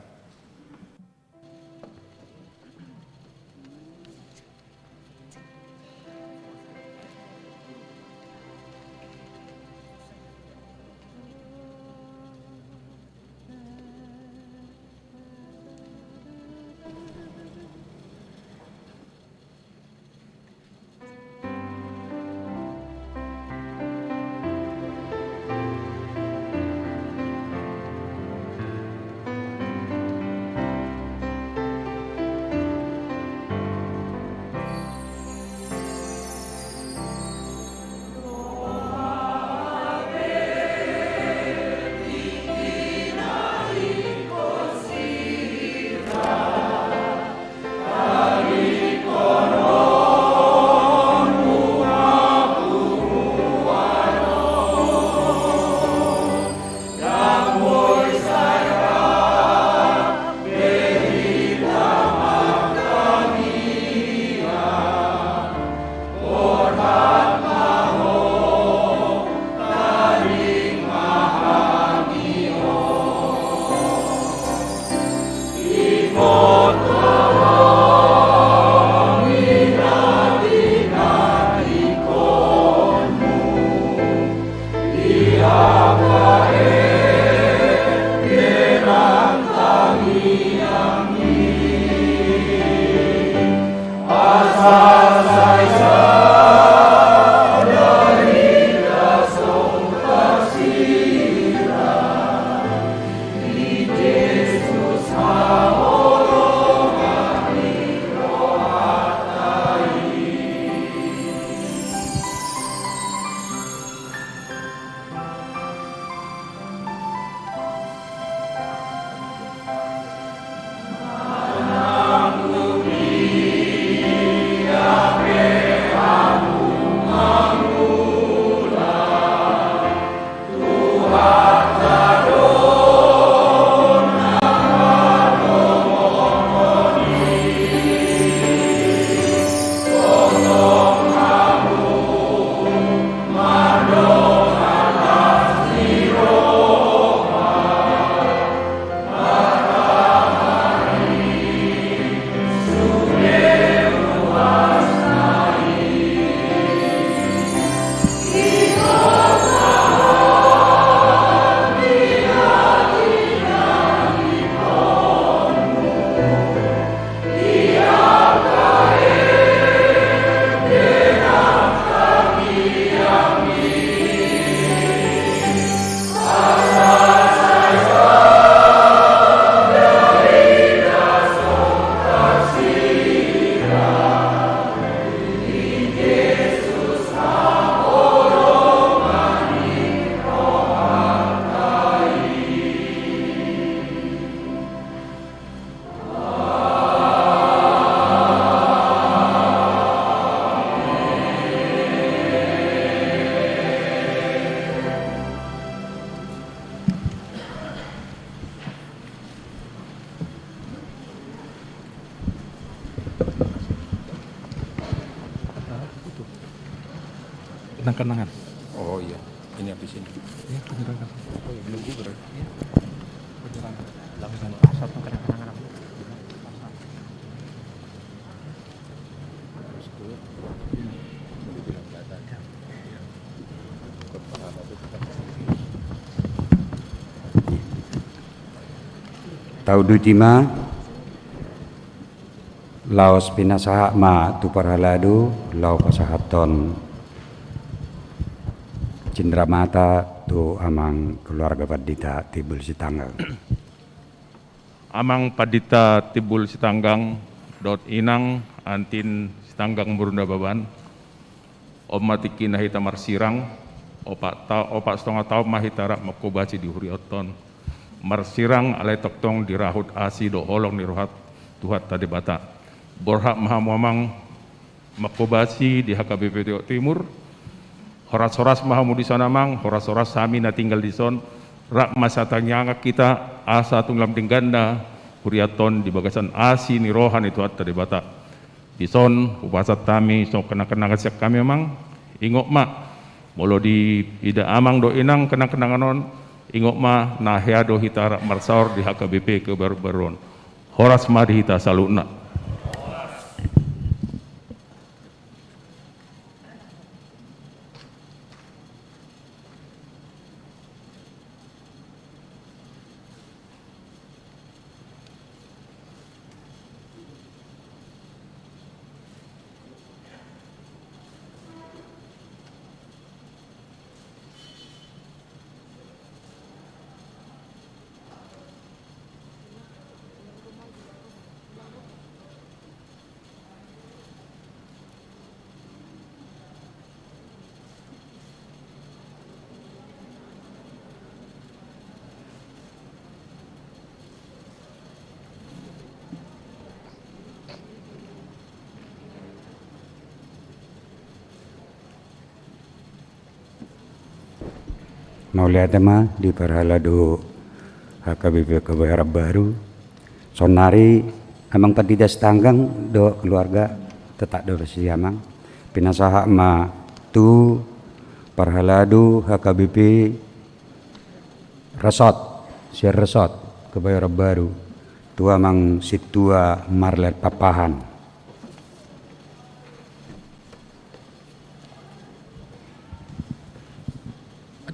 Kenang-kenangan. Oh iya, ini habis ini. Iya, penyerangan. Oh iya, menunggu berarti. Iya. Penyerangan. Langsung. Pasal kenang-kenangan apa? Tauduti ma. Laos pinasahat ma tu parhalado laho pasahathon cindramata tu amang keluarga Pandita Timbul Sitanggang. Amang Pandita Timbul Sitanggang dohot inang Antin Sitanggang Murnababan. On ma tingkina hita marsirang, opat ta-, opat stonga taon ma hita rap mangkobasi di huria on. Marsirang alai tongtong dirahut asi dohot holong ni roha Tuhanta Debata. Borhat ma hamu amang mangkobasi di H K B P Timur. Horas-horas ma hamu dison amang, horas-horas hami na tinggal dison. Rap ma sitangiangan hita asa tung lam dengganna huria on di bagasan asi ni roha ni Tuhanta Debata. Dison hupasahat hami songon kenang-kenangan sian hami amang. Ingot ma, molo diida amang dohot inang kenang-kenangan on, ingot ma na hea do hita rap marsaor di H K B P kebaru-baruon. Horas ma di hita saluhutna. Mauliate ma di parhalado H K B P Kebayoran Baru. Saonnari amang Pandita Sitanggang dohot keluarga tetap do basa di amang. Pinasahat ma tu parhalado H K B P Resort, sian Resort Kebayoran Baru, tu amang Sintua Marlen Pakpahan.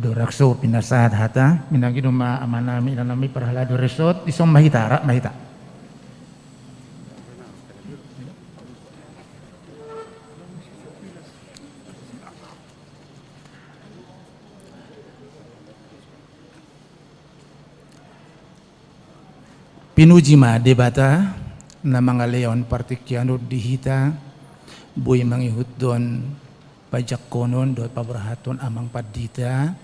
Dorang so pinasahat hata, minangido ma amanami, inanami, parhalado Resort, dison ma hita, rap ma hita. Pinuji ma Debata na mangalehon partingkian on di hita, boi mangihuthon pajangkonon dohot paborhaton amang pandita.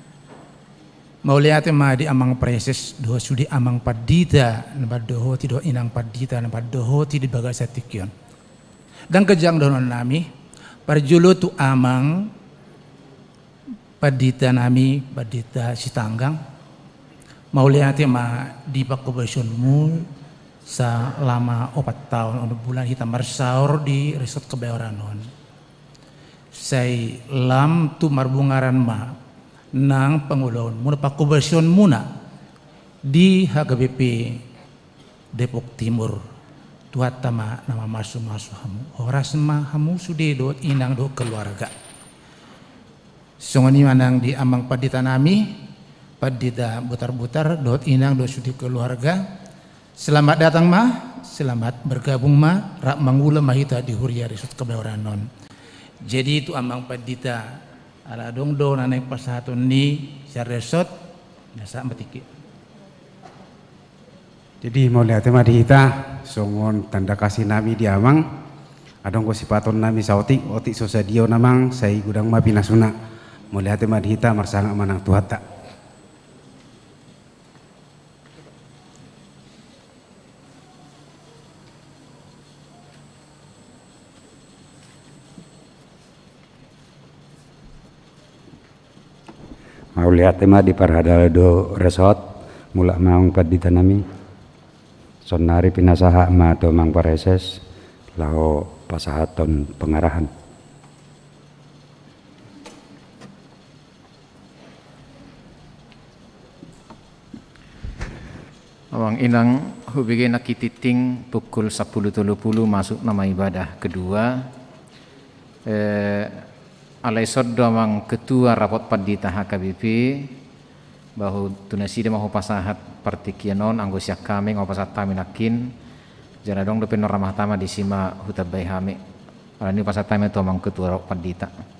Mauliate ma di amang praeses dohot sude amang pandita na mandohoti dohot inang pandita na mandohoti di bagasan tingki on. Ndang ganjang dohononnami, parjolo tu amang panditanami, Pandita Sitanggang, mauliate ma di pangkobasonmu salama opat taon onom bulan hita marsaor di Resort Kebayoran on. Sai lam tu marbungaran ma nang pangulaonmuna, pangkobasonmuna di H K B P Depok Timur. Tuhanta ma na mamasumasu hamu. Horas ma hamu sude dohot inang dohot keluarga. Songon i ma nang di amang panditanami, Pandita Butarbutar dohot inang dohot sude keluarga. Selamat datang ma, selamat bergabung ma, rap mangula ma hita di huria Resort Kebayoran on. Jadi tu amang pandita, ala adong do na naeng pasahaton ni sian Resort, na sahat ma tingki. Jadi mauliate ma di hita, songon tanda kasih nami di amang, adong do sipasahaton nami saotik, otik so sadia on amang, sai godang ma pinasuna. Mauliate ma di hita, marsangap ma nang tu hata. Mauliate ma di parhalado Resort, mulak ma amang panditanami. Saonnari pinasahat ma tu amang praeses laho pasahathon pengarahan. Inang hubege nangkin tingting pukul sampulu tolu pulu masuk nama ibadah kedua. Eh, alai songon do amang ketua rapot pandita H K B P, bahwa tu nasida ma hupasahat partingkian on, anggo sian hami nga hupasahat hami nangkin, jala adong dope na ramah tama disi ma hutambai hami. Alani hupasahat hami tu amang ketua rapot pandita.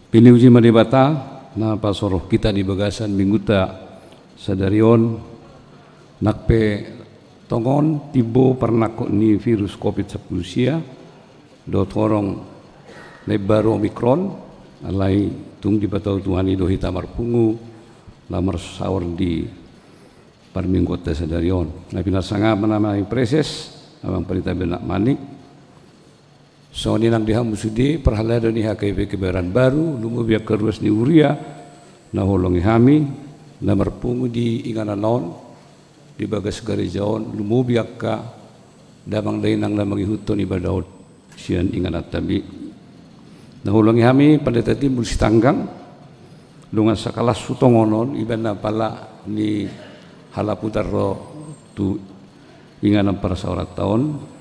Pinuji ma Debata, na pasoroh hita di bagasan mingguta sadari on, nang pe tongon timbo parnangkok ni virus covid sampulu sia, dohot horong na imbaru Omicron, alai tung dipatau Tuhan i do hita marpungu, laho marsaor di parmingguonta sadari on. Na pinasangap ma nama i praeses, amang pandita Bernard Manik. Songon i nang di hamu sude, parhalado ni H K B P Kebayoran Baru, lumobi angka ruas ni huria, na huolongi hami, na marpungu di inganan on, di bagas gareja on, lumobi angka damang dainang na mangihuthon ibadah on sian ingananta be. Na huolongi hami Pandita Timbul Sitanggang, dongan sakalas tu tongon on, ibana pala ni halaputan ro tu inganan parsaoranta on.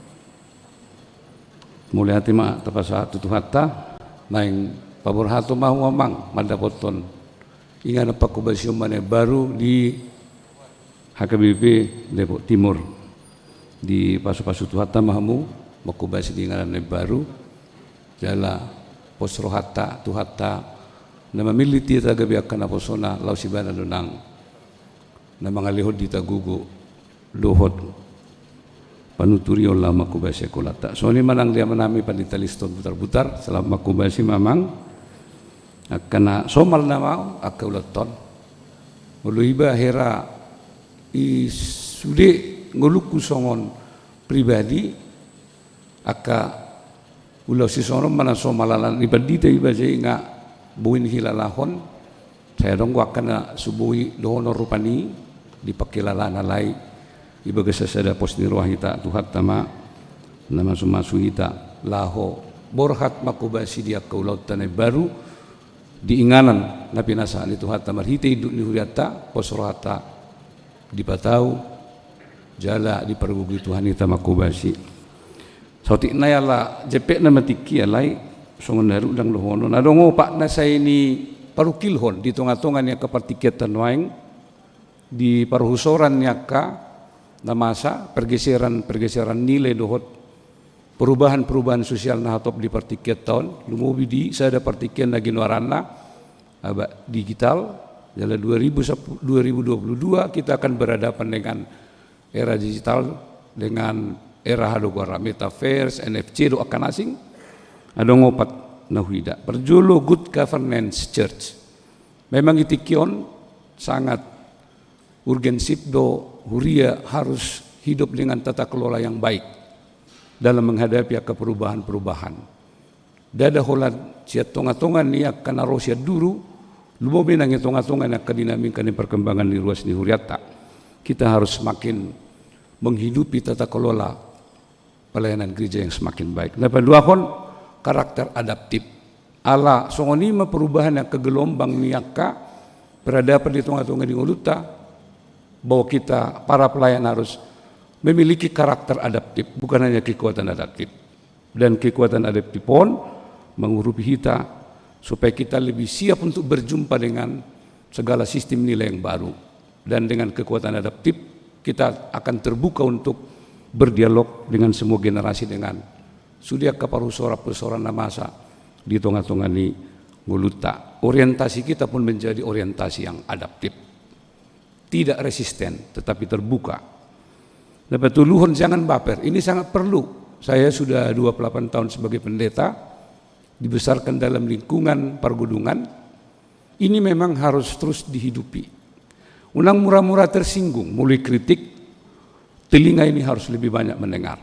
Mauliate ma tapasahat tu Tuhanta, naeng paborhaton ma hamu amang mandapothon inganan pangkobasion na imbaru di H K B P Depok Timur. Dipasupasu Tuhanta ma hamu mangkobasi di inganan na imbaru, jala pos rohanta Tuhanta na mamillit hita gabe angka naposona, laos ibana do nang na mangalehon di hita gogo dohot panuturion laho mangkobasi angka ulaonta. Songon i ma nang di amanami Pandita Liston Butarbutar, selamat mangkobasi ma amang. Angka na somal nama angka ulaonta on. Molo iba hera i sude ngolungku songon pribadi, angka ulaon sisongon on ma na somal, ala ni pandita iba, jadi nga boi hilalahon. Sai adong do angka na so boi dohonon rupani di pangkilalaan, alai ibagas sasada pos ni roha hita, Tuhanta ma na masumasu hita laho borhat mangkobasi di angka ulaonta na imbaru di inganan na pinasahat ni Tuhanta marhite induk ni hurianta, pos rohanta dipatau jala dipargogoi Tuhan hita mangkobasi. Saotik nai ala jempek nama tingki, alai songon na rudang dohonon, adong opat na sai niparungkilhon di tongatonga ni angka partingkianta nuaeng, di parhusoran ni angka na masa, pergeseran-pergeseran nilai dohot perubahan-perubahan sosial na hatop di partingkianta on, lumobi di sada partingkian na ginoaranna, aba, digital, jala dua ribu sepuluh, dua ribu dua puluh dua kita akan berhadapan dengan era digital, dengan era hadogoan ra, metaverse, N F C dohot angka na asing, adong opat na huida. Parjolo, good governance church. Memang di tingki on sangat urgensif do huria harus hidup dengan tata kelola yang baik dalam menghadapi angka perubahan-perubahan. Ndada holan sian tongatonga ni angka na ro sian duru, lumobi nang di tongatonga ni angka dinamika ni perkembangan ni ruas ni hurianta, kita harus semakin menghidupi tata kelola pelayanan gereja yang semakin baik. Na paduahon, karakter adaptif. Ala songon i ma perubahan angka gelombang ni angka peradaban di tongatonga ni ngolunta, bahwa kita para pelayan harus memiliki karakter adaptif, bukan hanya kekuatan adaptif. Dan kekuatan adaptif on mangurupi hita supaya kita lebih siap untuk berjumpa dengan segala sistem nilai yang baru. Dan dengan kekuatan adaptif, kita akan terbuka untuk berdialog dengan semua generasi, dengan sude angka parhusoran-parhusoran na masa di tongatonga ni ngolunta. Orientasi kita pun menjadi orientasi yang adaptif. Tidak resisten, tetapi terbuka. Na patoluhon, jangan baper. Ini sangat perlu. Saya sudah dua puluh delapan tahun sebagai pendeta, dibesarkan dalam lingkungan pargudungan. Ini memang harus terus dihidupi. Unang mura-mura tersinggung, molo dikritik, telinga ini harus lebih banyak mendengar.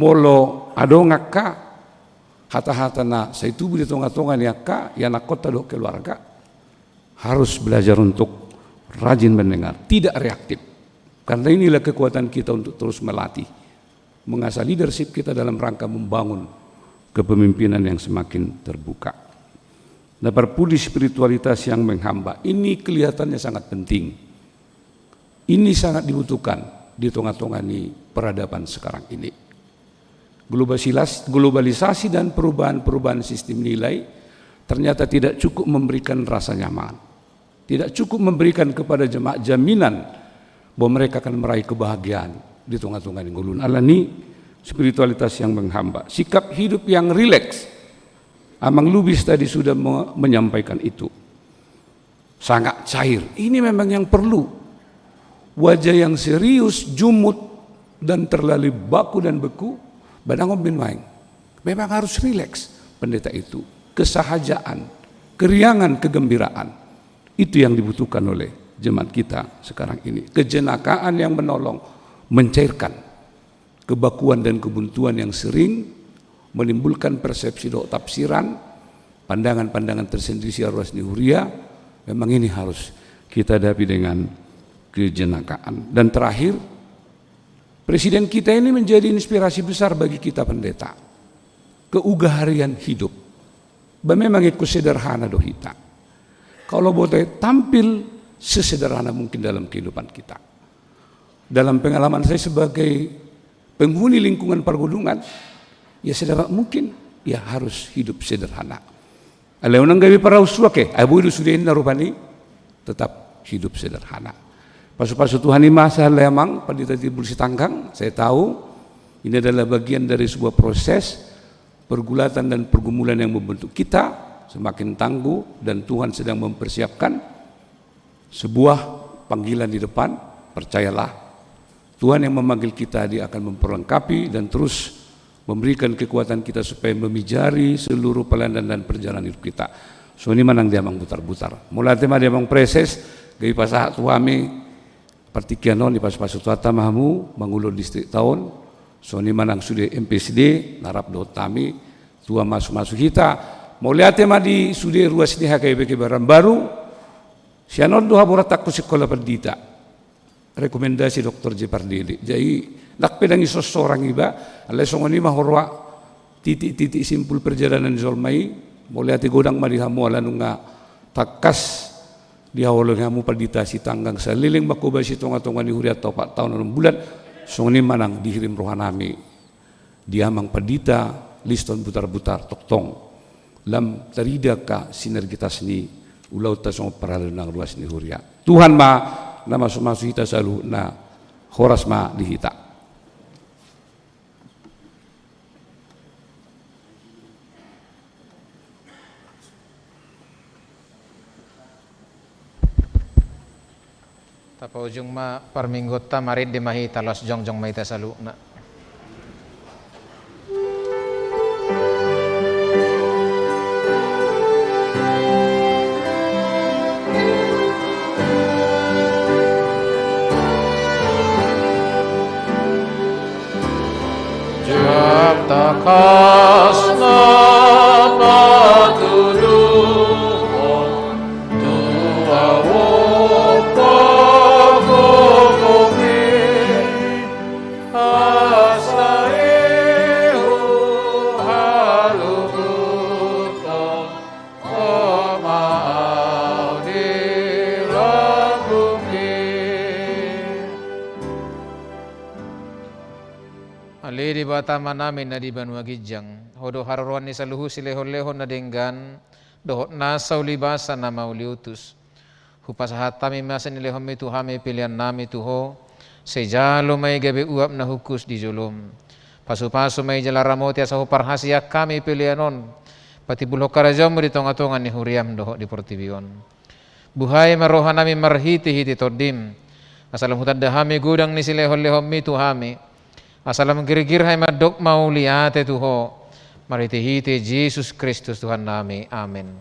Molo adong angka hata-hata na sai tubu di tongatonga ni angka ianakhonta dohot keluarga, harus belajar untuk rajin mendengar, tidak reaktif. Karena inilah kekuatan kita untuk terus melatih, mengasah leadership kita dalam rangka membangun kepemimpinan yang semakin terbuka. Na parpudi spiritualitas yang menghamba. Ini kelihatannya sangat penting. Ini sangat dibutuhkan di tengah-tengah ni peradaban sekarang ini. Globasilas-, globalisasi dan perubahan-perubahan sistem nilai ternyata tidak cukup memberikan rasa nyaman. Tidak cukup memberikan kepada jemaat jaminan bahwa mereka akan meraih kebahagiaan di tengah-tengah ni ngoluna. Alani spiritualitas yang menghamba. Sikap hidup yang rileks. Amang Lubis tadi sudah me-, menyampaikan itu. Sangat cair. Ini memang yang perlu. Wajah yang serius, jumut, dan terlalu baku dan beku, badangon bin maeng. Memang harus rileks pendeta itu. Kesahajaan, keriangan, kegembiraan. Itu yang dibutuhkan oleh jemaat kita sekarang ini. Kejenakaan yang menolong, mencairkan. Kebakuan dan kebuntuan yang sering menimbulkan persepsi dohot tafsiran, pandangan-pandangan tersendiri sian ruas ni huria, memang ini harus kita hadapi dengan kejenakaan. Dan terakhir, presiden kita ini menjadi inspirasi besar bagi kita pendeta. Keugaharian hidup. Ba memang ingkon sederhana do hita. Kalau boi tampil sesederhana mungkin dalam kehidupan kita. Dalam pengalaman saya sebagai penghuni lingkungan pargulungan, ya sedapat mungkin, ya harus hidup sederhana. Alai unang gabe parau suak e, ai boi do sude inna rupani, tetap hidup sederhana. Pasu-pasu Tuhan i ma, saya Amang Pandita Timbul Sitanggang, saya tahu ini adalah bagian dari sebuah proses pergulatan dan pergumulan yang membentuk kita semakin tangguh, dan Tuhan sedang mempersiapkan sebuah panggilan di depan. Percayalah, Tuhan yang memanggil kita, Dia akan memperlengkapi dan terus memberikan kekuatan kita supaya memijari seluruh pelayanan dan perjalanan hidup kita. Songon i ma nang di Amang Butarbutar. Mauliate ma di Amang Praeses, gabe pasahat tu hami partingkian on, dipasu-pasu Tuhanta ma hamu mangulahon distrik ta on. Songon i ma nang sude M P S D na rap dohot hami, Tuhan masu-masu hita. Mauliate ma di sude ruas ni H K B P Kebayoran Baru. Sian on do haborhatanku Sikola Pandita, rekomendasi Doktor J Pardede. Jadi ndang pe dang i sorang iba, alai songon i ma huroha titik-titik simpul perjalanan jolma i. Mauliate godang ma di hamu ala nunga tangkas dihaholongi hamu Pandita Sitanggang saleleng mangkobasi tonga-tonga ni hurianta opat taon onom bulan. Songon i ma nang dihirim rohanami di Amang Pandita Liston Butarbutar, tongtong lam tarida angka sinergitas ni ulaonta songon parhalado nang ruas ni huria. Tuhan ma na masu-masu hita saluhutna. Horas ma di hita. Tapaujung ma parmingguonta, marende ma hita, laos jongjong ma hita saluhutna. Jam tangkas na patuduhon tu ahu pagogom i, asa i huhaluhuthon, ho ma ahu di lambung i. Ale Debata Amanami na di banua ginjang, Ho do haroroan ni saluhut silehon-lehon na denggan dohot nasa ulibasa na mauliutus. Hupasahat hami ma sian na nilehonMi tu hami peleannami tu Ho, sai jalo ma i gabe uap na hukus di joloM. Pasu-pasu ma i jala ramoti asa huparhaseang hami pelean on patimbulhon harajaonMu di tonga-tonga ni huriaM dohot di portibi on. Buhai ma rohanami marhite-hite TondiM, asa lam hutanda hami godang ni silehon-lehonMi tu hami, asa lam girgir hami mandok mauliate tu Ho, marhite-hite Jesus Kristus Tuhannami. Amen.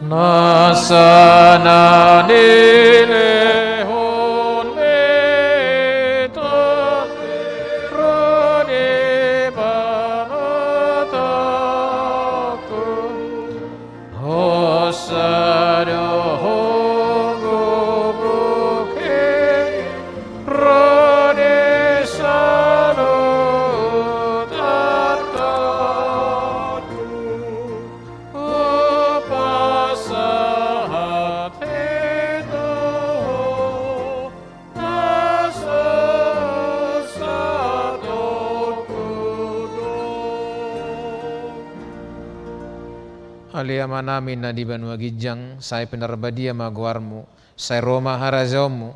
Nasa na nilehon ni Tuhan, ro ni pangatangku. Hosa do ho Ale Amanami na di banua ginjang, sai pinarbadia ma goarmu, sai ro ma harajaonmu,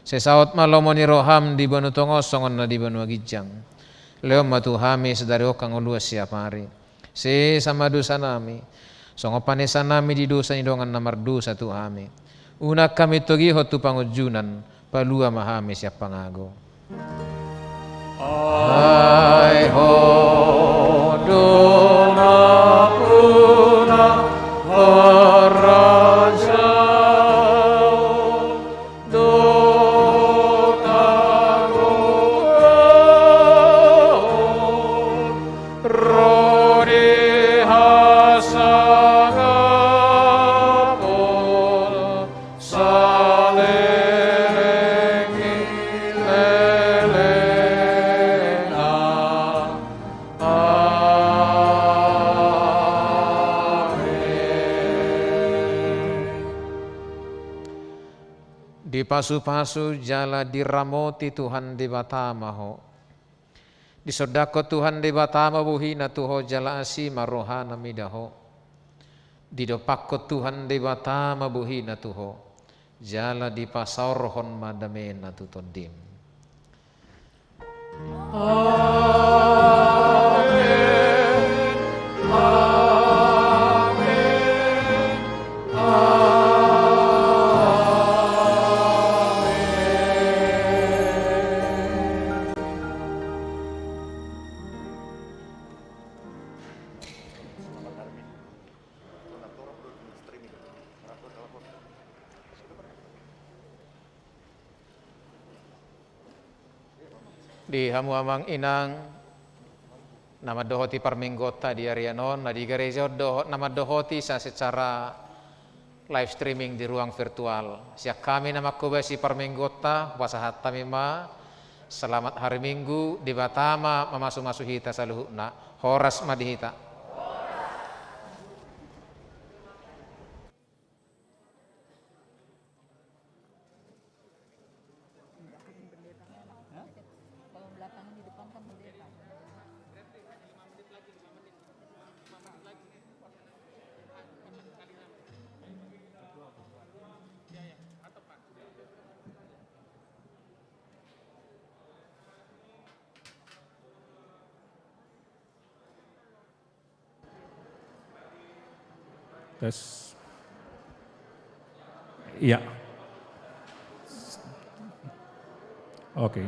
sai saut ma lomo ni roham di banua tonga on songon na di banua ginjang. Lehon ma tu hami sadari on hangoluan siapari. Sesa ma dosanami, songon panesanami di dosa ni dongan na mardosa tu hami. Unang hami togihon tu pangunjunan, palua ma hami sian pangago. Ai Ho do nampuna harajaon dohot hagogoon, ro di hasangapon saleleng ni lelengna. Amen. Dipasupasu jala diramoti Tuhan Debata ma ho. Disondangkon Tuhan Debata ma bohina tu ho jala asi ma rohana mida ho. Didompakkon Tuhan Debata ma bohina tu ho jala dipasaorhon ma damena tu tondim. Amen. Amen. Amen. Di hamu amang inang na mandohoti parmingguonta di arian on, na di gareja on dohot na mandohoti sa secara live streaming di ruang virtual. Sian hami na manghobasi parmingguonta, pasahat hami ma selamat hari Minggu, Debata ma mamasumasu hita saluhutna. Horas ma di hita. Tes. Iya. Oke.